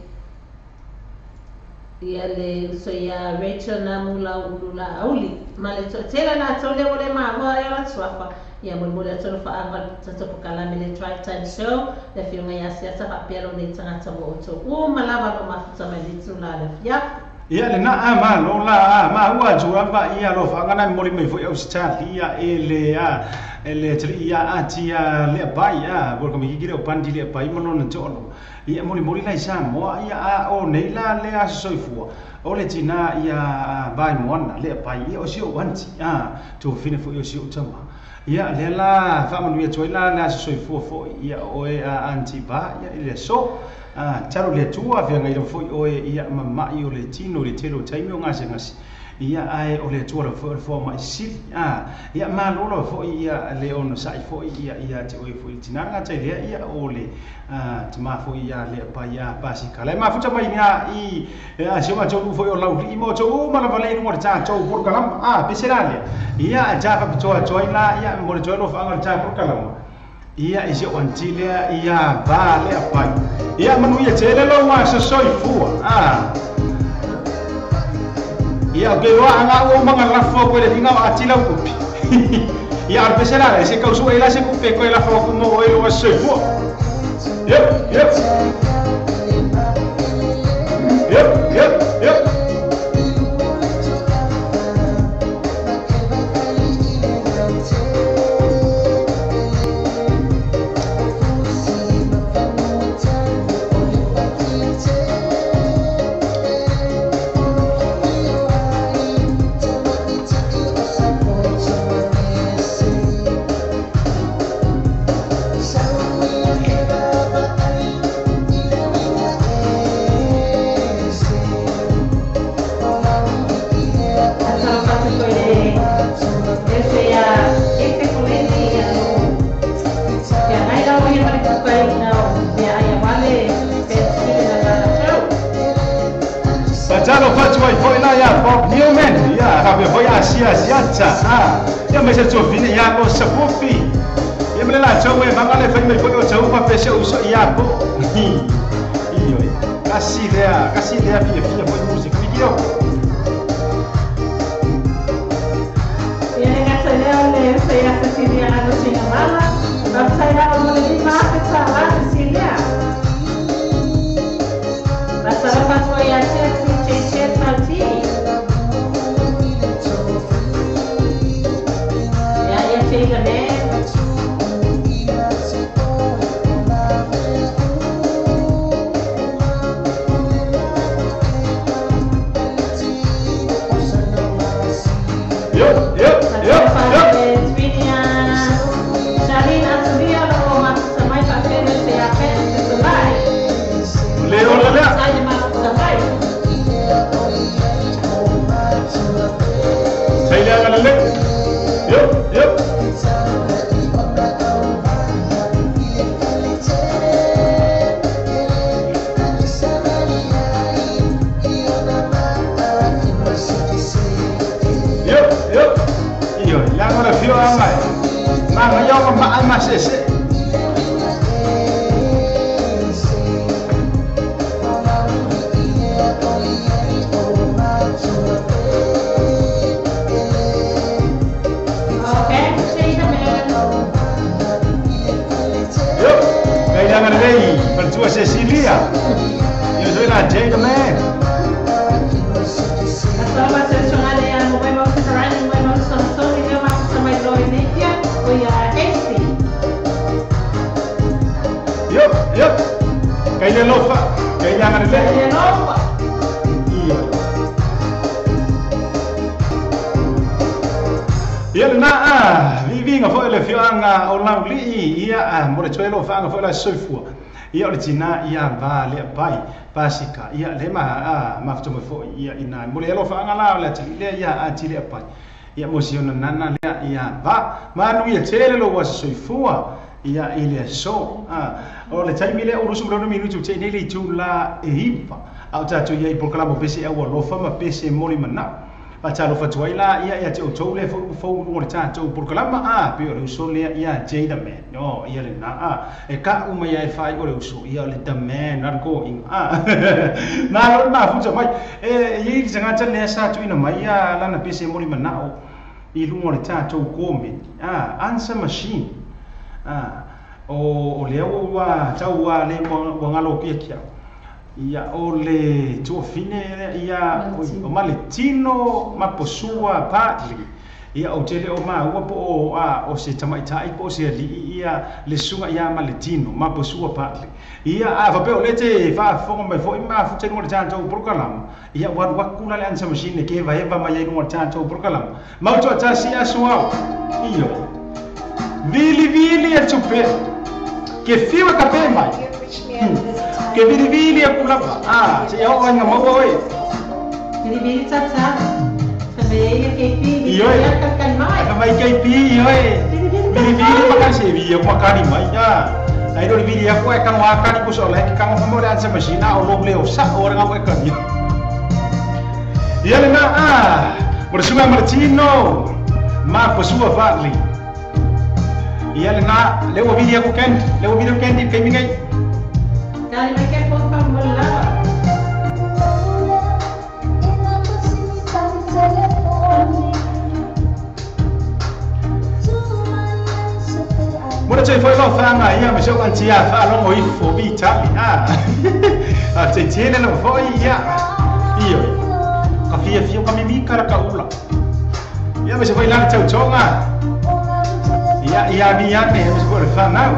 ia le uso ia Rachel Namula Ulula Auli ma le toatele latou le ua le maua e o latuafa ia molimoli atu lo faaaga tatou pokalame le Drive Time Show le afioga ia Siata faapea lo nei tagata mo outou uma lava lo mafuta mai le tula le afiafi. Ia le na a malo la a ma ua atu ia lo faaaga na moli mai foi Australia e le a le tali ia atia le pai a bo ko mi kire o pandi le pai mo lona tolo ia moli moli lai Samoa ia a o nei la le aso soifua o le tina ia vai moana le pai ia o si o anti a tu fine foi o si o tama ia le la fa manu ia toi la le aso soifua foi ia oe a anti ba ia ile so a taro le tua via ngai foi oe ia mamai o le tino le telo taimi o ngase ngase ia ai o le tua la foi fo mai sili a ia malo la foi ia le ono sai foi ia ia te oi foi tinanga te le ia o le a te ma foi ia le pa ia pasi kala ma futa mai ia i a se ma to foi o lau i mo to ma la vale no ta to por kalam a pesera le ia ja fa to to ina ia mo le to lo fa ngal ta por kalam ia i se antilia ia va le pa ia manu ia te le lo ma so soi fua a ia o ke wa anga o manga la fo ko le hinga atila kupi ia al pesera se kausu ela se kupe ko ela fo ko mo e lo se fo yep yep yep yep yep Ia mai se tofine ia ko sapofi ia mele la tau e manga le fai mai foi o tau pa pese uso ia ko io kasi lea fia fia foi música video ia le gata lea le se ia Cecilia no se mala va sai la mo le ma fe sa la Cecilia va sa fa foi a che che che ti Leo. Yo, yo. Yo, yo. Iyo, la ngora fio amai. Ma ma yo ma ma se se. Okay, say the man. Yo, kaya nga lei, pertua Cecilia. Yo soy la Jada Man. Atau selesai ya mo mai mau sekarang mo mau Samsung ini mau sama Indonesia, o ya Casey. Yo, yo. Kaya lofa, kaya nga lei. Kaya lofa. Iyo. Ia na a vivinga foi le fioanga o lauli ia a mo le tsoelo fanga foi la soifua. Ia o le tina ia va le pai pasika ia le ma a mafto mo foi ia ina mo le alo fanga la le tili le ia a tili pai. Ia mo si ona nana le ia va manu ia tele lo wa soifua ia ile so a o le taimi le o rusu lo minutu te nei le tu la e hipa. Au tatu ia i programa pese au alofa ma pese moli mana. Patalo fatuai la ia ia te o tole fo fo no le tatou programa a pe o le uso le ia Jada Man no ia le na a e ka uma ia e fai o le uso ia le the man na go in a na lo ma fu mai e i sanga tsa le sa tu ina mai ia la na pese moli mana o i lunga le tatou komen a answer machine a o le ua tau wa le mo ngalo kia kia ia o le tuafine ia o maletino maposua patli ia o tele o ma ua po o a o se tamaitai po se li ia le sunga ia maletino maposua patli ia a fa pe o le te fa fongo mai fo ima fu te no le tanto prokalama ia wa wa kula le ansa machine ke va eva mai no le tanto prokalama mauto tasi asuau io vili vili e tupe ke fiwa ka pe mai ke vili vili e kulapa ah se ia o nga mau oi vili vili tata sabe ia ke pi io kan mai ka mai ke pi io vili vili vili pa se vi ia kwa kani mai ya ai do vili ia kwa ka wa kani ku so le ka mo mo le ansa machine o lo le o sa o nga kwa kani ia le na ah por suma Martino ma posua vali ia le na le o vili ku ken le o vili ken ke mi ngai Dali mai ke pon pa mo la. Mora te foi lo fanga ia me so antia fa lo mo ifo bi tali ah. A te tiene no foi ia. Io. Ka fia fia ka mi kara ka ula. Ia me se foi la tau tonga. Ia ia mi ia me se foi fa nau.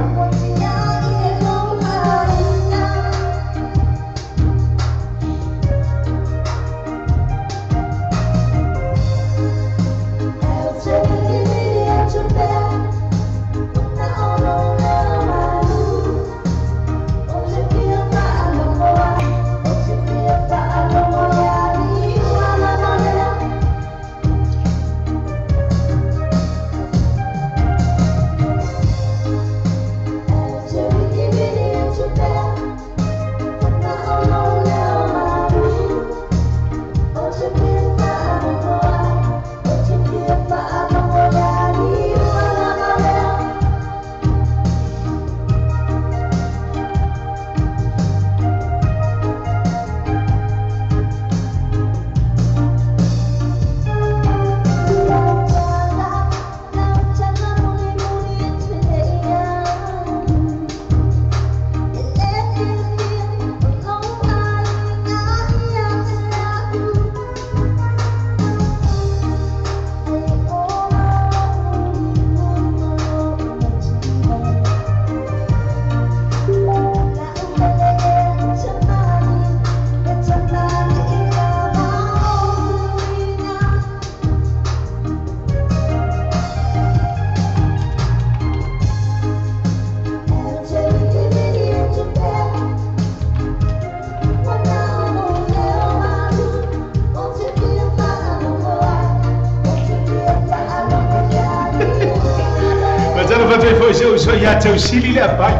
Talo fa foi se o so ia tau sili le apai.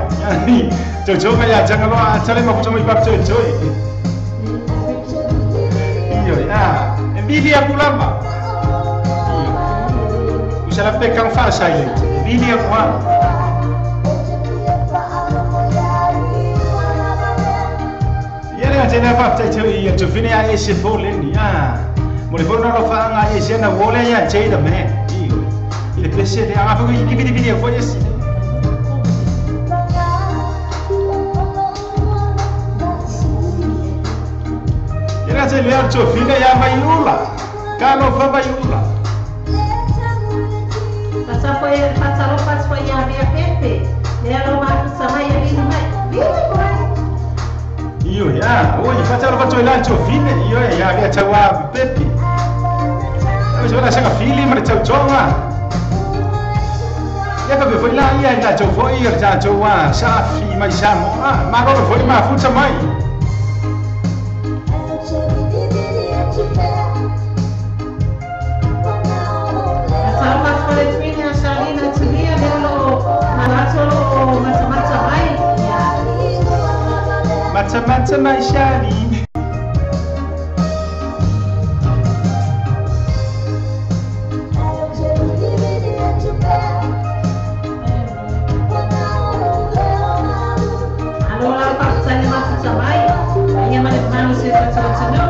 Tau tau mai ia tanga loa tale ma kuta mai pap tau tau. Iyo ya, Emilia kulama. Iyo. Usala pe kang fa sai le. Emilia kwa. Ia le tena fa tau tau ia tu fini a ese fo le ni. Ah. Mo le fo na lo fa nga ese na wo le ia tei da me. Iyo. Ile pese le aga fo ki vidi vidi fo yes. Ela te lea tofina ya maiula. Kalo fa maiula. Pasa foi pasa lo pas foi ya via Pepe. Le lo ma sama ya vino mai. Vino mai. Iyo ya, oi pasa lo pato ila tofina iyo ya via tawa Pepe. Mas ora chega fili mas tau tonga. Ya ka foi lá ia nda tau foi ia ja tau wa sa fi mai sa mo ah ma ro foi ma fu sa mai. Matsa matsa mai shali. Allora passa le matsa mai. Andiamo alle mani se faccio no.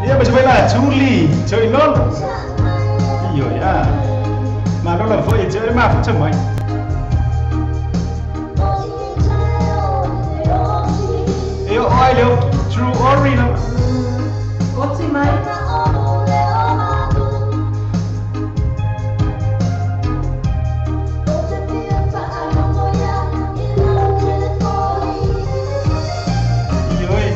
Ia mas vai lá Julie, Joy lolo. Iyo ya. Ma lola foi je ma fu mai. Io oi leo true ori no. Oti mai. Iyo e.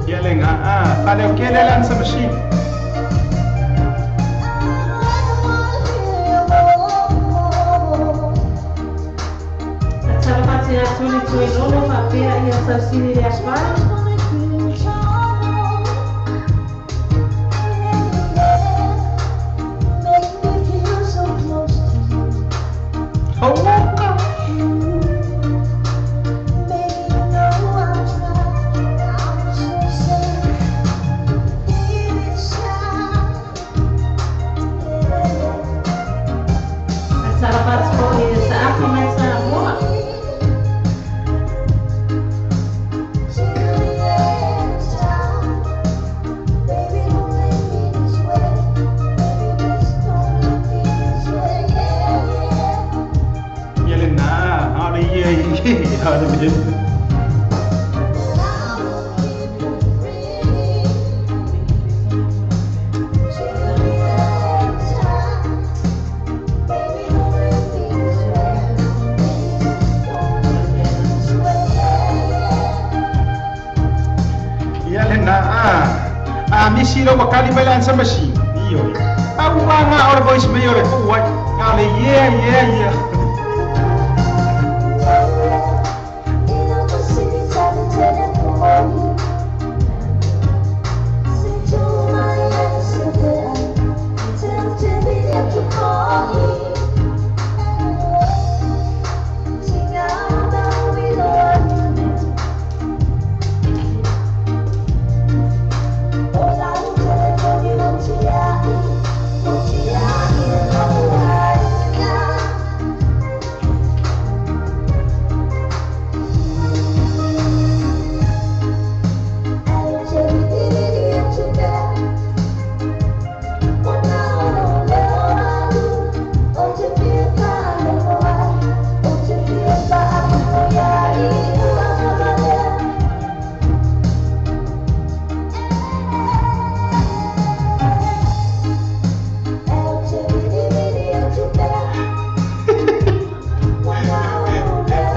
Ia le nga ah, fa le ke le lan sa machine. Passa lo passa ya tuli tuli lolo fa pea ia sa sili le aspai. Oh, Passa lo passa foi sa afi mai sa moa. Ia le na, ah le ia ia le me. Ia le na ah. Ah misi lo wakali mai lan sa machine. Iyo. Ah wa nga ora voice me ora ku wa. Ah le yeah yeah yeah.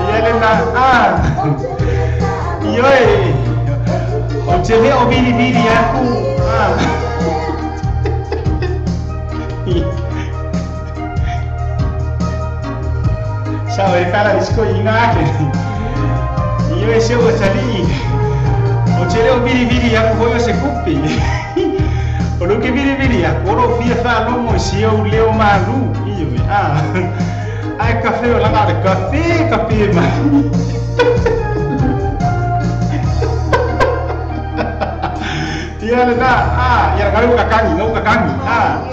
Ia le na ah. Iyo e. O te le o vili vili aku. Ah. Sa e kala isko inga ke. Io e se o tali. O te leo viri viri aku foi o se kupi. O lo que viri viri aku oro fia fa lomo si o leo malu. Io e ah. Ai café o langa de café café ma. Ia le na ah ia ngalu kakangi ngau kakangi ah.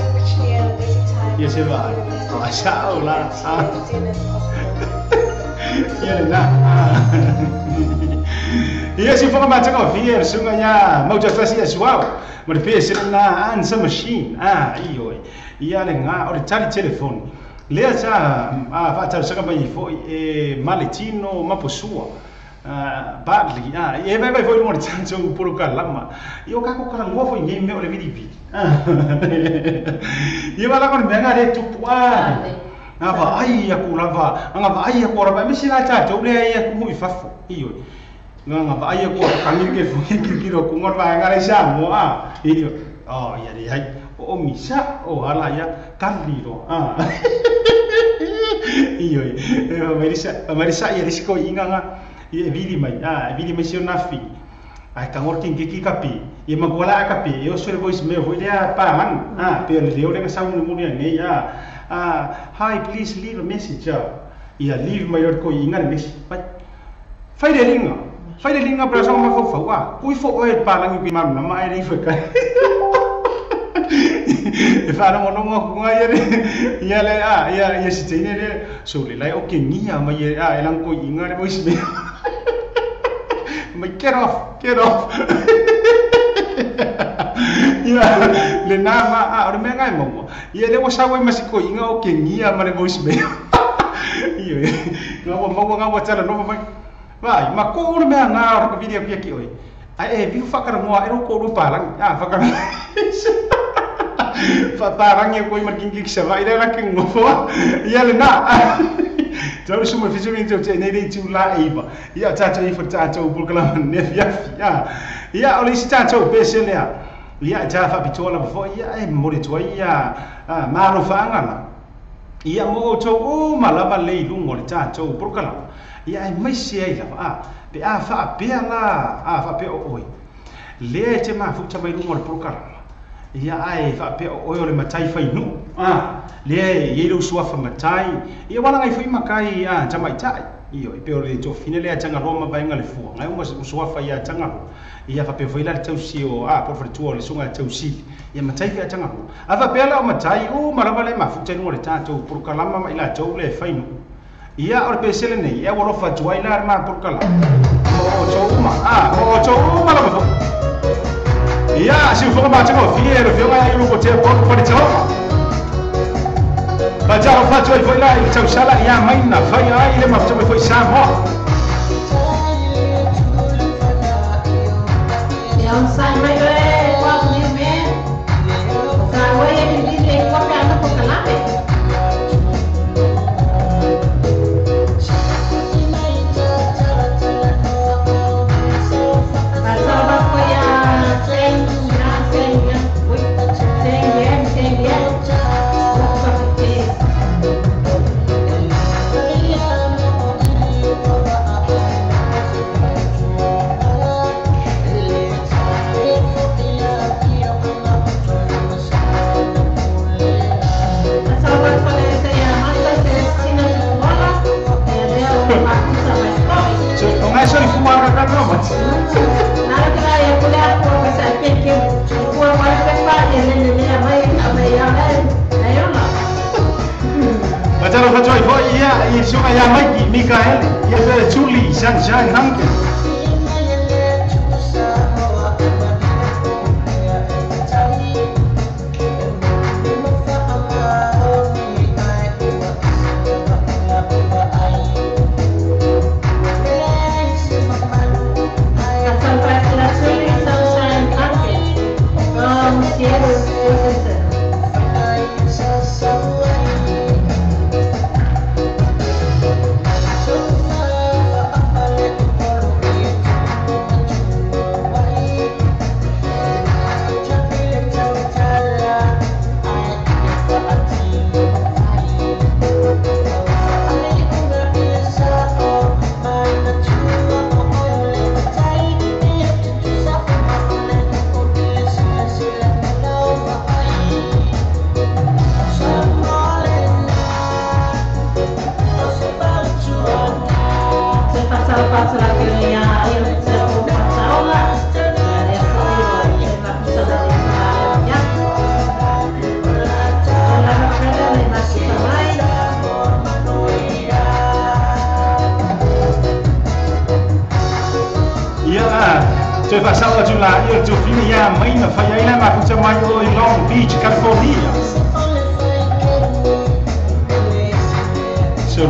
Ia se va. Ah sa o la ah. Ia le na ah. Ia se fonga ma tanga fia sunga ya mau ja tasi suau. Mo le pe se na answer machine ah io. Ia le nga o le tali telefone. Lea sa a fa tau saka mai foi e maletino maposua. Badly ah e vai vai foi mo tsa o poro kalama. Io ka ko kala ngo foi nei me o le vidi vidi. Ia wala ko me nga re tupu ah. Nga va ai aku lava, nga va ai aku ora me sila tsa tau le ai aku mo ifafo. Io. Nga nga va ai aku kangi ke fu ki ki ro ku ngor va nga le sa mo ah. Io. Oh ia re ai. O misa o ala ia kaliro ah. Io. Marisa ia risiko inga nga ia vili mai ah vili mai sio nafi ai ka ngor king ki kapi ia magola kapi eu sou voice mail voi lea pa man ah pe le leo le sa mu mu nei ah ah hi please leave a message ia leave mai ko inga message fai le linga pra sa ma fo fo ah kui fo oi pa lang ki mam na mai ri fo ka e fa no no ngo nga ia le ah ia ia si tene le so le lai okay ni ya mai ah elang ko inga le voice mail mai get off ia le na ma ah o me ngai mo ia le wo sa wai masiko inga okay ni ya ma le voice mail ia nga wo mo nga wo tala no mai vai ma ko me nga o video ki ki oi ai e vi fa kara mo e ro ko ro pa lang ah fa kara fa pa lang ko i mar king ki sa vai la ki ngo ia le na tau su me fizu mi te nei nei tu la eiva ia ta ta i fa ta ta bu kala ne fia fia ia o le si ta ta pe se le ia ta fa pitola fo ia e mo le toi ia ma ro fa ngala ia mo to o malaba le lungo le ta ta bu kala ia e mai se ai la a pe a fa pe la a fa pe o oi le te ma fu ta mai lungo le bu kala ia ai fa pe o oi o le matai fai nu ah le ye lu sua fa matai ia wala ngai foi makai a tamai tai io e pe o le to fine le tanga roma vai nga le fua ngai uma sua fa ia tanga ia fa pe foi la tau si o a por fa tu o le sunga tau si ia matai fa tanga ro a fa pe la o matai o marava le mafu te no le tato por kalama ma ila tau le fai nu ia o le pe sele nei ia wolo fa tu ai la ma por kalama o to uma a o to uma la fa ia se o ma tanga fiero fio ngai lu ko te por fa te Bajaro fato e foi lá e tau sala ia mai na vai ai le ma foi sa mo. E on sai mai e kwa ni me. Ka we e ni le kwa ka na ko kalame. Bajaro ba ko ya ten ya ten ya. Oi ten ya ten ya. Bajaro fato e foi ia e sunga ia mai Mikael ia pe Julie Sunshine Hanke. Toe faasao atu laia o le tofina ia maina fai ai la mafuta mai o i Long Beach, California. So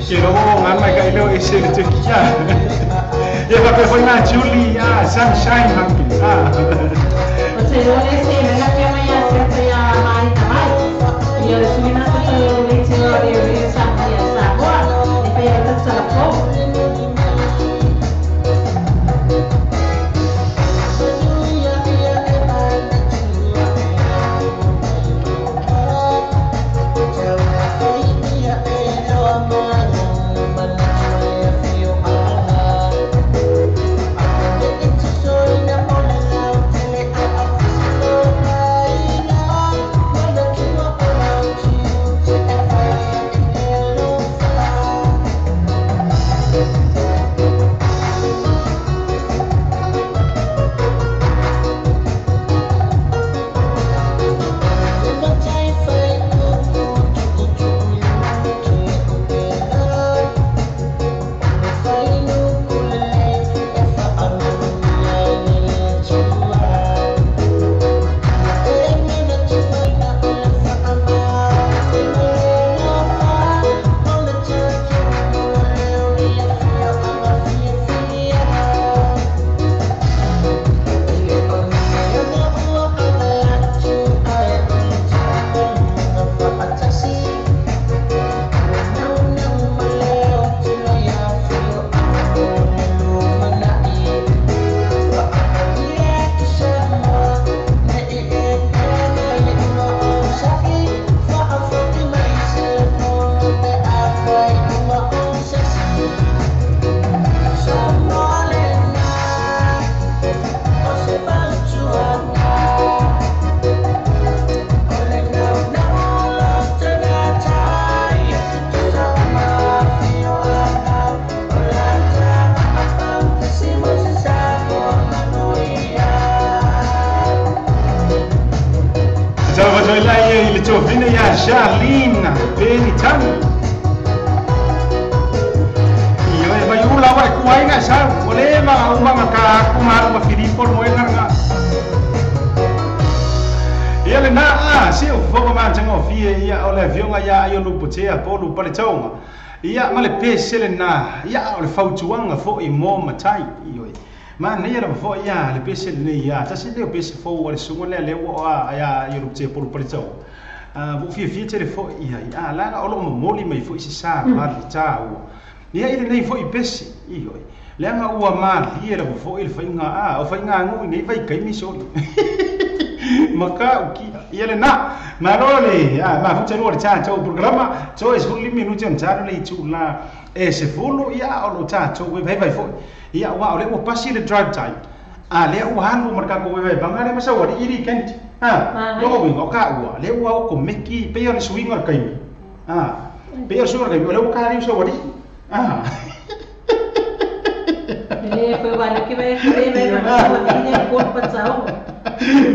ke lo o ngā mai ka ileo e se le tukia. Ia faapea foi na Julie, Sunshine Hampton. O te role se me la pia mai a se te ia mai ta mai. Ia le suina te te le te o le le sa ia sa boa. E pe ia te sa la po. Charlene Benitani. Io e vai ula wa kuainga sa ole ma uma ka kuma ma Filipo mo nga. Ia le na a se o fogo ma tango fie ia ole vionga ia ia lu potea polu pale taunga. Ia ma le pese le na ia o le fautuanga fo i mo matai io. Ma nei era fo ia le pese le ia ta se le pese fo o le sungo le le o a ia ia lu potea polu pale taunga. Vo fia fia tele fo ia ia la o lo moli mai fo isi sa ma le ta o ia ile nei fo i pese io le nga ua ma ia le fo ile fainga a o fainga ngu nei vai kai mi so maka uki ia le na ma ro le a ma fu tele cha cha programa cho es fu limi nu chen cha le chu la e se fu ia o lo cha cho we vai vai fo ia wa o le o pasi le drive time a le o halu marka ko we banga le masa wa iri kenti. Ah, logo wingo ka ua, le ua o komeki pe o swing or kai. Ah, pe o swing or kai, le o ka ri so wari. Ah. Le foi wa le ke be ke be ma ni ko pa tsao.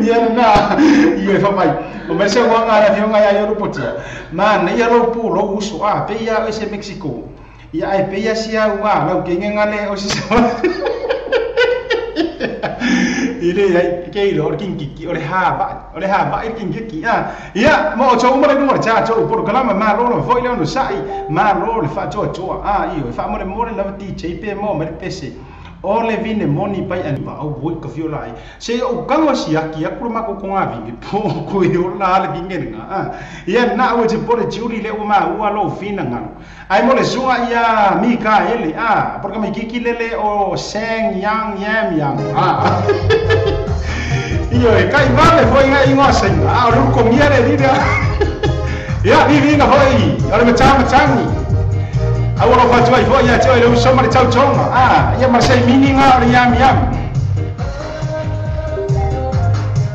Ia na, ia fa mai. O me se wa ngara fi nga ya ro potia. Ma ne ia ro pu lo uso a pe ia ese Mexico. Ia ai pe ia sia ua, la ke nga le o si so. Ile ai ke ilo o kinki o le ha ba i kinki a ia mo cho mo le no cha cho por kalama ma lo lo foi le no sai ma lo le fa cho cho a io fa mo le mo le la DJ pe mo me pese o le vine moni pai ani ba o boi ka fiola ai se o kango sia ki a kuruma ko ko ngavi po ko yo la le vinge nga a ia na o te pore juri le o ma ua lo fina nga ai mo le sua ia mi ka ele a porque me kiki lele o seng yang yam yang a io e kai vale foi nga ingo seng a o ko mia le dira ia vi vi nga foi o le chang chang Awalo fa tuai foi ia tuai le uso mari tau tonga. Ah, ia mar sei mini nga o yam yam.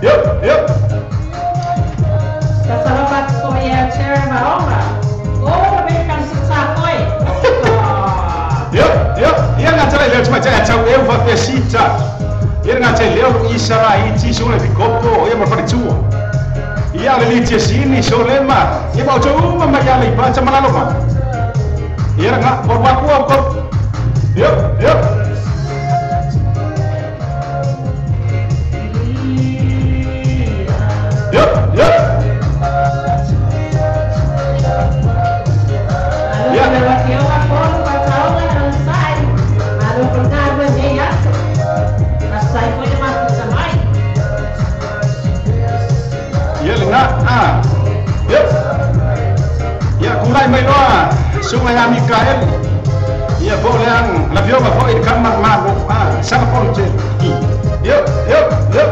Yep, yep. Kasama pa ko ia chair maonga. Oh, me kan sa koi. Yep, yep. Ia nga tala le tuma tala tau eu fa pesita. Ia nga tala le isara iti so le bikopo ia mar fa tua. Ia le li sini so le ma. Ia ba to uma ma ia le pa tama lo ma. Ia nga por wa ku ko. Yep, yep. Mai loa sunga ia Mikael ia po leang la fioga foi le kamar malo a sanga ponte yo yo yo.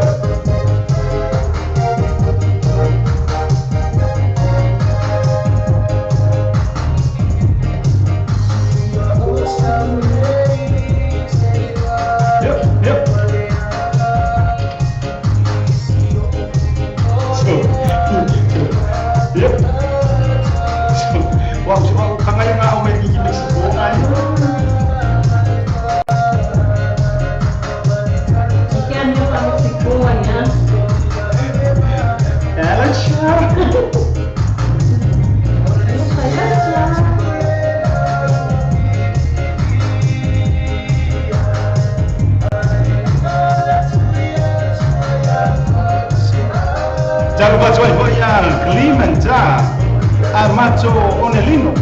Armacho Onelino.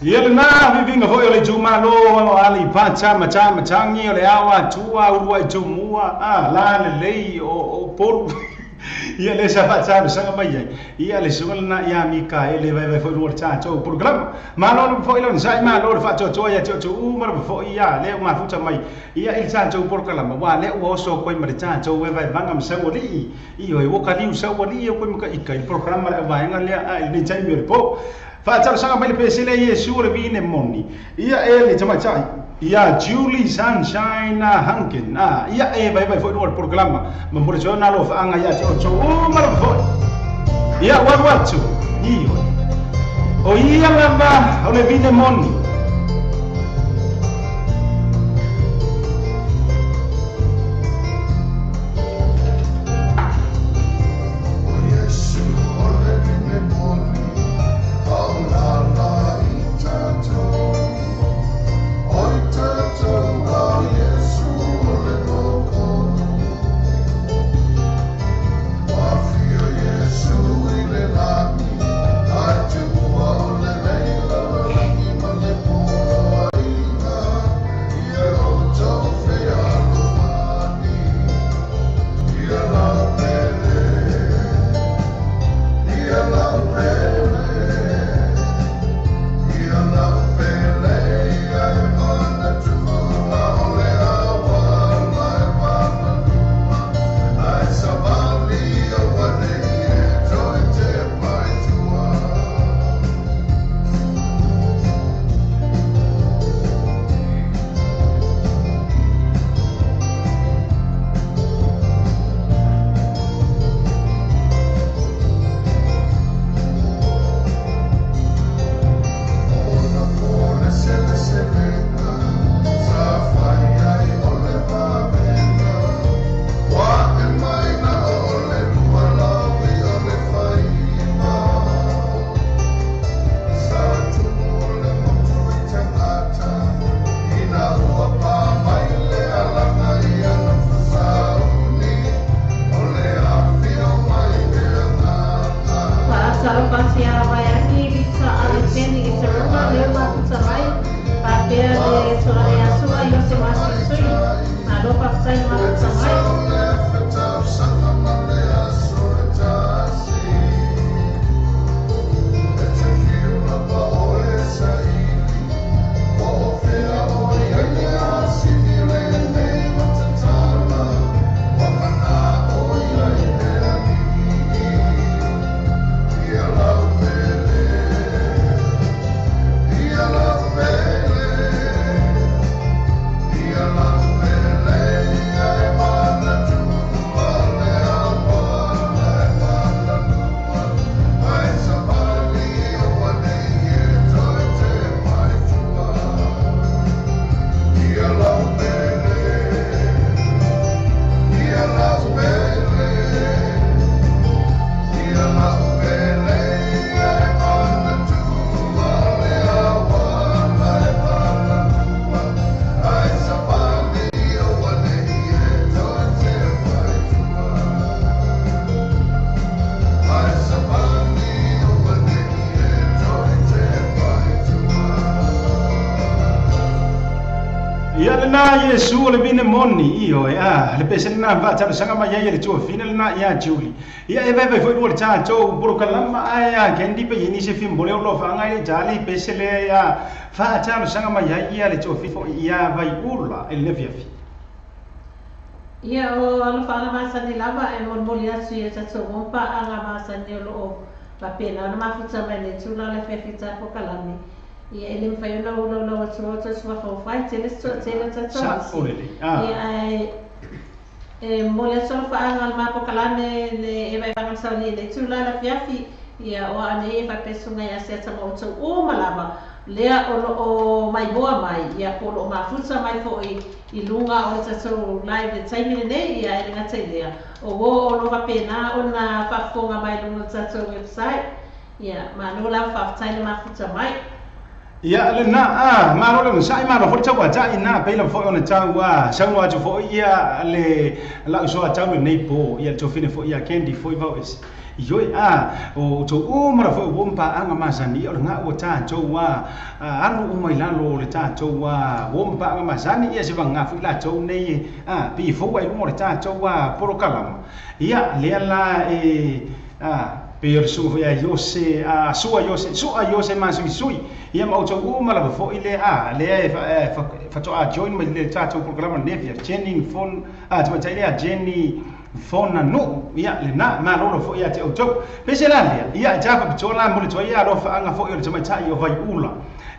Ia vivinga foi o le tumalo ali pacha macha machangi o le awa tua urua tumua a la le lei o poru ia le sa pacha sanga mai ai ia le sunga na ia Mikaele vai vai foi no cha cho programa malo foi lo sai malo fa cho cho ia cho cho u mar foi ia le ma futa mai ia il cha cho programa wa le o so koi mar cha cho vai vai bangam sa wali i o kali sa wali ko ma ka ikai programa le vai nga le a ni chai mi po Fa sanga mai le pesele Yesu le vine moni. Ia e le tama chai. Ia Julie Sunshine Hankin. Ah, ia e vai vai foi no programa. Ma por so na lo fa anga ia cho cho o mar foi. Ia wa wa chu. Ni o ia lava o le vine moni. I do all the Fatalofatia Vaiaki Vita Alexeni i te Roma leo mafuta mai faapea le tulaga ia Sua Iose Masuisui malo faafetai le mafuta mai. Ia lena Iesu o le vine moni io e a le pese lena va talo sanga ma ia le tua fina lena ia Julie. Ia e vai foi le ta to porokalama ai a kendi pe ni se fim bole lo fa ngai le jali pese le ia fa talo sanga ma ia ia le tua fi fo ia vai ula e le fia fi. Ia o alo fa la masani lava e molimoli atu ia tatou ompa aga masani o loo faapena ona mafuta mai le tula le fiafia porokalame. Ia e le mafai ona ulaulau atu o suafaufai tele se toatele o tatou isi. Ia ae e momoli atu alofaaga le maporokalame le e vaevaega le sauni i le itula le afiafi. Ia o aa nei e faapea ia se ata ma outou uma lava lea o loo maimoa mai ia po o loo mafuta mai foʻi i luga o le tatou live le taimi lenei. Ia e le gata i lea o uo o loo faapena ona faafofoga mai luga o le tatou website. Ia malo lava faafetai le mafuta mai. Ia lena a malo le sai malo fo tau ta ina pe la fo ona tau a sau atu fo ia le la uso tau le nei po ia to fine fo ia Candy fo i vau es io a o to o mara fo o mpa anga masani o nga o ta to a alu o mai lalo le ta to a o mpa anga masani ia se va nga fu la to nei a pi fo ai mo le ta to a porokalama ia le la e a pe o su ia Iose a sua Iose sua Iose Masuisui ia ma o uma la fo ile a le e fa to a join mai le tatou programa ne fia Jenny phone a to tai le Jenny phone no ia le na ma lo fo ia te o to pe se la le ia ja fa to la mo le to ia lo fa anga fo ia le mai tai o vai ula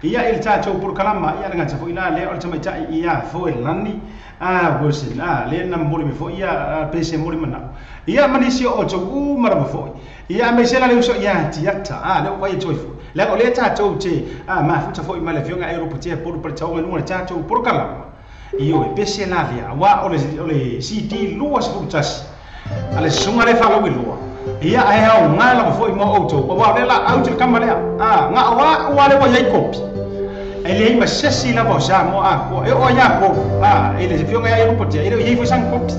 ia ile tatou programa ia nga fo ila le o le mai tai ia fo lani a Wilson a le na mo le fo ia pe se mo le mana ia manisi o to uma la fo ia me se la le uso ia tiata a le o vai toi fo le o le tatou te a mafuta foi mai le fionga Europe te poro pa tau mai tatou porokalama io e pese la lia wa o le CD lua se a le sunga le fa lo lua ia ai au nga la foi mo auto wa le la au te kama le a nga wa wa le wa yai kopi e le ma sesi la vo sa mo a ko e o ya ko a e le fionga Europe te e le foi sang kopi.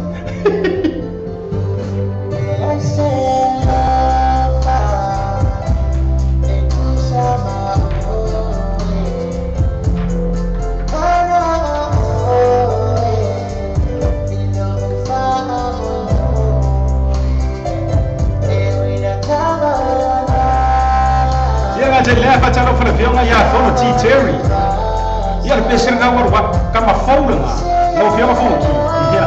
Ia fa talo fa fionga ia fono T Terry. Ia le pese nga wa kama founga. No fionga fonki. Ia.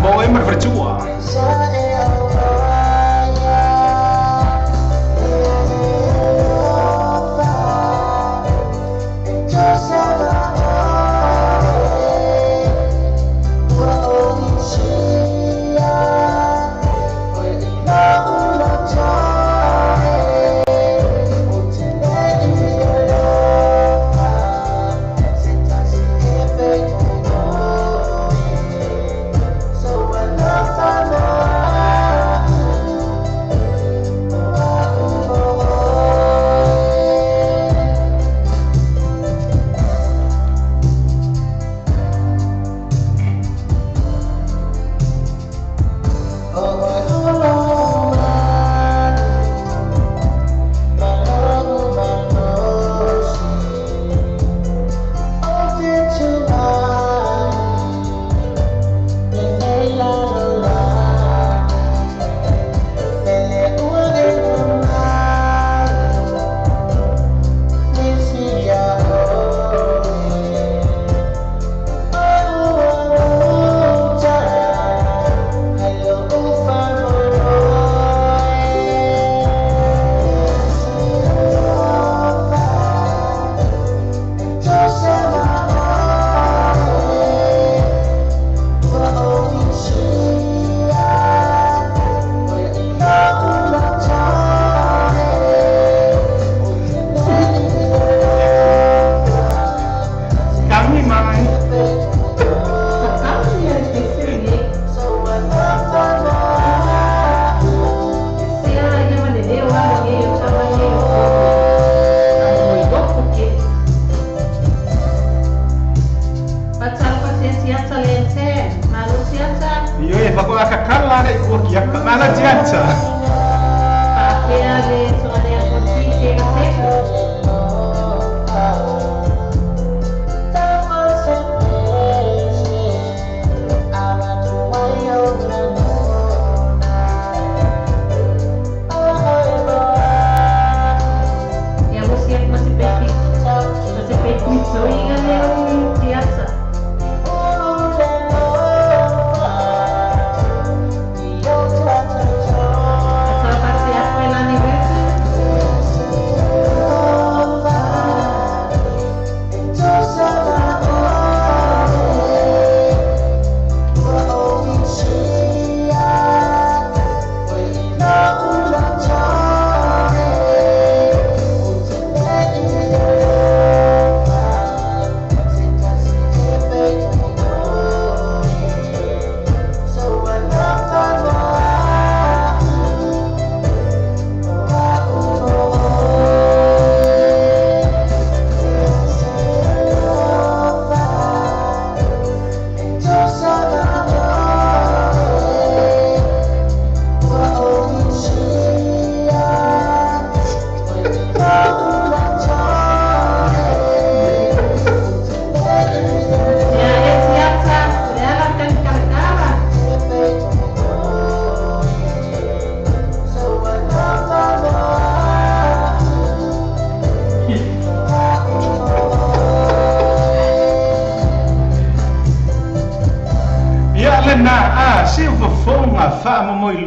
Mo e mar vertua. So I love my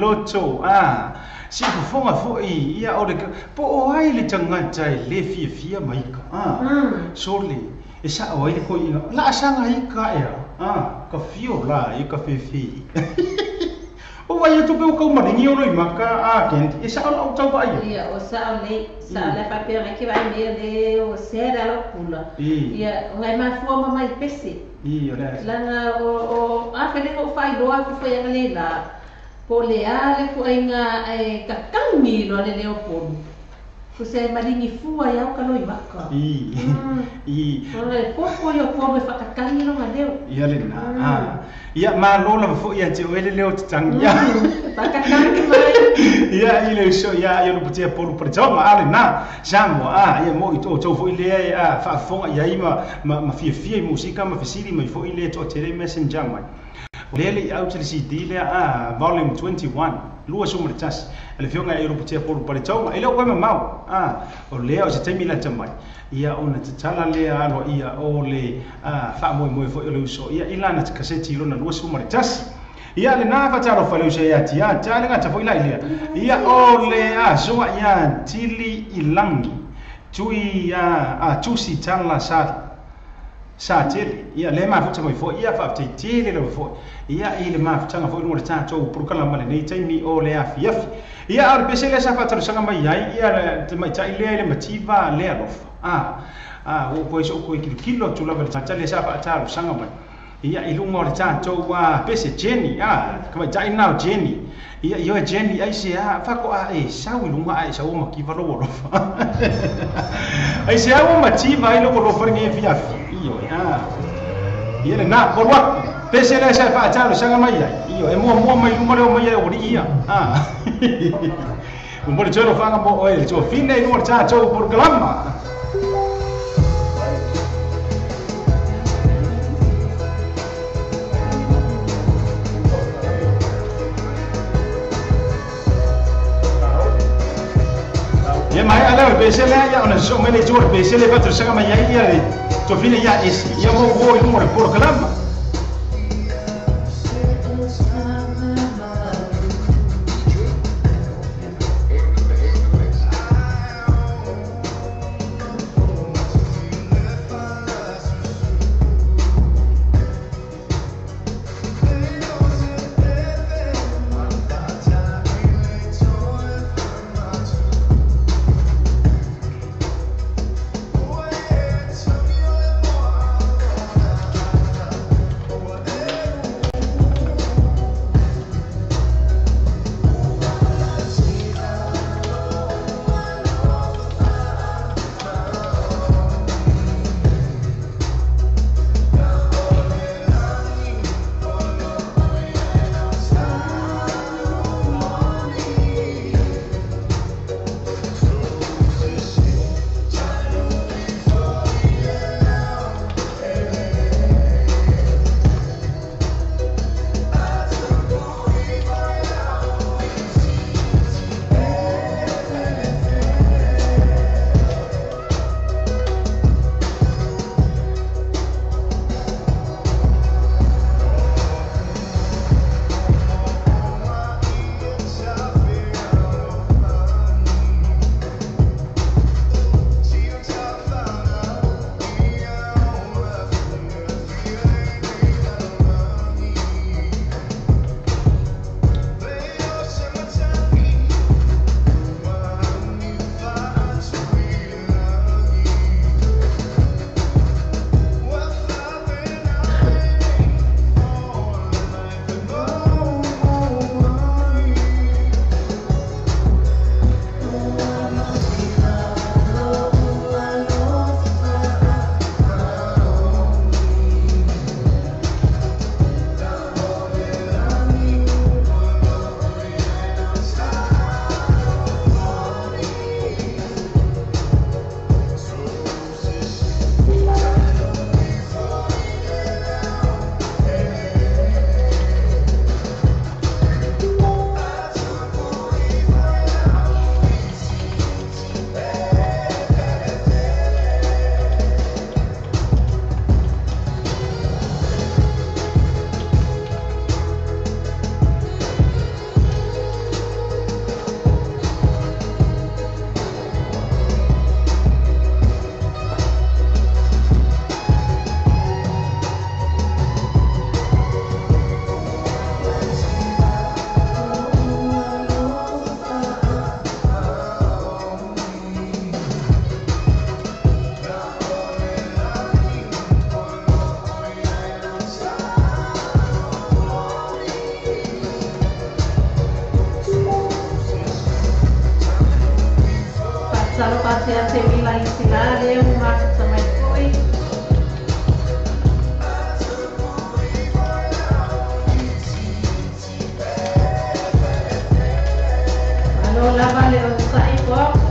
loto a si fofoga fo'i ia o le po o ai le tagata e lē fiafia ma ika a sole e sa'o ai le koi'iga la'asaga ika ea a ka fio la i ka fefe o vai atu pe o kau maringi o loi maka a kendi e sa'o la'u tau va'aia ia o sa'o lei sa'o le faapea mai ke vaai mea le o sera lo pula ia o ngai mafua ma mai pese i o le laga o a fele o failoa fufoiaga le la po le a le fuaiga e kakangi loa le leo polu ko se malingi fua iau ka loi maka i i o le popo i o polu e whakatangi longa leo ia le na a ia malo lava fo'i ia te oe le leo tatangi ia whakatangi mai ia i le uso ia ia luputea polu paletaoga a le na Samoa a ia mo i outou fo'i lea a faafofoga iai ma fiafia i musika ma fesili mai fo'i lea toatele messenger mai o lea le i au te le CD lea a volume 21 21 le fioga e luputea polu paletaoga e le o koe mamao a o lea o se taimi lata mai ia ona tatala lea alo ia o le faamoemoe fo'i o le uso ia i lana kaseti lona 21 ia le na faatalofa le uso ia tia tia le gata fo'i la i lea ia o le asoga ia tili i lagi tui a tusi tala sa tele ia le mafuta mai fo'i ia faafetai tele lava fo'i ia i le mafutaga fo'i luga o le tatou polokalama lenei taimi o le afiafi ia a o le pese lea sa faatalosaga mai ai ia te maita'i lea i le mativa le alofa a ua koe so'o koe kilokilo atu lava le tata lea sa faatalosaga mai ia i luga o le tatou pese Jenny a ka maita'i na o Jenny ia ioe Jenny ai se a fako'a e sau i luga ae sau makiva lou alofa ai se a ua mativa ai lou alofa lenei afiafi ioe a ia lena polu aku pese lea sa faatalosaga mai ai ioe e muamua mai luma leo mai ai o ali'i ia a momoli toe alofaga mo oe le tuafine i luga o le tatou polokalama. Ia mai ala o le pese lea ia ona sosoo mai le itu o le pese le faatalosaga mai ai ia le tuafine ia ese ia mo uo i luga o le polokalama. atu ia te wila i tila lea ua mafuta mai foi. Malo lava le onosai Bob.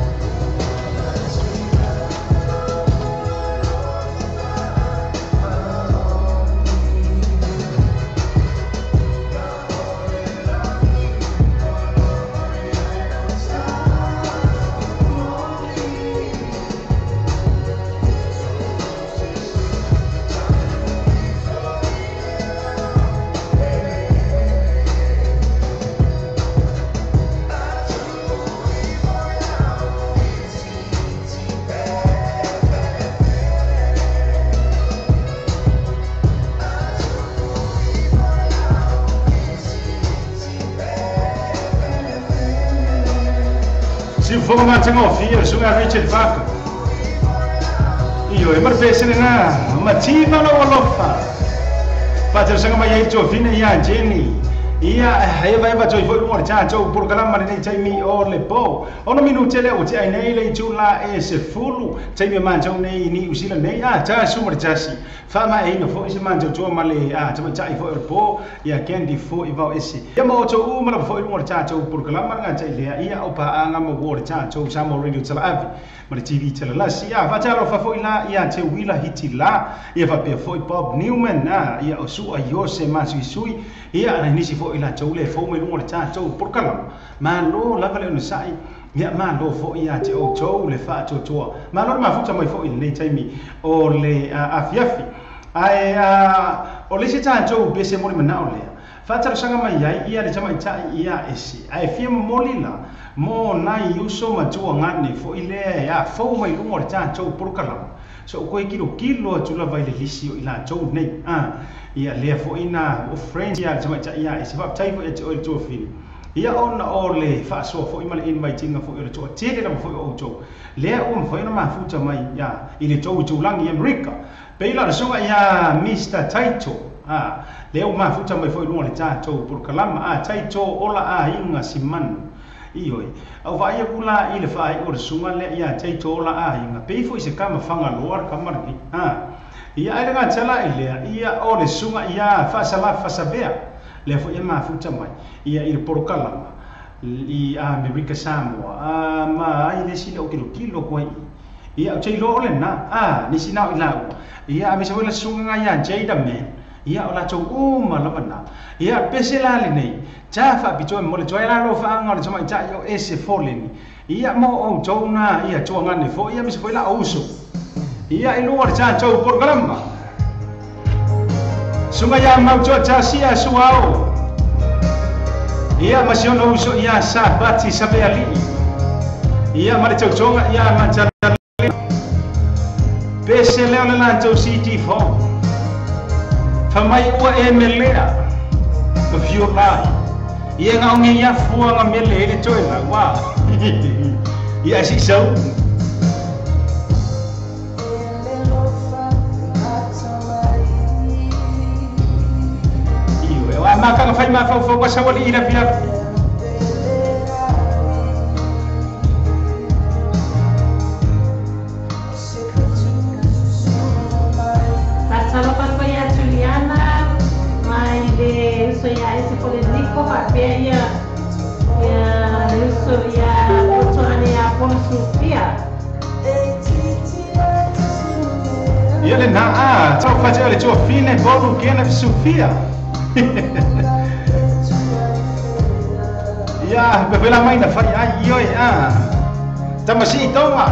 Fogo matagofie suga Richard Parker. Io e marpese na mativa lo alofa. Fatalosanga mai ai tofina ia Jenny. Ia e vai vai toi foi mo cha cho programa nei taimi o le po. Ono minute le o te ai nei le tula e se fulu taimi man cho nei ni usila nei a cha su mo cha si. Fa ma e no foi se man cho ma le a cha cha i foi o po ia Candy foi i vau ese. Ia mo cho u ma foi mo cha cho programa nga cha le ia o pa anga mo wo cha cho sa mo radio tala avi. Ma le TV tala la si a fa cha lo fa foi la ia te wila hiti la ia fa pe foi Bob Newman na ia o su a Jose ma sui sui ia na nisi foi la chou le fo mai lunga le cha chou porkala ma lo la vale no sai ia ma lo fo ia te o chou le fa chou chou ma lo ma futa mai fo i le taimi o le afiafi ai o le se cha chou be se mo le mana o le fa cha sanga mai ai ia le chama cha ia esi ai fia mo lila mo nai uso ma chou ngani fo i le ia fo mai lunga le cha chou porkala so ko kilo kilo tula vai le lisi o ila chou nei a ia le fo ina o friends ia chama cha ia e se fa tai fo e o to fini ia ona o le fa so fo ima le inviting fo o to tele la fo o to le o fo ina ma futa mai ia i le to to langi America pe la so ia Mr Taito a le o ma futa mai fo i le cha to por kalama a Taito ola a inga siman ioi au vai ia kula i le fai o le sunga le ia Taito ola a inga pe fo i se kama fanga loa kama ni a ia ai nga tala ile ia o le sunga ia fa sala fa sabea le fo ia ma futa mai ia i le porokala i Amerika Samoa a ma ai le sila o kilo kilo ko ia o tei lo le na a ni sina i la ia a me se le sunga ia Jada man ia o la tou uma lava na ia pese la le nei cha fa pito mo le toa lo fa anga le tama cha yo ese foleni ia mo o tou na ia tua ngane fo ia me se foi la uso ia i luga le cha tou programa sunga ia mau tua cha sia suao ia ma se ono uso ia sa bati sabe ali ia ma le tautoga ia ma cha pese leo le la tou CD4 fa mai ua e melea o fiolai ia ngau nge ia fua nga mele le toe la wa ia si sau iyo e ma ka fai ma fa fo wa sa wali ila fia ia le na a tau fatia le tua fine bolu kena Sofia ia bebela mai na fai ai ioi a tamasi tonga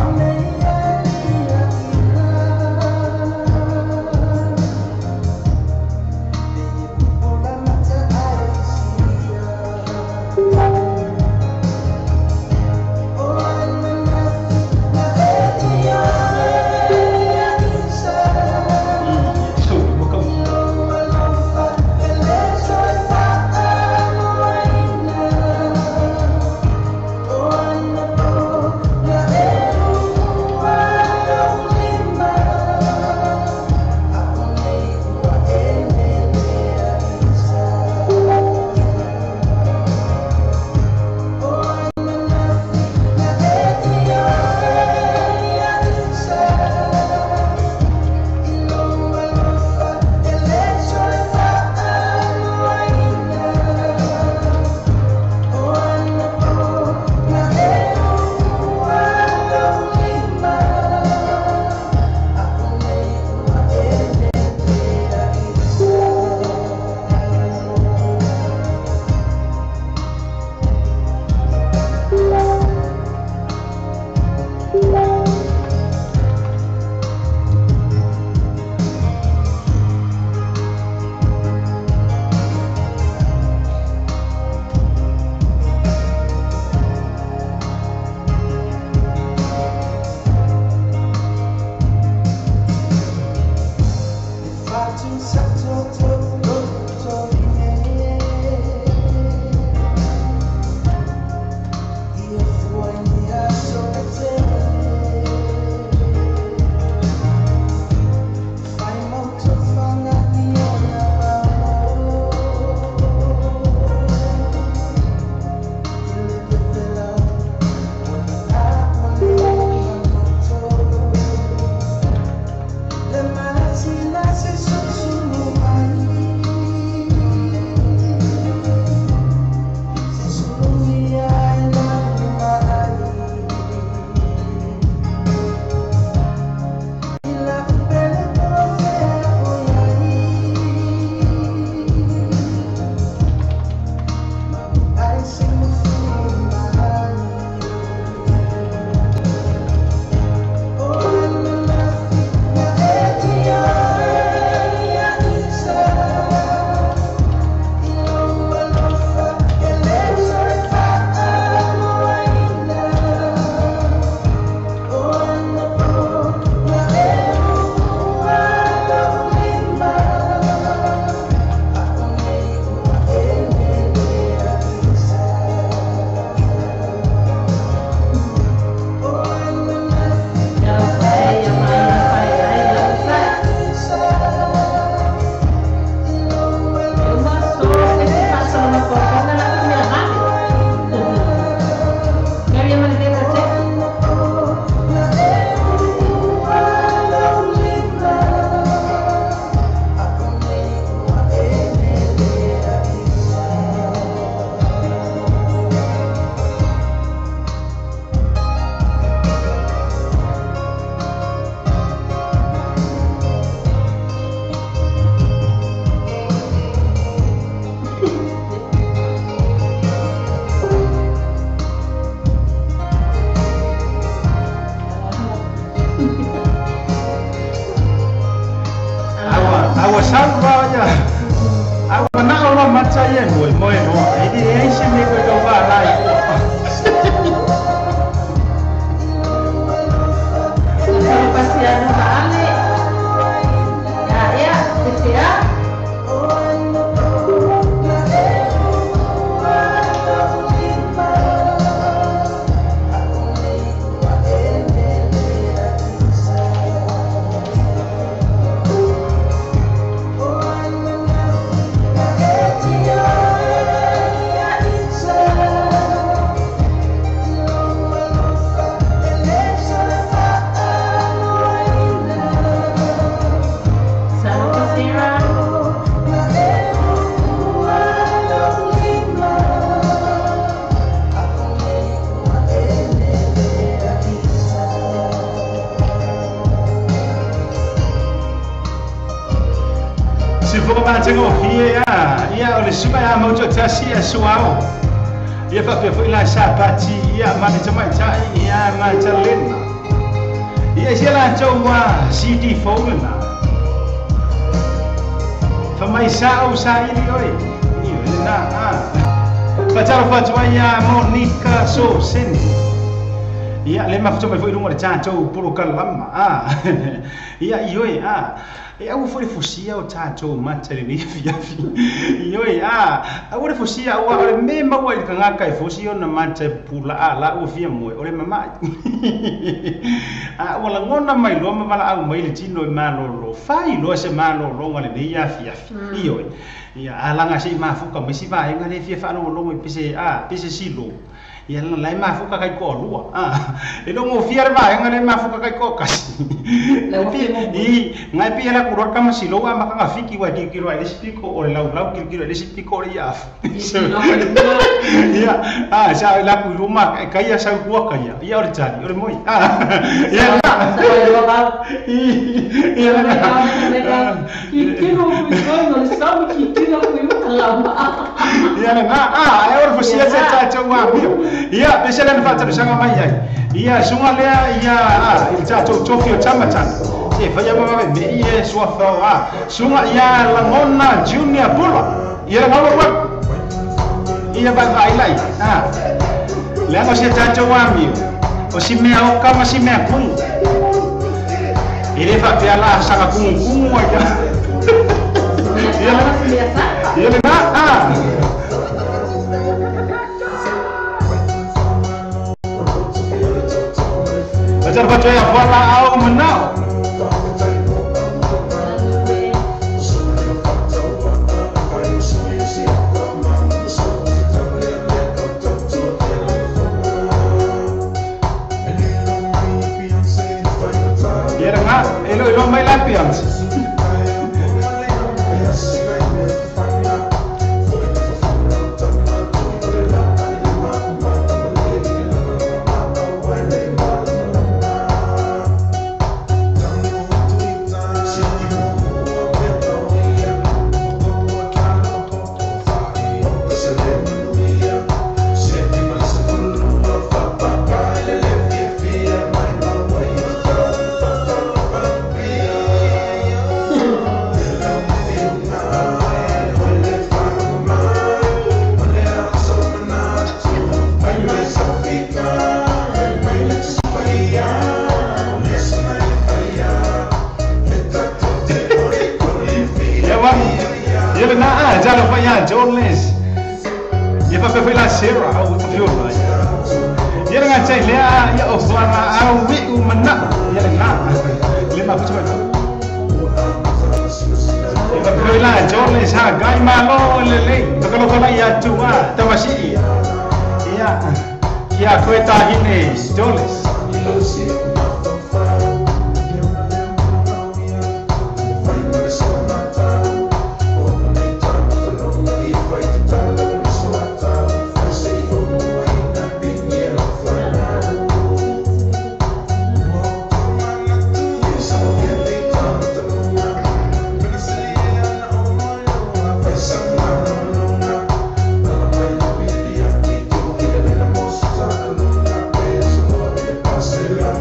Sau ia. A ua na o la mata ia moe moe no. E di e se me ko tau va lai. Pasiano Maale. Ya ya, ya. Ia o le suka ia mau tasi ia suao. Ia fa pe foi la sa pati ia ma te mai tai ia ma te lena. Ia sia la tau CD phone na. Fa mai sa o sa ili oi. Ni na a. Fa tau fa tua ia Monica so sen. Ia le ma fa mai foi lunga le tau puro kalama a. Ia ioi a. E au foi fusia o tatou mata le fi fi. Ioi a, au le fusia o le me maua i kanga kai fusia na mata pula a la o fia moe o le mama. A o la ngona mai lo mama la au mai le tino i malolo. Fai lo se malolo ngale le ia fi fi. Ioi. Ia alanga se mafuka mai si va enga le fia fa lo lo pese a pese silo. Ia la lai mafuka kai ko lua. A e lo mo fia ma enga le mafuka kai ko kasi. I ngai pi la kuro kama silo a makanga fiki wa ki kiro ai spiko o le lau lau ki kiro ai spiko le ia. Ia a sa la ku ruma kai ia sa ku ka ia. Ia ore tani ore moi. A ia la. Ia la. Ki kiro ku no le sa ki kiro ku la. Ia la a e ore fusia se ta ta wa mi. Ia pese le fa ta sanga mai ai. Ia sunga lea ia a il ta to tofio tamatan. E fa ia ma me ia sua fa a sunga ia la ngona junior pula. Ia la ngona ia ba vai lai. A le ngo se ta ta wa mi. O si me o kama si me ku. Ile fa pe ala sanga ku ku wa ia. Ia la ia la a. Ajar baca ya wala au menau. Ya nga, elo elo mai lapian.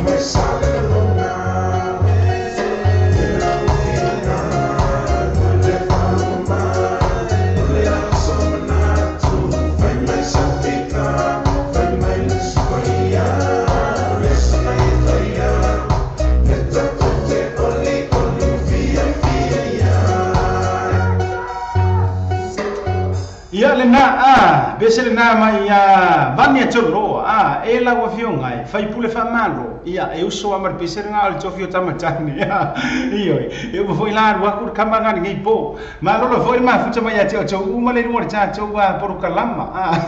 Yes. Pese le na mai ia vani tolo a e la wa fionga e fai pule fa malo ia e uso amar pese nga al tofio tamatani ia io e mo foi la wa ku kama nga ngi po ma lo foi ma futa mai ia te o uma le no ta to wa por kalama a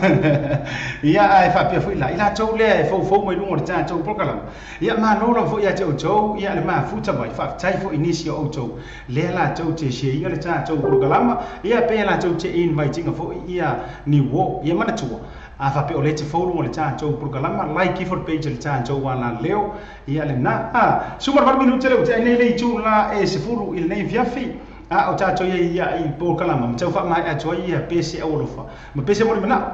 ia e fa pia foi la ila to le e fo fo mai no ta to por kalama ia ma lo foi ia te o ia le ma futa mai fa tai fo inisio o to le la to te she ia le ta to por kalama ia pe la to te inviting fo ia ni wo ia mana tua a fa pe o le te follow le ta to programa like for page le ta to wala leo ia le na a sumar var minuto le te nei le tu la e se furu il nei fiafi a o ta to ia i programa ma fa mai a to ia pc o lo fa ma pc mo mana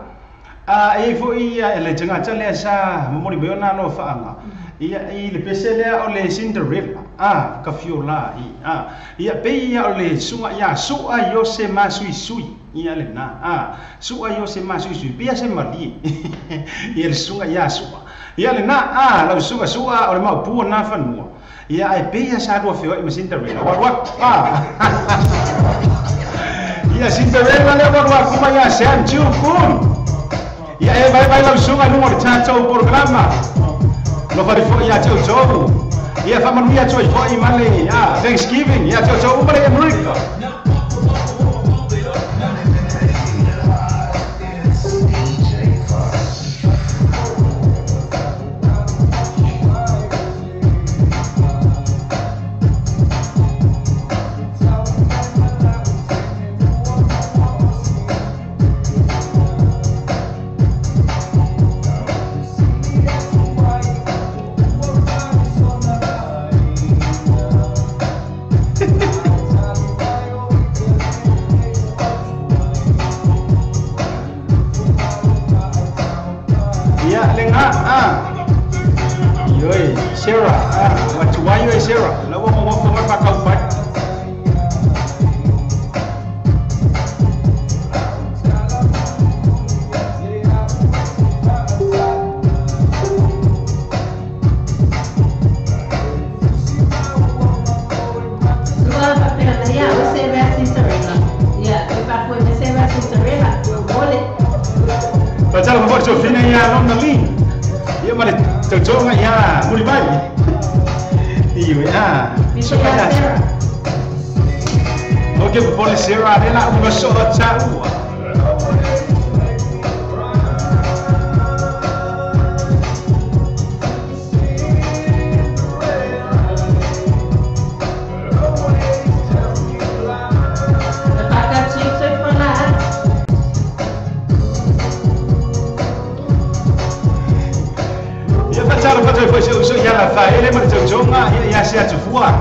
a e fo ia le tanga ta le sa mo mo na no fa anga ia i le pc le o le Cinderella a ka fiola i a ia pe ia o le sunga ia su a yo se ma sui sui ia le na a su a yo se ma sui sui pia se mali ia le sunga ia su ia le na a la sunga su a o le ma pu na fa nua ia ai pe ia sa do fio i Cinderella wa wa a ia Cinderella le wa wa kuma ia se an chu kun ia e vai vai la sunga no mo ta to programa lo fari fo ia te o ia fa manuia toi fo i male ia Thanksgiving ia te o male America.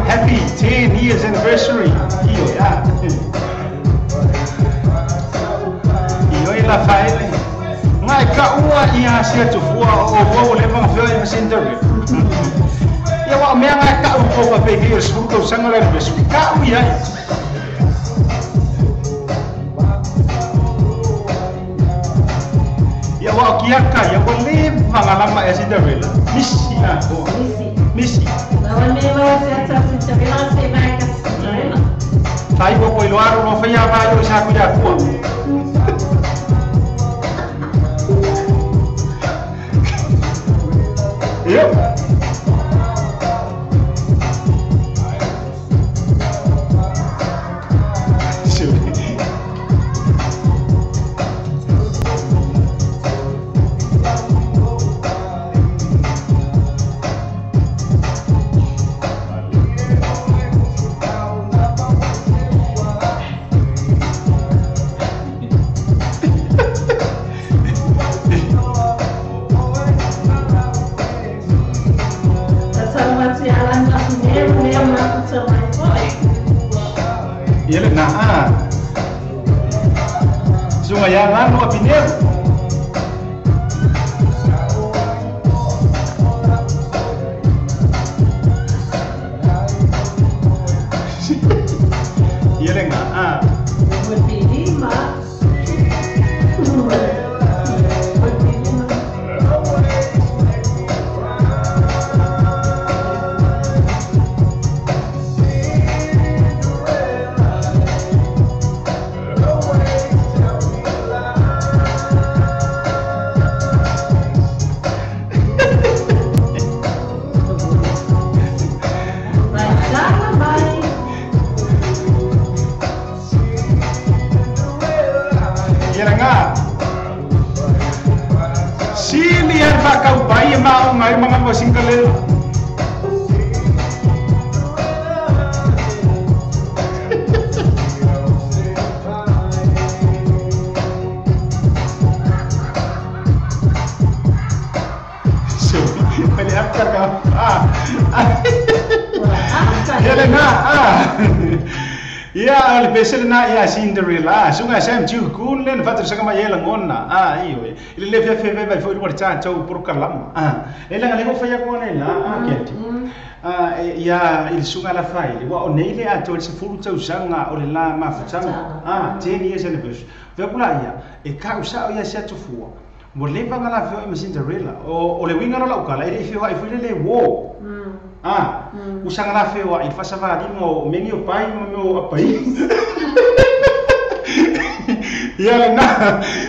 Happy 10 years anniversary. Io ya. Io e la faele. Ngai ka ua ia se tu fua o o le vang fio e Cinderella. Ia wa mea ngai ka u ko pa pe ki o suru sanga le besu. Ka u ia. Ia wa kia ka ia wa le vanga lama e Cinderella. Misi a. Misi. Misi. Tai ko ko iloaro no faia vai o sa kuia kua. Yo. mga masingkalel. Ia le pese na ia Cinderella sunga Sam ju kun len fatu sanga ma yela ngona a io ile le fe fe fe foi lu cha chau por kalam a le la le go fa ya ko ne la a kenti a ia il sunga la fai wa o nei le a tol se fulu tau sanga o le la ma futanga a 10 years anniversary ve kula ia e ka usa ia se tufua mo le va la fe o Cinderella o le winga la ukala ile fe wa ifile le wo ah, usanga la fe wa ifasa va di mo mengi o pai mo mo apai. Ia le na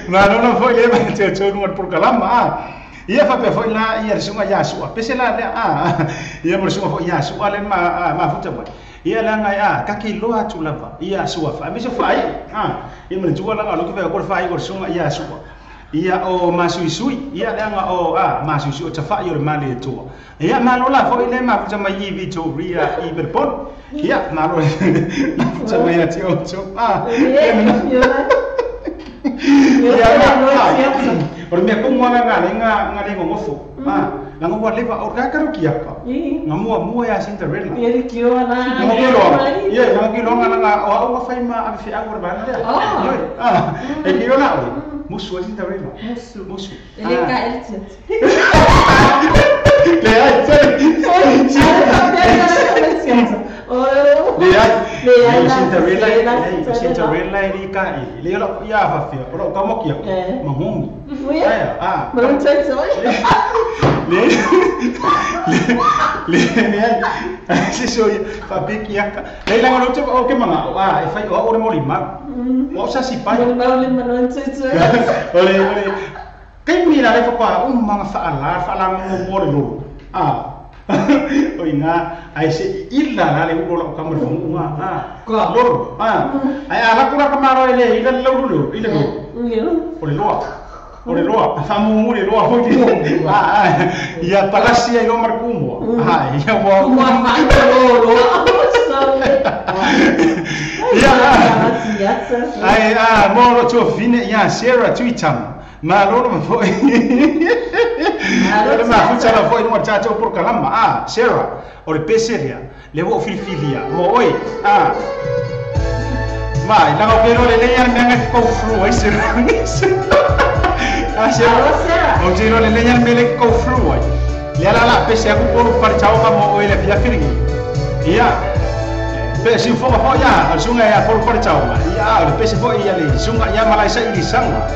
na no no foi le ba te tso no por kalama ah. Ia fa pe foi la ia sunga ya su. Pese la le ah. Ia mo sunga foi ya su ale ma ma futa mo. Ia la ngai ah ka ki lo atu la va. Ia su fa mi so fai ah. Ia mo ju la lo ki ve ko fai ko sunga ya su. Ia o masuisui ia langa o a masuisui o tafa i o le male toa ia malo la foi le ma futa mai i Victoria i Melbourne ia malo futa mai ati o to a ia o me ko ngana ngana nga nga le ngofo a la ngo le va o ka ka ro kia pa nga mua mua ya Cinderella ia ki o na nga ki lo ia nga ki lo nga nga o o fai ma a fi a o ba na a e ki lo na o Musu, Cinderella. Musu. Musu. Ele é ele. Le Cinderella, Cinderella ele cai. Ele ia fa o como que mahongi. Ah. Mas não sei se Le le le se so fa big ya. Le la no te o que manga. Ah, e fai o o moli ma. O sa si pai. No le mano tse tse. Ole ole. Kai mi la le fa o manga fa ala fa la mo mo le lo. Ah. O ina ai se illa la le o lo ka mo mo ah. Ko. Lo. Ah. Ai ala kura ka maro ile ile lo lo ile lo. O le lo. O le loa, fa mu le loa foi. Ah, ia palasia i lo marcumo. Ah, ia wa ma lo lo. Ia ai ah mo lo to fine ia Sarah Twitter. Ma lo lo foi. Malo ma futa la foi no cha por kalama. Ah, Sarah, o le peseria, le vo filfilia. Mo oi. Ah. Ma, la o pero le le ia me nga ko fru ai Sarah. Ah, Sarah. O tiro le leña mele ko fru ai. Le ala la pese aku por parchao ka mo ele fia firgi. Ia. Pese fo fo ya, al sunga ya por parchao. Ia, le pese fo ia le sunga ya malaisa ili sanga.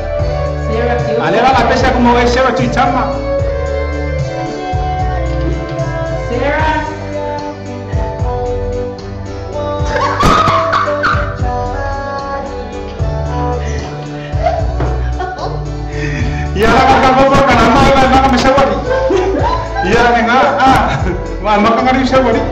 Sarah. Ale ala la pese como es Sarah chichama. Sarah. Ia la ka ko ka na ma ma ma sawari. Ia nga ah ma ma ka ngari sawari.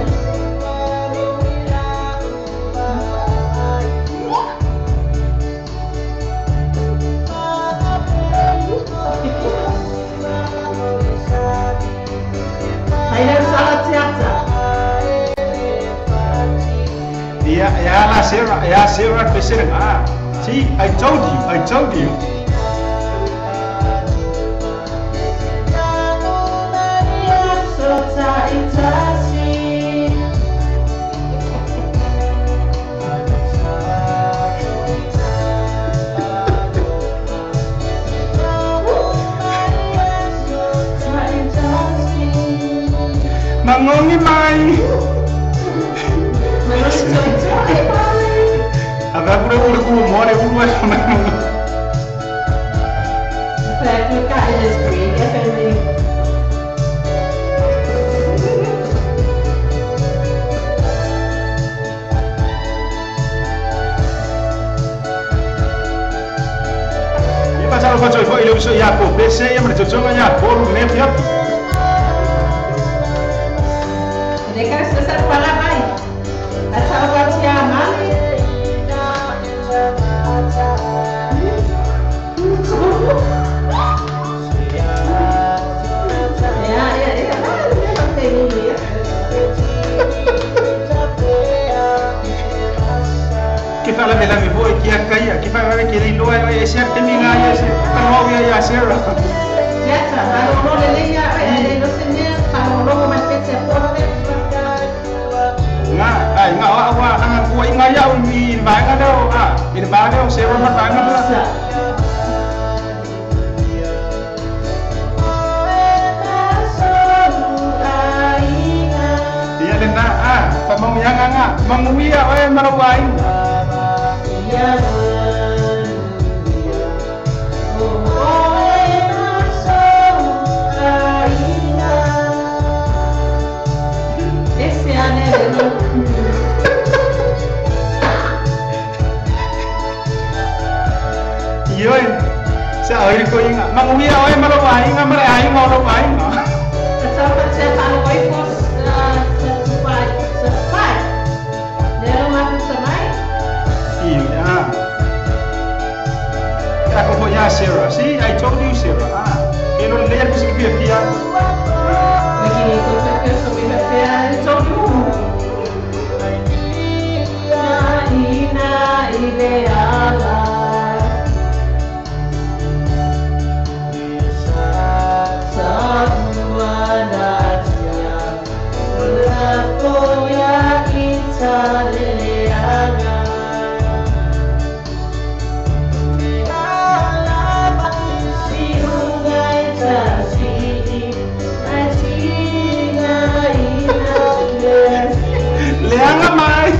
Ai la sala tiata. Ia ia la Sarah ia Sarah pesere ah. See, I told you, I told you. Mangongi mai. Avea pure ur cu more ur mai. E facciamo faccio i lo so ya po pese ya me chochonga ya por ne ya. Reka sesar pala mai. Atau watia mali. Ya ya ya. lave lave foi ki akaia ki fa va ki le loa e se te mi nga ia se pa no ia ia Sarah. Tiata, malolo le leia e le se mea malolo ma pete po le. Nga ai nga wa wa nga ku inga ia u mi va nga do a i va do Sarah ma va nga la. Ia le na a pa mau ia nga manguia oe marawai. Ioe, sa oi ko inga manguia oe marawai nga marai nga marawai nga. Yeah, Sarah. See, I told you, Sarah. Ah, que no le puse que pia. Leanga mai.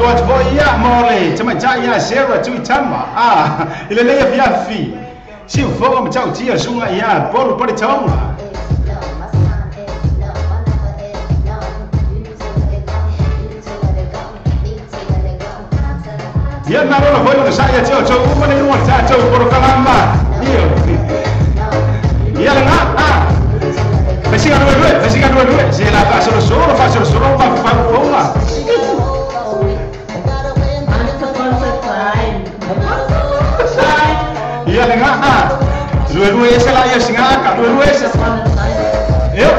George boy ya mole chama cha ya Sarah tu tama ah ile le ya fi si fo ma chau ti ya sunga ya por por chonga ya na ro foi no sa ya chau chau uma ne no cha chau por kalamba iyo ya nga ah Mesiga 9 mesiga 9 si la fa solo solo fa solo solo fa fa uma. Iya nga ah. Dua-dua ese la ya singa ka dua-dua ese. Yo.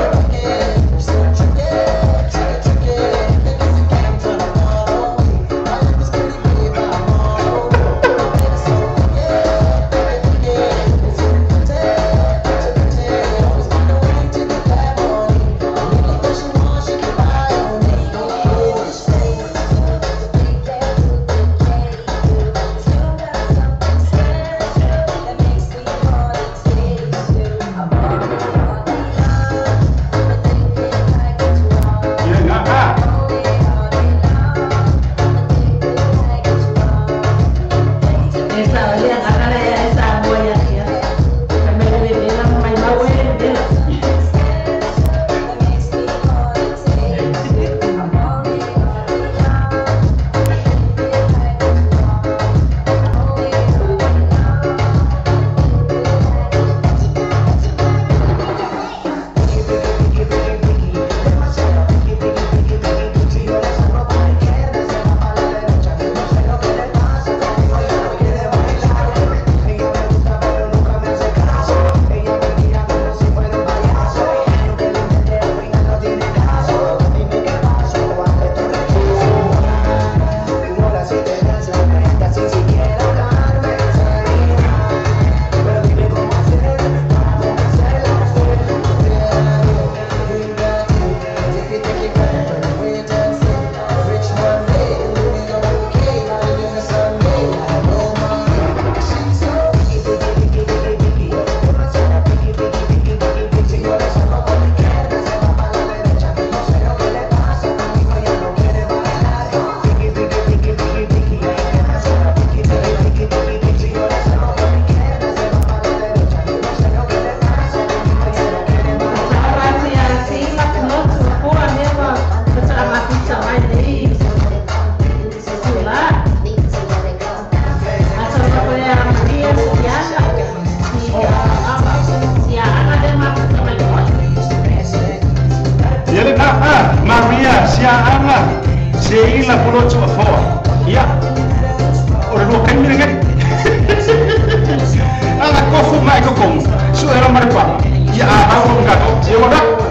Ia siaaga seila pulotu afoa. Ia o le lua kaimi lenei ala kofu mai kokomu suʻe lo male papa. Ia avau lo makatou ia ua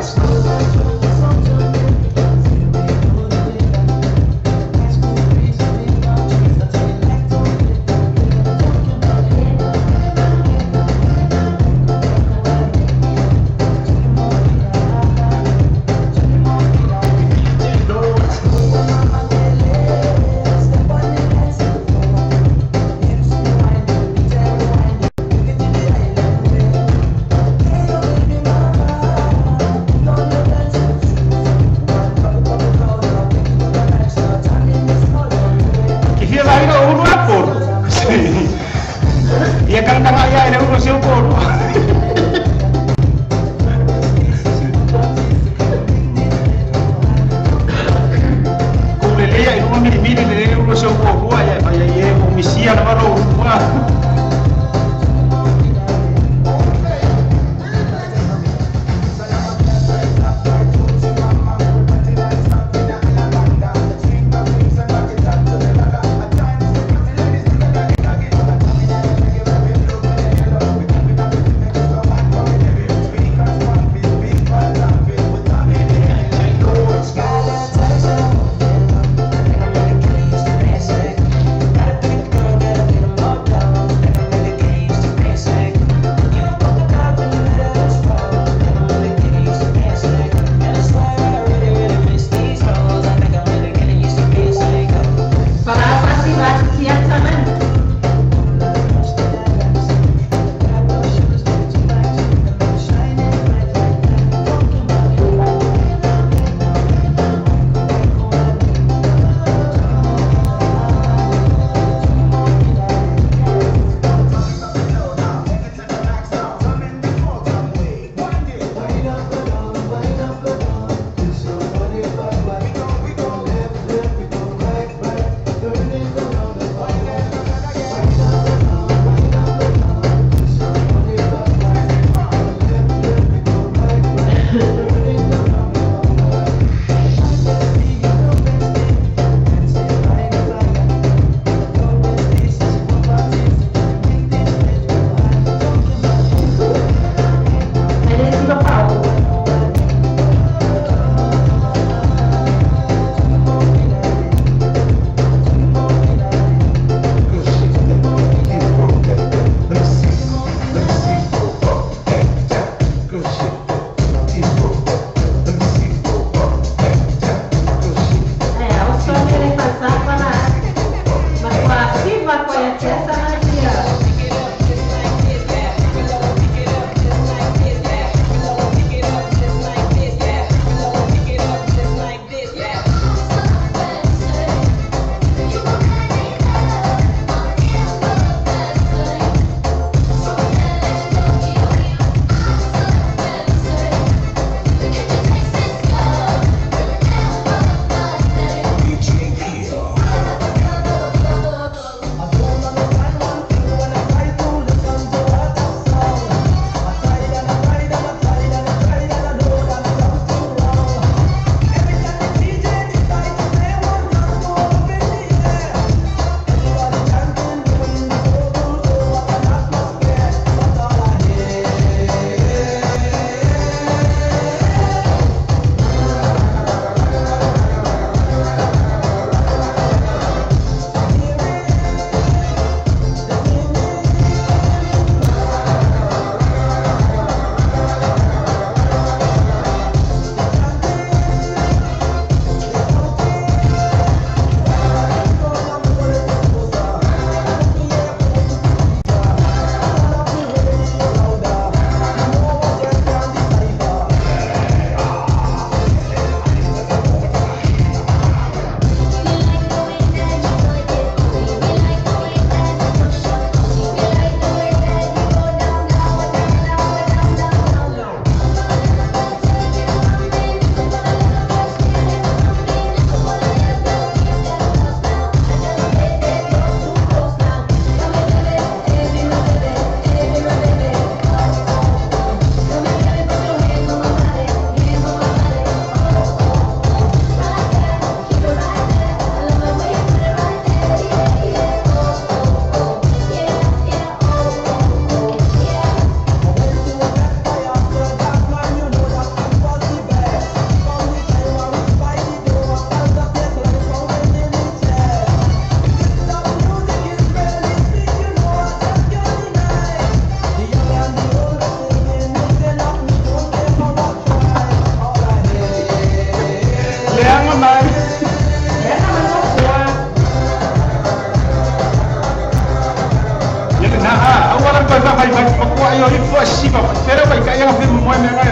Yo ifo siva fere vai kai nga fi mo me nga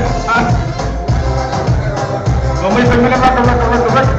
o mai fai me raka raka raka raka.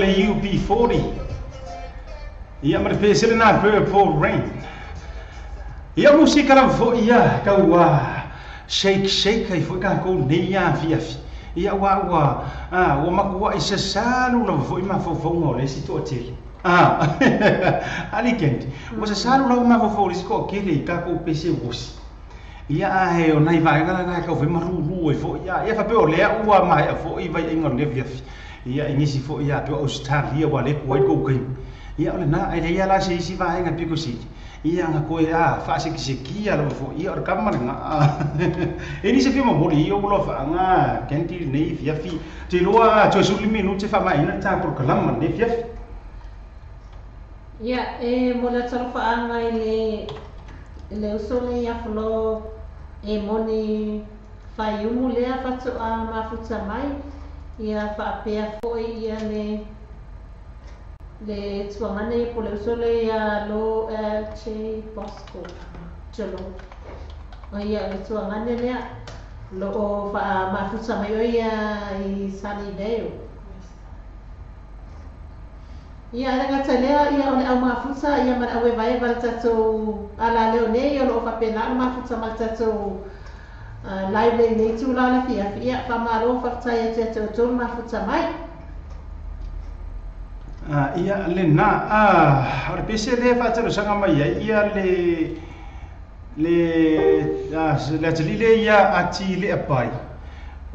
UB40. Ia ma le pesele na Purple Rain. Ia musika la fo ia kau shake shake ai fo ka ko nei ia fia fi. Ia wa wa ah o makua i se salu la fo i ma fo fo ngole si to tele. Ah ali kent. O se salu la ma fo fo si ko kele ka ko pese wosi. Ia ahe o nai vai ngala na ka ve maruru e fo ia ia fa pe o lea ua mai a fo i vai ngone fia fi. Ia ingisi fo ia pe Australia wa le ko ko kai. Ia ole na ai ia la se isi vai nga piko si. Ia nga koe a faasekisekia lava foʻi ia o le kama le gaʻa e nisi fia momoli ia ua lofaaga kendi lenei fiafi te iloa toe 15 minute faamaeaina le tā polokalama lenei fiafi. Ia e mo le atalofaaga i le uso le ia folo e moni faiumu lea fatoʻa mafuta mai ia faapea foʻi ia le tuagana ia po le uso le ia lo LJ Bosco Jolo o ia le tuagane lea loo faamafuta mai o ia i Sunnyvale. Ia le gata lea ia o le au mafuta ia ma le au evaeva le tatou alaleo nei o loo faapena ona mafuta ma le tatou live lenei tula le fiafi. Ia faamalo faafetai atu ia te outou le mafuta mai. Ia lena o le pese lea faatalosaga mai ai ia le atalii lea ia ati le apai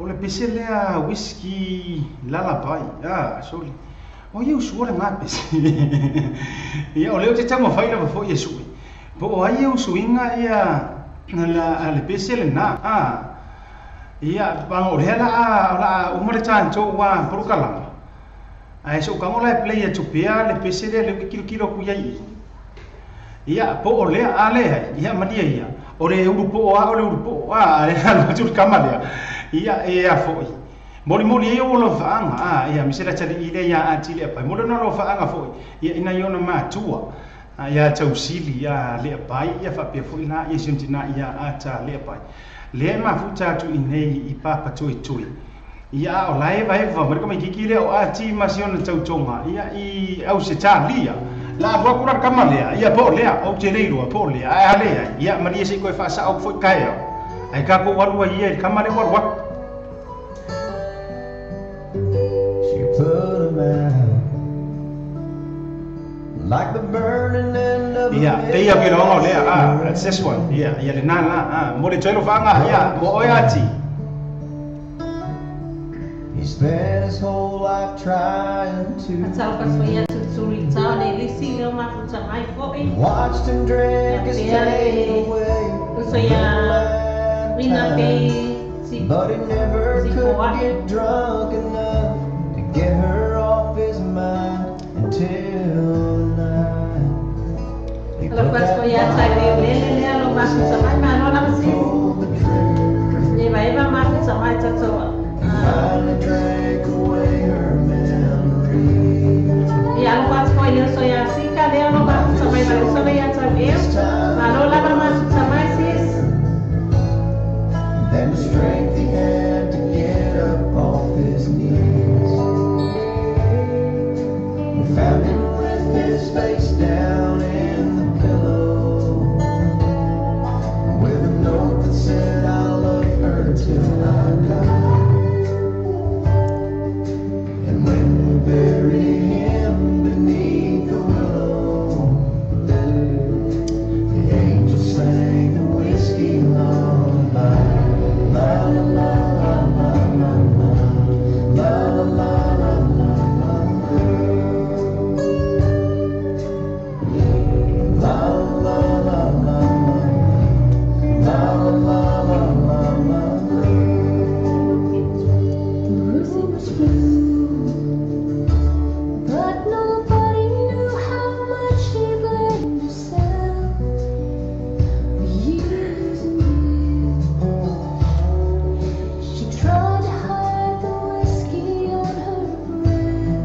o le pese lea Whiskey Lullaby soli o ia usua le gapese ia o lea ou te taumafai lava foʻi e suʻi po o ai e usuiga ia la le pese lena ia paga o lea laa o laa uma le tatou ua polokalama ae so kago la e play atu pea le pese lea le kilokilo aku iai ia po o lea a lea ia malia ia o le ulu po o a o le ulu po o a le alu atu le kama lea ia e a foʻi molimoli ai o lofaaga ia mise le atalii lea ia ati le apai mo le ona lofaaga foʻi ia ina i ona matua ia tausili ia le apai ia faapea foʻi la ia siotina ia ata le apai lea e mafuta atu i nei i papa toetoi ia o la e vaeva ma le kamaikiki lea o ati ma si ona tautoga ia i Ausetalia la alu aku la kama lea ia po o lea ou te le iloa po o lea ae a leai ia malie se i koe faasaʻo foʻi kaeao ae kakou alu ai ia i le kama lea ua alu aku. She put him out like the burning end of a Ia peia ke loaga o lea that's this one ia ia lenā la mo le toe lofaaga ia mo oe ati. He spent his whole life trying to. Atalofa tutuli tao le lisi leo mafuta mai foʻi. Watched him drink his Ia pain le away uso ia little at a Rina time. Pe si But he never si could Poaʻi. get drunk enough to get her off his mind until the night he put Alofa that atu ia tai le lele lea lo mafuta mai malo lava sis. Pulled the trigger. Le vaeva mafuta mai tatou. He finally drank away her memory. Ia alofa atu foi le uso ia sika lea lo mafuta mai ma le uso le ia tau eo. This time Malo lava mafuta mai sis. than the strength he had to get up off his knees. We found him with his face down in the pillow, with a note that said, I love her till I die. And when we bury him beneath the willow, the angels sang the whiskey lullaby. La la la la la la la la la la la la la. La la la la la la la la la la. Ruthie was blue, but nobody knew how much she blamed herself for years and years. She tried to hide the whiskey on her breath.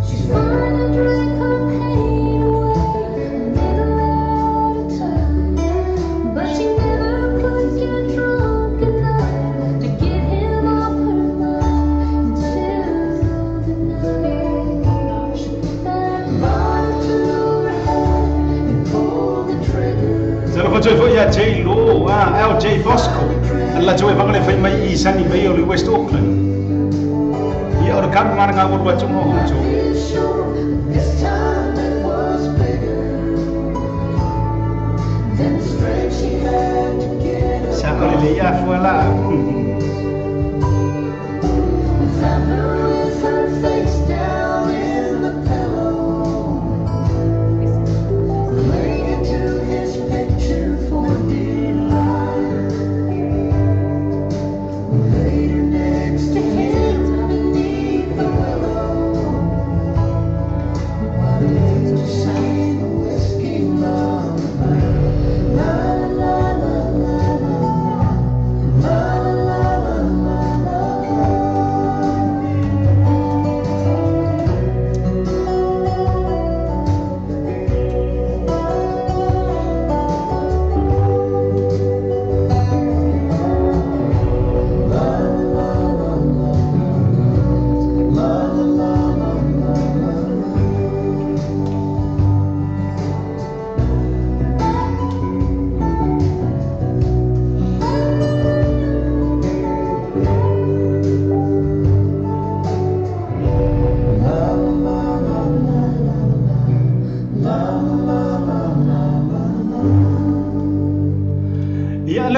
She finally drank her pain away a little at a time, but she never could get drunk enough to get him off her mind until the night she put that bottle to her head and pulled the trigger. Talofa toe foʻi ia J Lo LJ Bosco alla toe vaga le fai mai i Sunnyvale i West Auckland ia o le kama mana ngā ulu atu mo outou. Sure, this time it was bigger than the strength she had to get up. Sa o le le ia fua la. We found her with her face down in the pillow,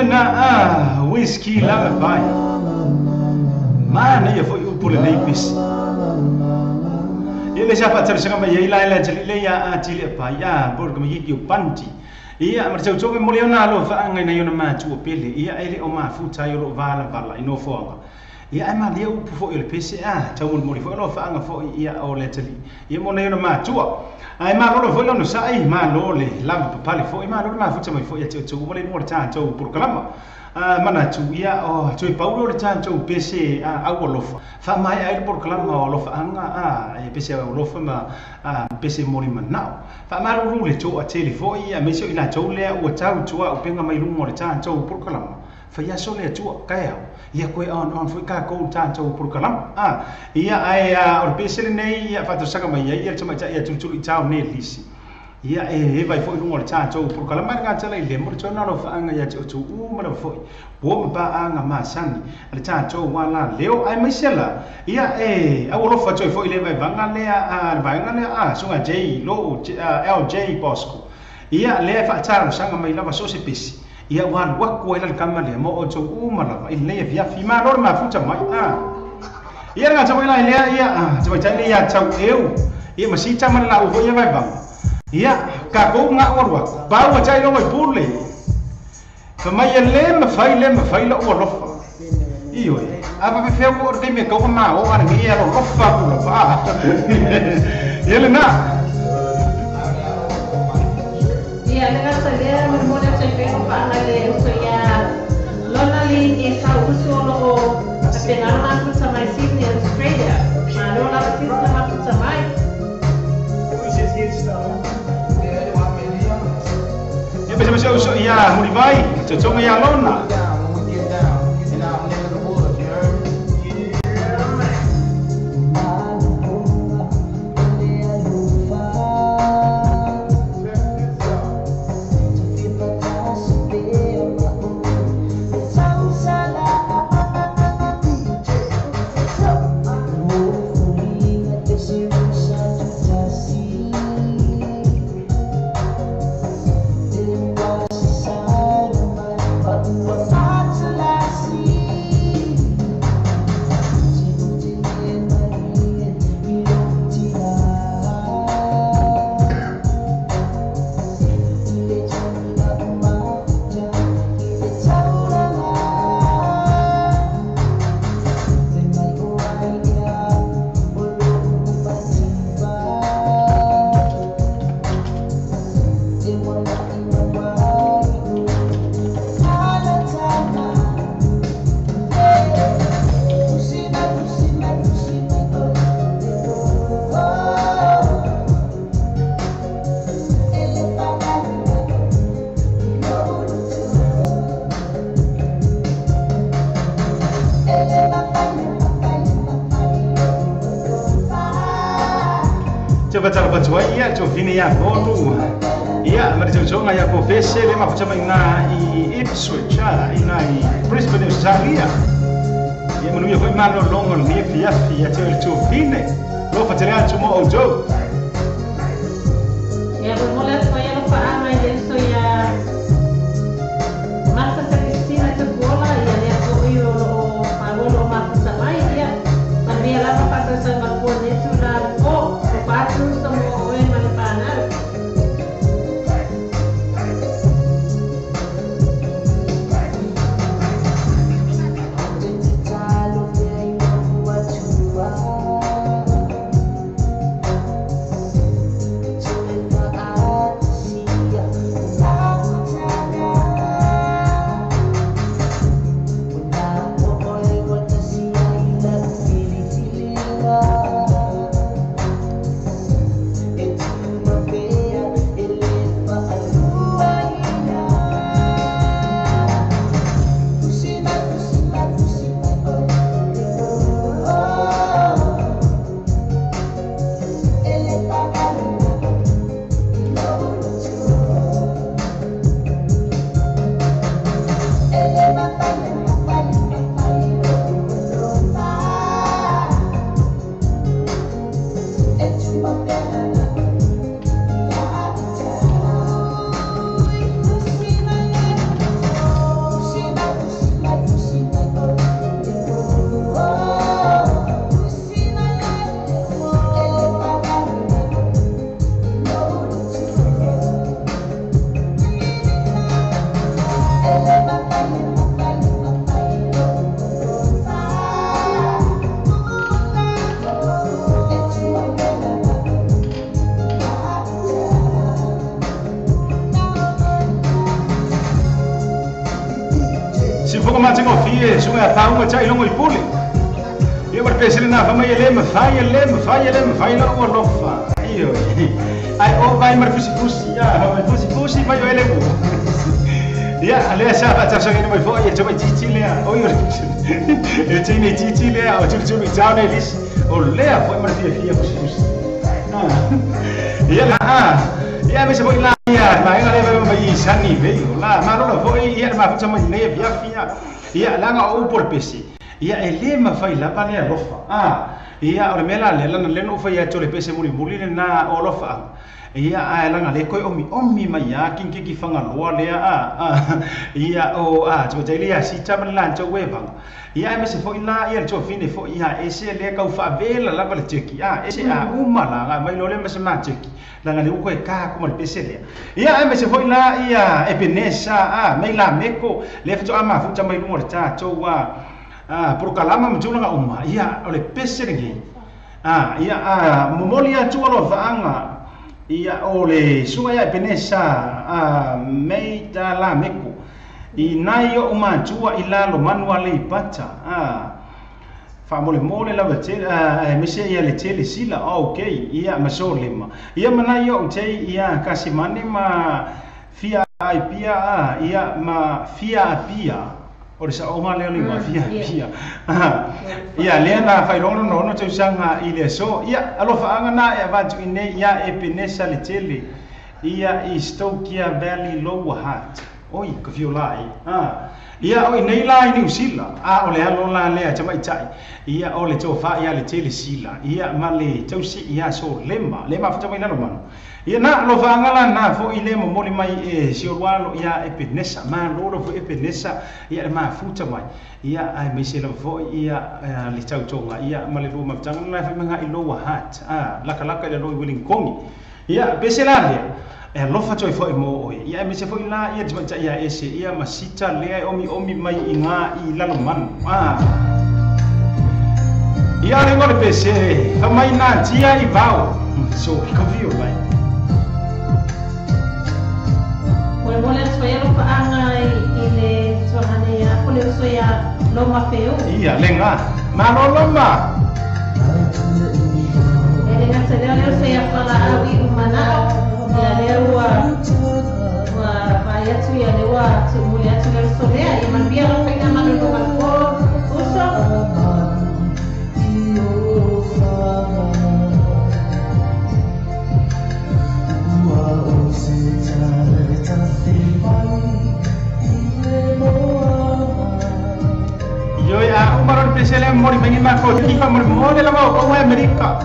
Lena whisky lava vai. Mana ia foi upu le nei pisi. Ia le sa faatalosaga mai ai la e le ia atili e pai a bor ka mai ki o panti. Ia ma tau tau mo le ona lo faanga ina iona matua pele. Ia ele o mafuta i o lo vala vala i nofoaga. Ia ai ma le upu foi o le pese a tau mo le foi lo faanga foi ia o le tali. Ia mo le ona matua. Ai ma lo foi lo sa ai ma lo le lava papale foi ma lo mafuta mai foi ia tau mo le mo le tau programa. Mana tu ia o toi paulo le tau pese a au alofa. Fa mai ai le programa o alofa anga a e pese au alofa ma a pese mo le manao. Fa ma lo le tau a tele foi ia me se ina tau le o tau tua o penga mai lungo le tau programa. Fa ia so le tua ka ia koe on foi ka ko tau programa. A ia ai a o pese le nei ia fa to saka mai ia tama ia tu tu i tau ne lisi. Ia e vai foi lungo le tau programa nga tala ile mo tona lo fa anga ia tu u ma lo foi. Bo ba anga ma sani le tau wala leo ai mai sela. Ia e au lo fa toi foi le vai vanga le a vai nga le a sunga J lo LJ Bosco. Ia le fa tala sanga mai lava so se pesi. Ia wan waku ai le kama le mo o tu u ma lava ile via fi ma lo ma futa mai a. Ia nga tau ila ile ia a tau tau ia tau eu. Ia ma si tama la u foi vai vanga. Ia ka ko nga orwa ba wa tai lo pule fa mai le ma fai le ma fai lo alofa io e ava fe fe o te me ko ma o ara mi alo lofa ku lofa ia le na ia le ga sa le mo mo le te pe pa na le so ia lona li e sa uso lo pe na na ku sa mai Sydney Australia ma lo la si sa ma ku sa mai. So ia mulivai tsotsonga ia lona. Ia to vini ia votu ia maritzonga ia ko pese le mafuta mai na i Ipswich i na i Brisbane Australia ia manu ia foi malo longo ni fia fia te to vine lo fatele atu mo ojo ia mo le foi ia fa ama ia so ia Marta Cristina te bola ia le ko io lo malo mafuta mai ia ma la fa sa ma ko ne tu la o patu sa mo. e sunga faunga tai longo i pule. Ia ma pese na fa mai le ma fai le ma fai le ma fai la o lofa. Io. Ai o vai mar fusi fusi ya, vai fusi fusi vai o ele bu. Ia ale sa fa ta sa mai fo ia toma titi le o io. E te nei titi le o tu tu mi tau nei lis. O le fo mar fia fia fusi fusi. Ia la ia me se foi la ia ma ina le vai sani ve la ma lo fo ia ma fu mai nei via fia. Ia la nga o por pesi. Ia e le ma fai la pa le lofa. Ia o le mela le lana le no fai a tole pese muli muli le na o lofa. Ia a langa le koi omi omi mai ia kinki ki fanga loa le a ia o a to te le si ta man lan to we bang. Ia me se foi la ia to fine fo ia e se le ka fa vela la le teki a e se a uma la mai lo le me se ma teki. Langa le ko e ka ko le pese le. Ia me se foi la ia e penesa a mai la meko le fa to ama fu ta mai lo ta to wa prokalama mtulanga uma ia o le pese lengi ia a momoli atu alo vaanga ia o le suga ia penesa mei ta la meko i nai o matua i lalo manua le pata fa mole mole la vate mese ia le tele sila okay ia masolema ia manai o te ia kasimane ma fia ai pia ia ma fia pia o le sa'oga lea o le mafia pia. Ia lea na failoga lona 6 tausaga i le aso. Ia alofaaga na e avatu i nei ia e penesa le tele. Ia i Stokia Valley Lower Hutt. Oi, ka fio lai. Ia o i nei la i Niu Sila. O le alo la lea tamaitai. Ia o le tofa ia le tele sila. Ia ma le tausi ia so lema. Lema fatamai lalo manu. Ia na alofaaga la na fo i le momoli mai e si olualo ia e penesa. Ma lolo fo e penesa. Ia le mafuta mai. Ia ai meise la fo ia le tautoga. Ia ma le lua mafutaga la fa i Lower Hutt. Laka laka i le loi Wilinkongi. Ia pese la lea. E alofa toi foi mo oe. Ia me se foi la ia te ia ese ia masita lea omi omi mai i ngā i lalo manu. Ia le ngore pese fa mai nā tia i vau. So ka vio mai. Mole mole soia lo paanga i le tuahane ia ko le soia lo mafeu. Ia le ngā. Ma lo lo ma. E le ngā te leo leo soia fala au i umana. Ia lea ua vai atu ia lea ua tuumuli atu lea solea ia manuia lau faiga malologa ko uso. Io ia umaro pesele mori mengi mako kifa mori mole la mau ko Amerika.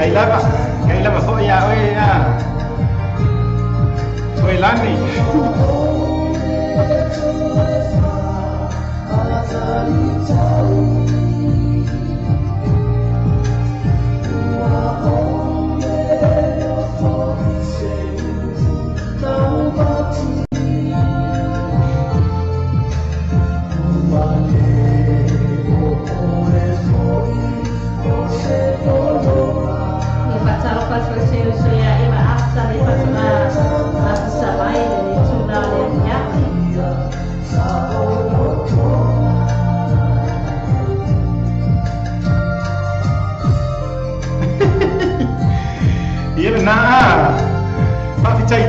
Kailava fo ia oe ia. Toe lani.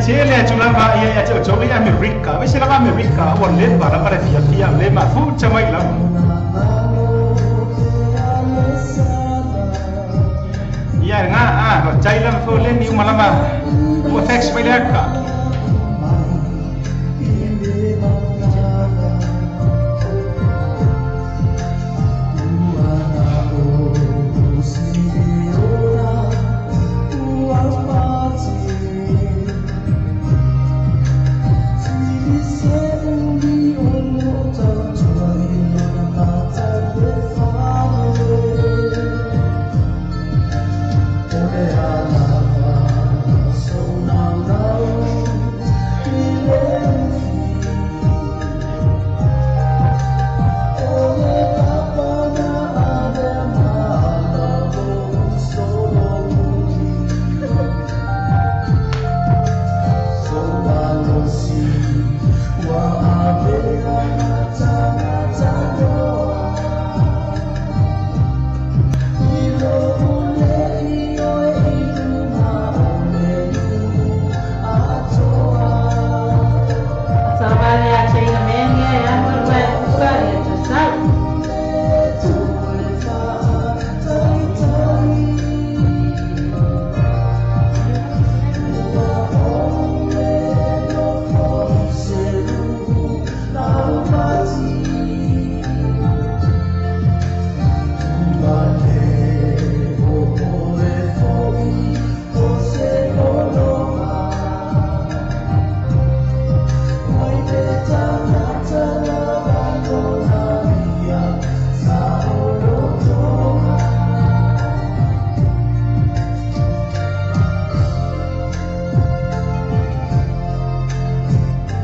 Tele atu lava ia ia te o ia Amerika. Vese lava Amerika o leva la para fia fia le ma fu chamai la. Ia nga a tai lava fo le ni uma lava. O fax mai le ka.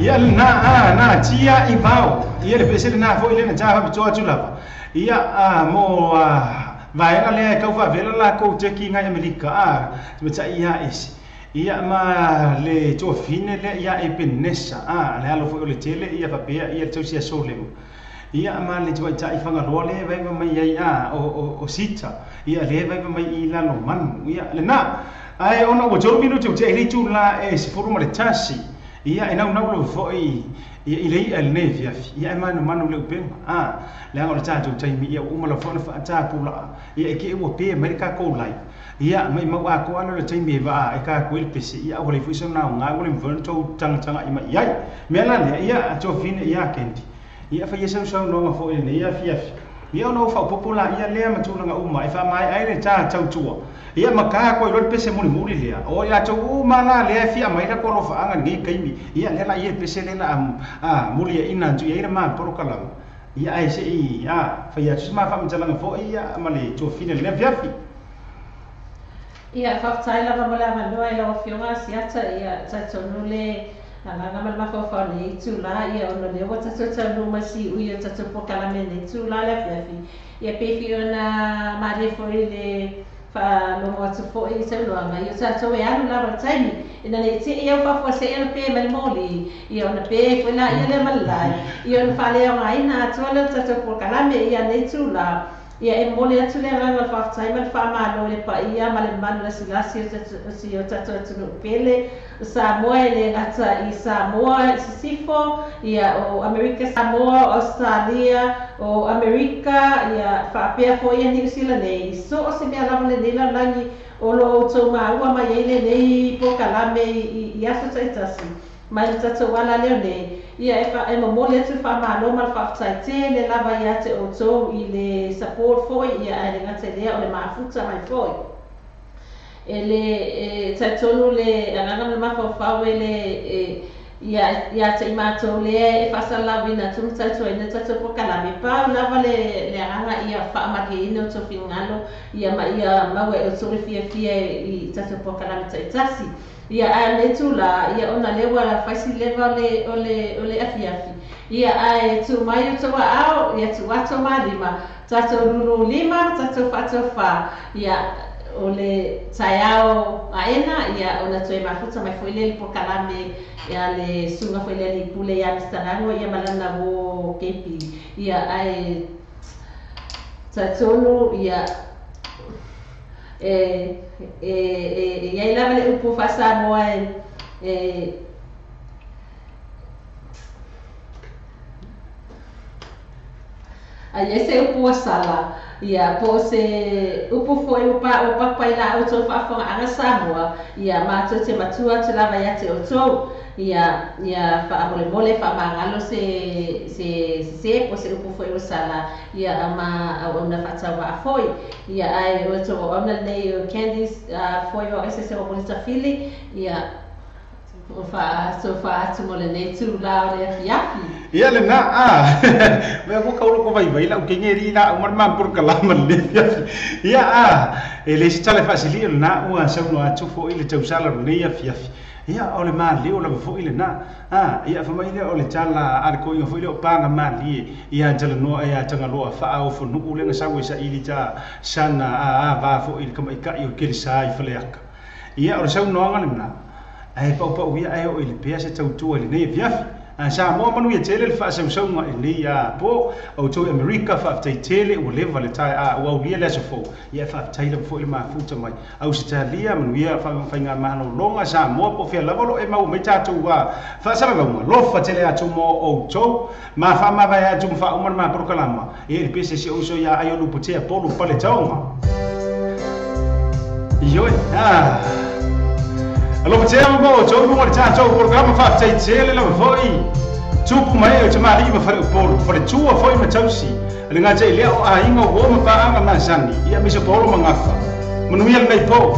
Ia na na tia i vau ia le pese na fo ile na ja fa tsoa tula ia a mo vaega le kau fa vela la ko te ki ngai Amerika a me tsa ia isi ia ma le tofine le ia e penesa a le alo fo le tele ia fa pea ia tausia sole ia ma le tsoa tsa i fanga lo le vai mai ia o sita ia le vai mai i la lo man ia le na ai ona o tolu minuti o te le tula e se furu ma le tasi ia e nau nau lo foi ia i le al ne fia ia e manu manu le upenga a le anga o le tatou taimi ia uma la fona faata pula ia e ke ua pe mai ka ko lai ia mai mau a ko ala le taimi e va e ka ko ile pese ia o le fui sona nga o le mvon to tanga tanga i mai ai me la le ia to fine ia kendi ia fa ia sau sau no fo ile ia fia ia no fa popola ia le ma tulaga uma e fa mai ai le ta tau tua ia maka ko lo pese muli muli lea o ia to uma la le fia mai la ko lo fa anga ni kaimi ia le la ia pese le la a muli ia ina tu ia ma poro kala ia ai se ia fa ia ma fa mtala fo ia ma le to fine le fia fi ia fa tsaila va mola ma no ai la fionga siata ia tsa tonu le agaga ma le mafaufau le itulā ia ona lea ua tatou taunuu mai siui o tatou polokalame i le itulā le afiafi ia pe fi ona malie foʻi le faalogo atu foʻi i saunoaga ia o tatou e alu lava le taimi ina nei teʻi au faafuaseʻe ona pe mai le moli ia ona pe foʻi laia lea ma le lae ia ona faaleaogaina atoa lea o le tatou polokalame ia nei itulā ia e momoli atu le agaga o le faafetai ma le faamālo i le paia ma le mamalu lasilasi o si o tatou atunuu pele o Samoa e le gata i Samoa i Sisifo ia o Amerika Samoa o Australia o Amerika ia faapea foʻi ia Niu Sila nei i so o se mea lava lenei lalolagi o loo outou maua mai ai lenei polokalame i aso taitasi mai le tatou ala leo nei ia e momoli atu le faamālo ma le faafetai tele lava ia te outou i le support foʻi ia ae le gata i lea o le mafuta mai foʻi e le e talitonu le agaga ma le mafaufau e le ia ia te i matou lea e faasalalauina atu ma tautuaina tatou polokalame pau lava le agaga ia faamalieina o tou finagalo ia ma ia maua e outou le fiafia i tatou polokalame taitasi ia ae le tula ia ona lea ua faisi leva o le afiafi ia ae tuu mai o tou aao ia tuu ato malima tatou lulu lima tatou faatofā ia o le taeao aena ia ona toe mafuta mai foʻi lea le polokalame ia le suga foʻi lea lipule ia Mr. Gago ia ma lana uō KP ia ae talitonu ia e iai lava le upu faasamoa e ai se upu asala ia po o se upu foʻi ua papapai la outou faafofogaaga Samoa ia matou te matua atu lava ia te outou ia ia faamolemole faamagalo se se se po se upu foʻi ua sala ia ma auauna faatauvaa foʻi ia ae o tou auauna lenei o Candice foi o ese se o tafili ia o faasofā atu mo lenei tulā o le afiafi ia le na a me ko kaulo ko vai vai la ke ngeri la o ma por kala ma le ia a e le si tale fasili na ua sa no atu fo ile tausala le ia fiafi ia o le ma le o la fo ile na a ia fa mai le o le tala a ko ia fo ile o panga ma li ia tala no ia tanga lo fa o fo nu le sa sa ili ta sana a va fo ile kama i ka i ke sa i fle aka ia o sa no nga le na Ae paupau ia ae o i le pea se tautua i lenei afiafi. Samoa manuia tele le faasausauga i lenei po outou i Amerika faafetai tele ua leva le tae ua aulia le aso fou ia faafetai lava foi le mafuta mai. Ausetalia manuia faigamalologa Samoa po o fea lava o loo e maua mai tatou faasalalauga lofa tele atu mo outou ma faamavae atu ma faauma le mapolokalama ia i le pese si ou uso ia ai o Lupotea Polu Paletaoga. Ioe, Alofa tele mo outou luga o le tatou polokalama faafetai tele lava foi tupu mai e o tamalii ma faleupolu faletua foi ma tausi le gata i lea o aiga uo ma paaga masani ia aemaise paolo ma gafa manuia lenei po.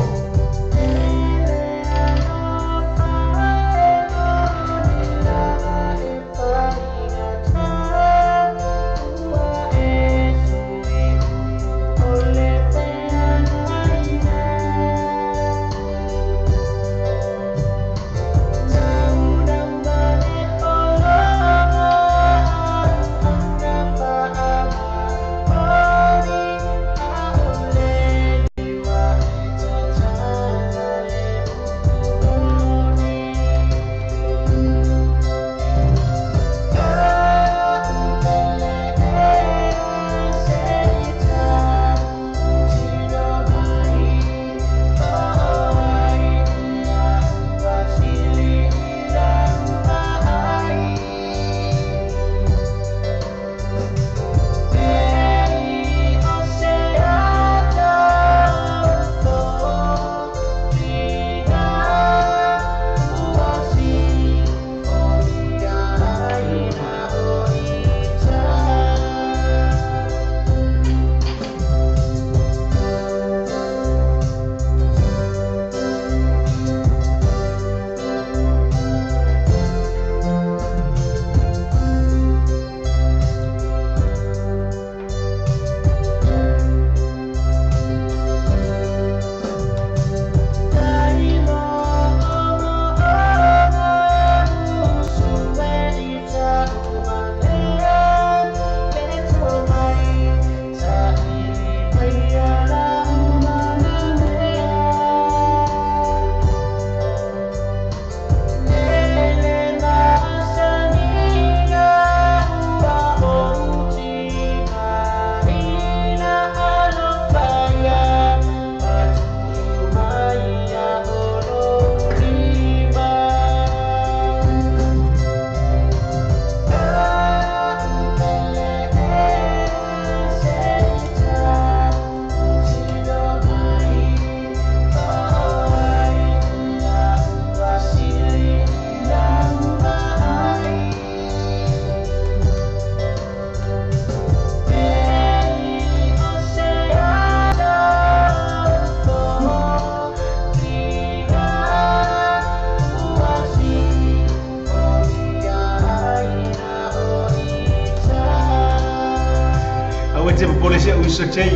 Uso chei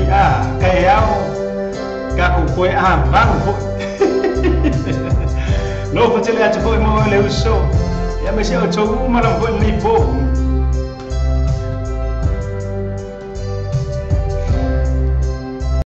kai ao ka ku koe a vangu foi lofa tele atu foi mo le uso ia me se o tou uma lava foi lenei po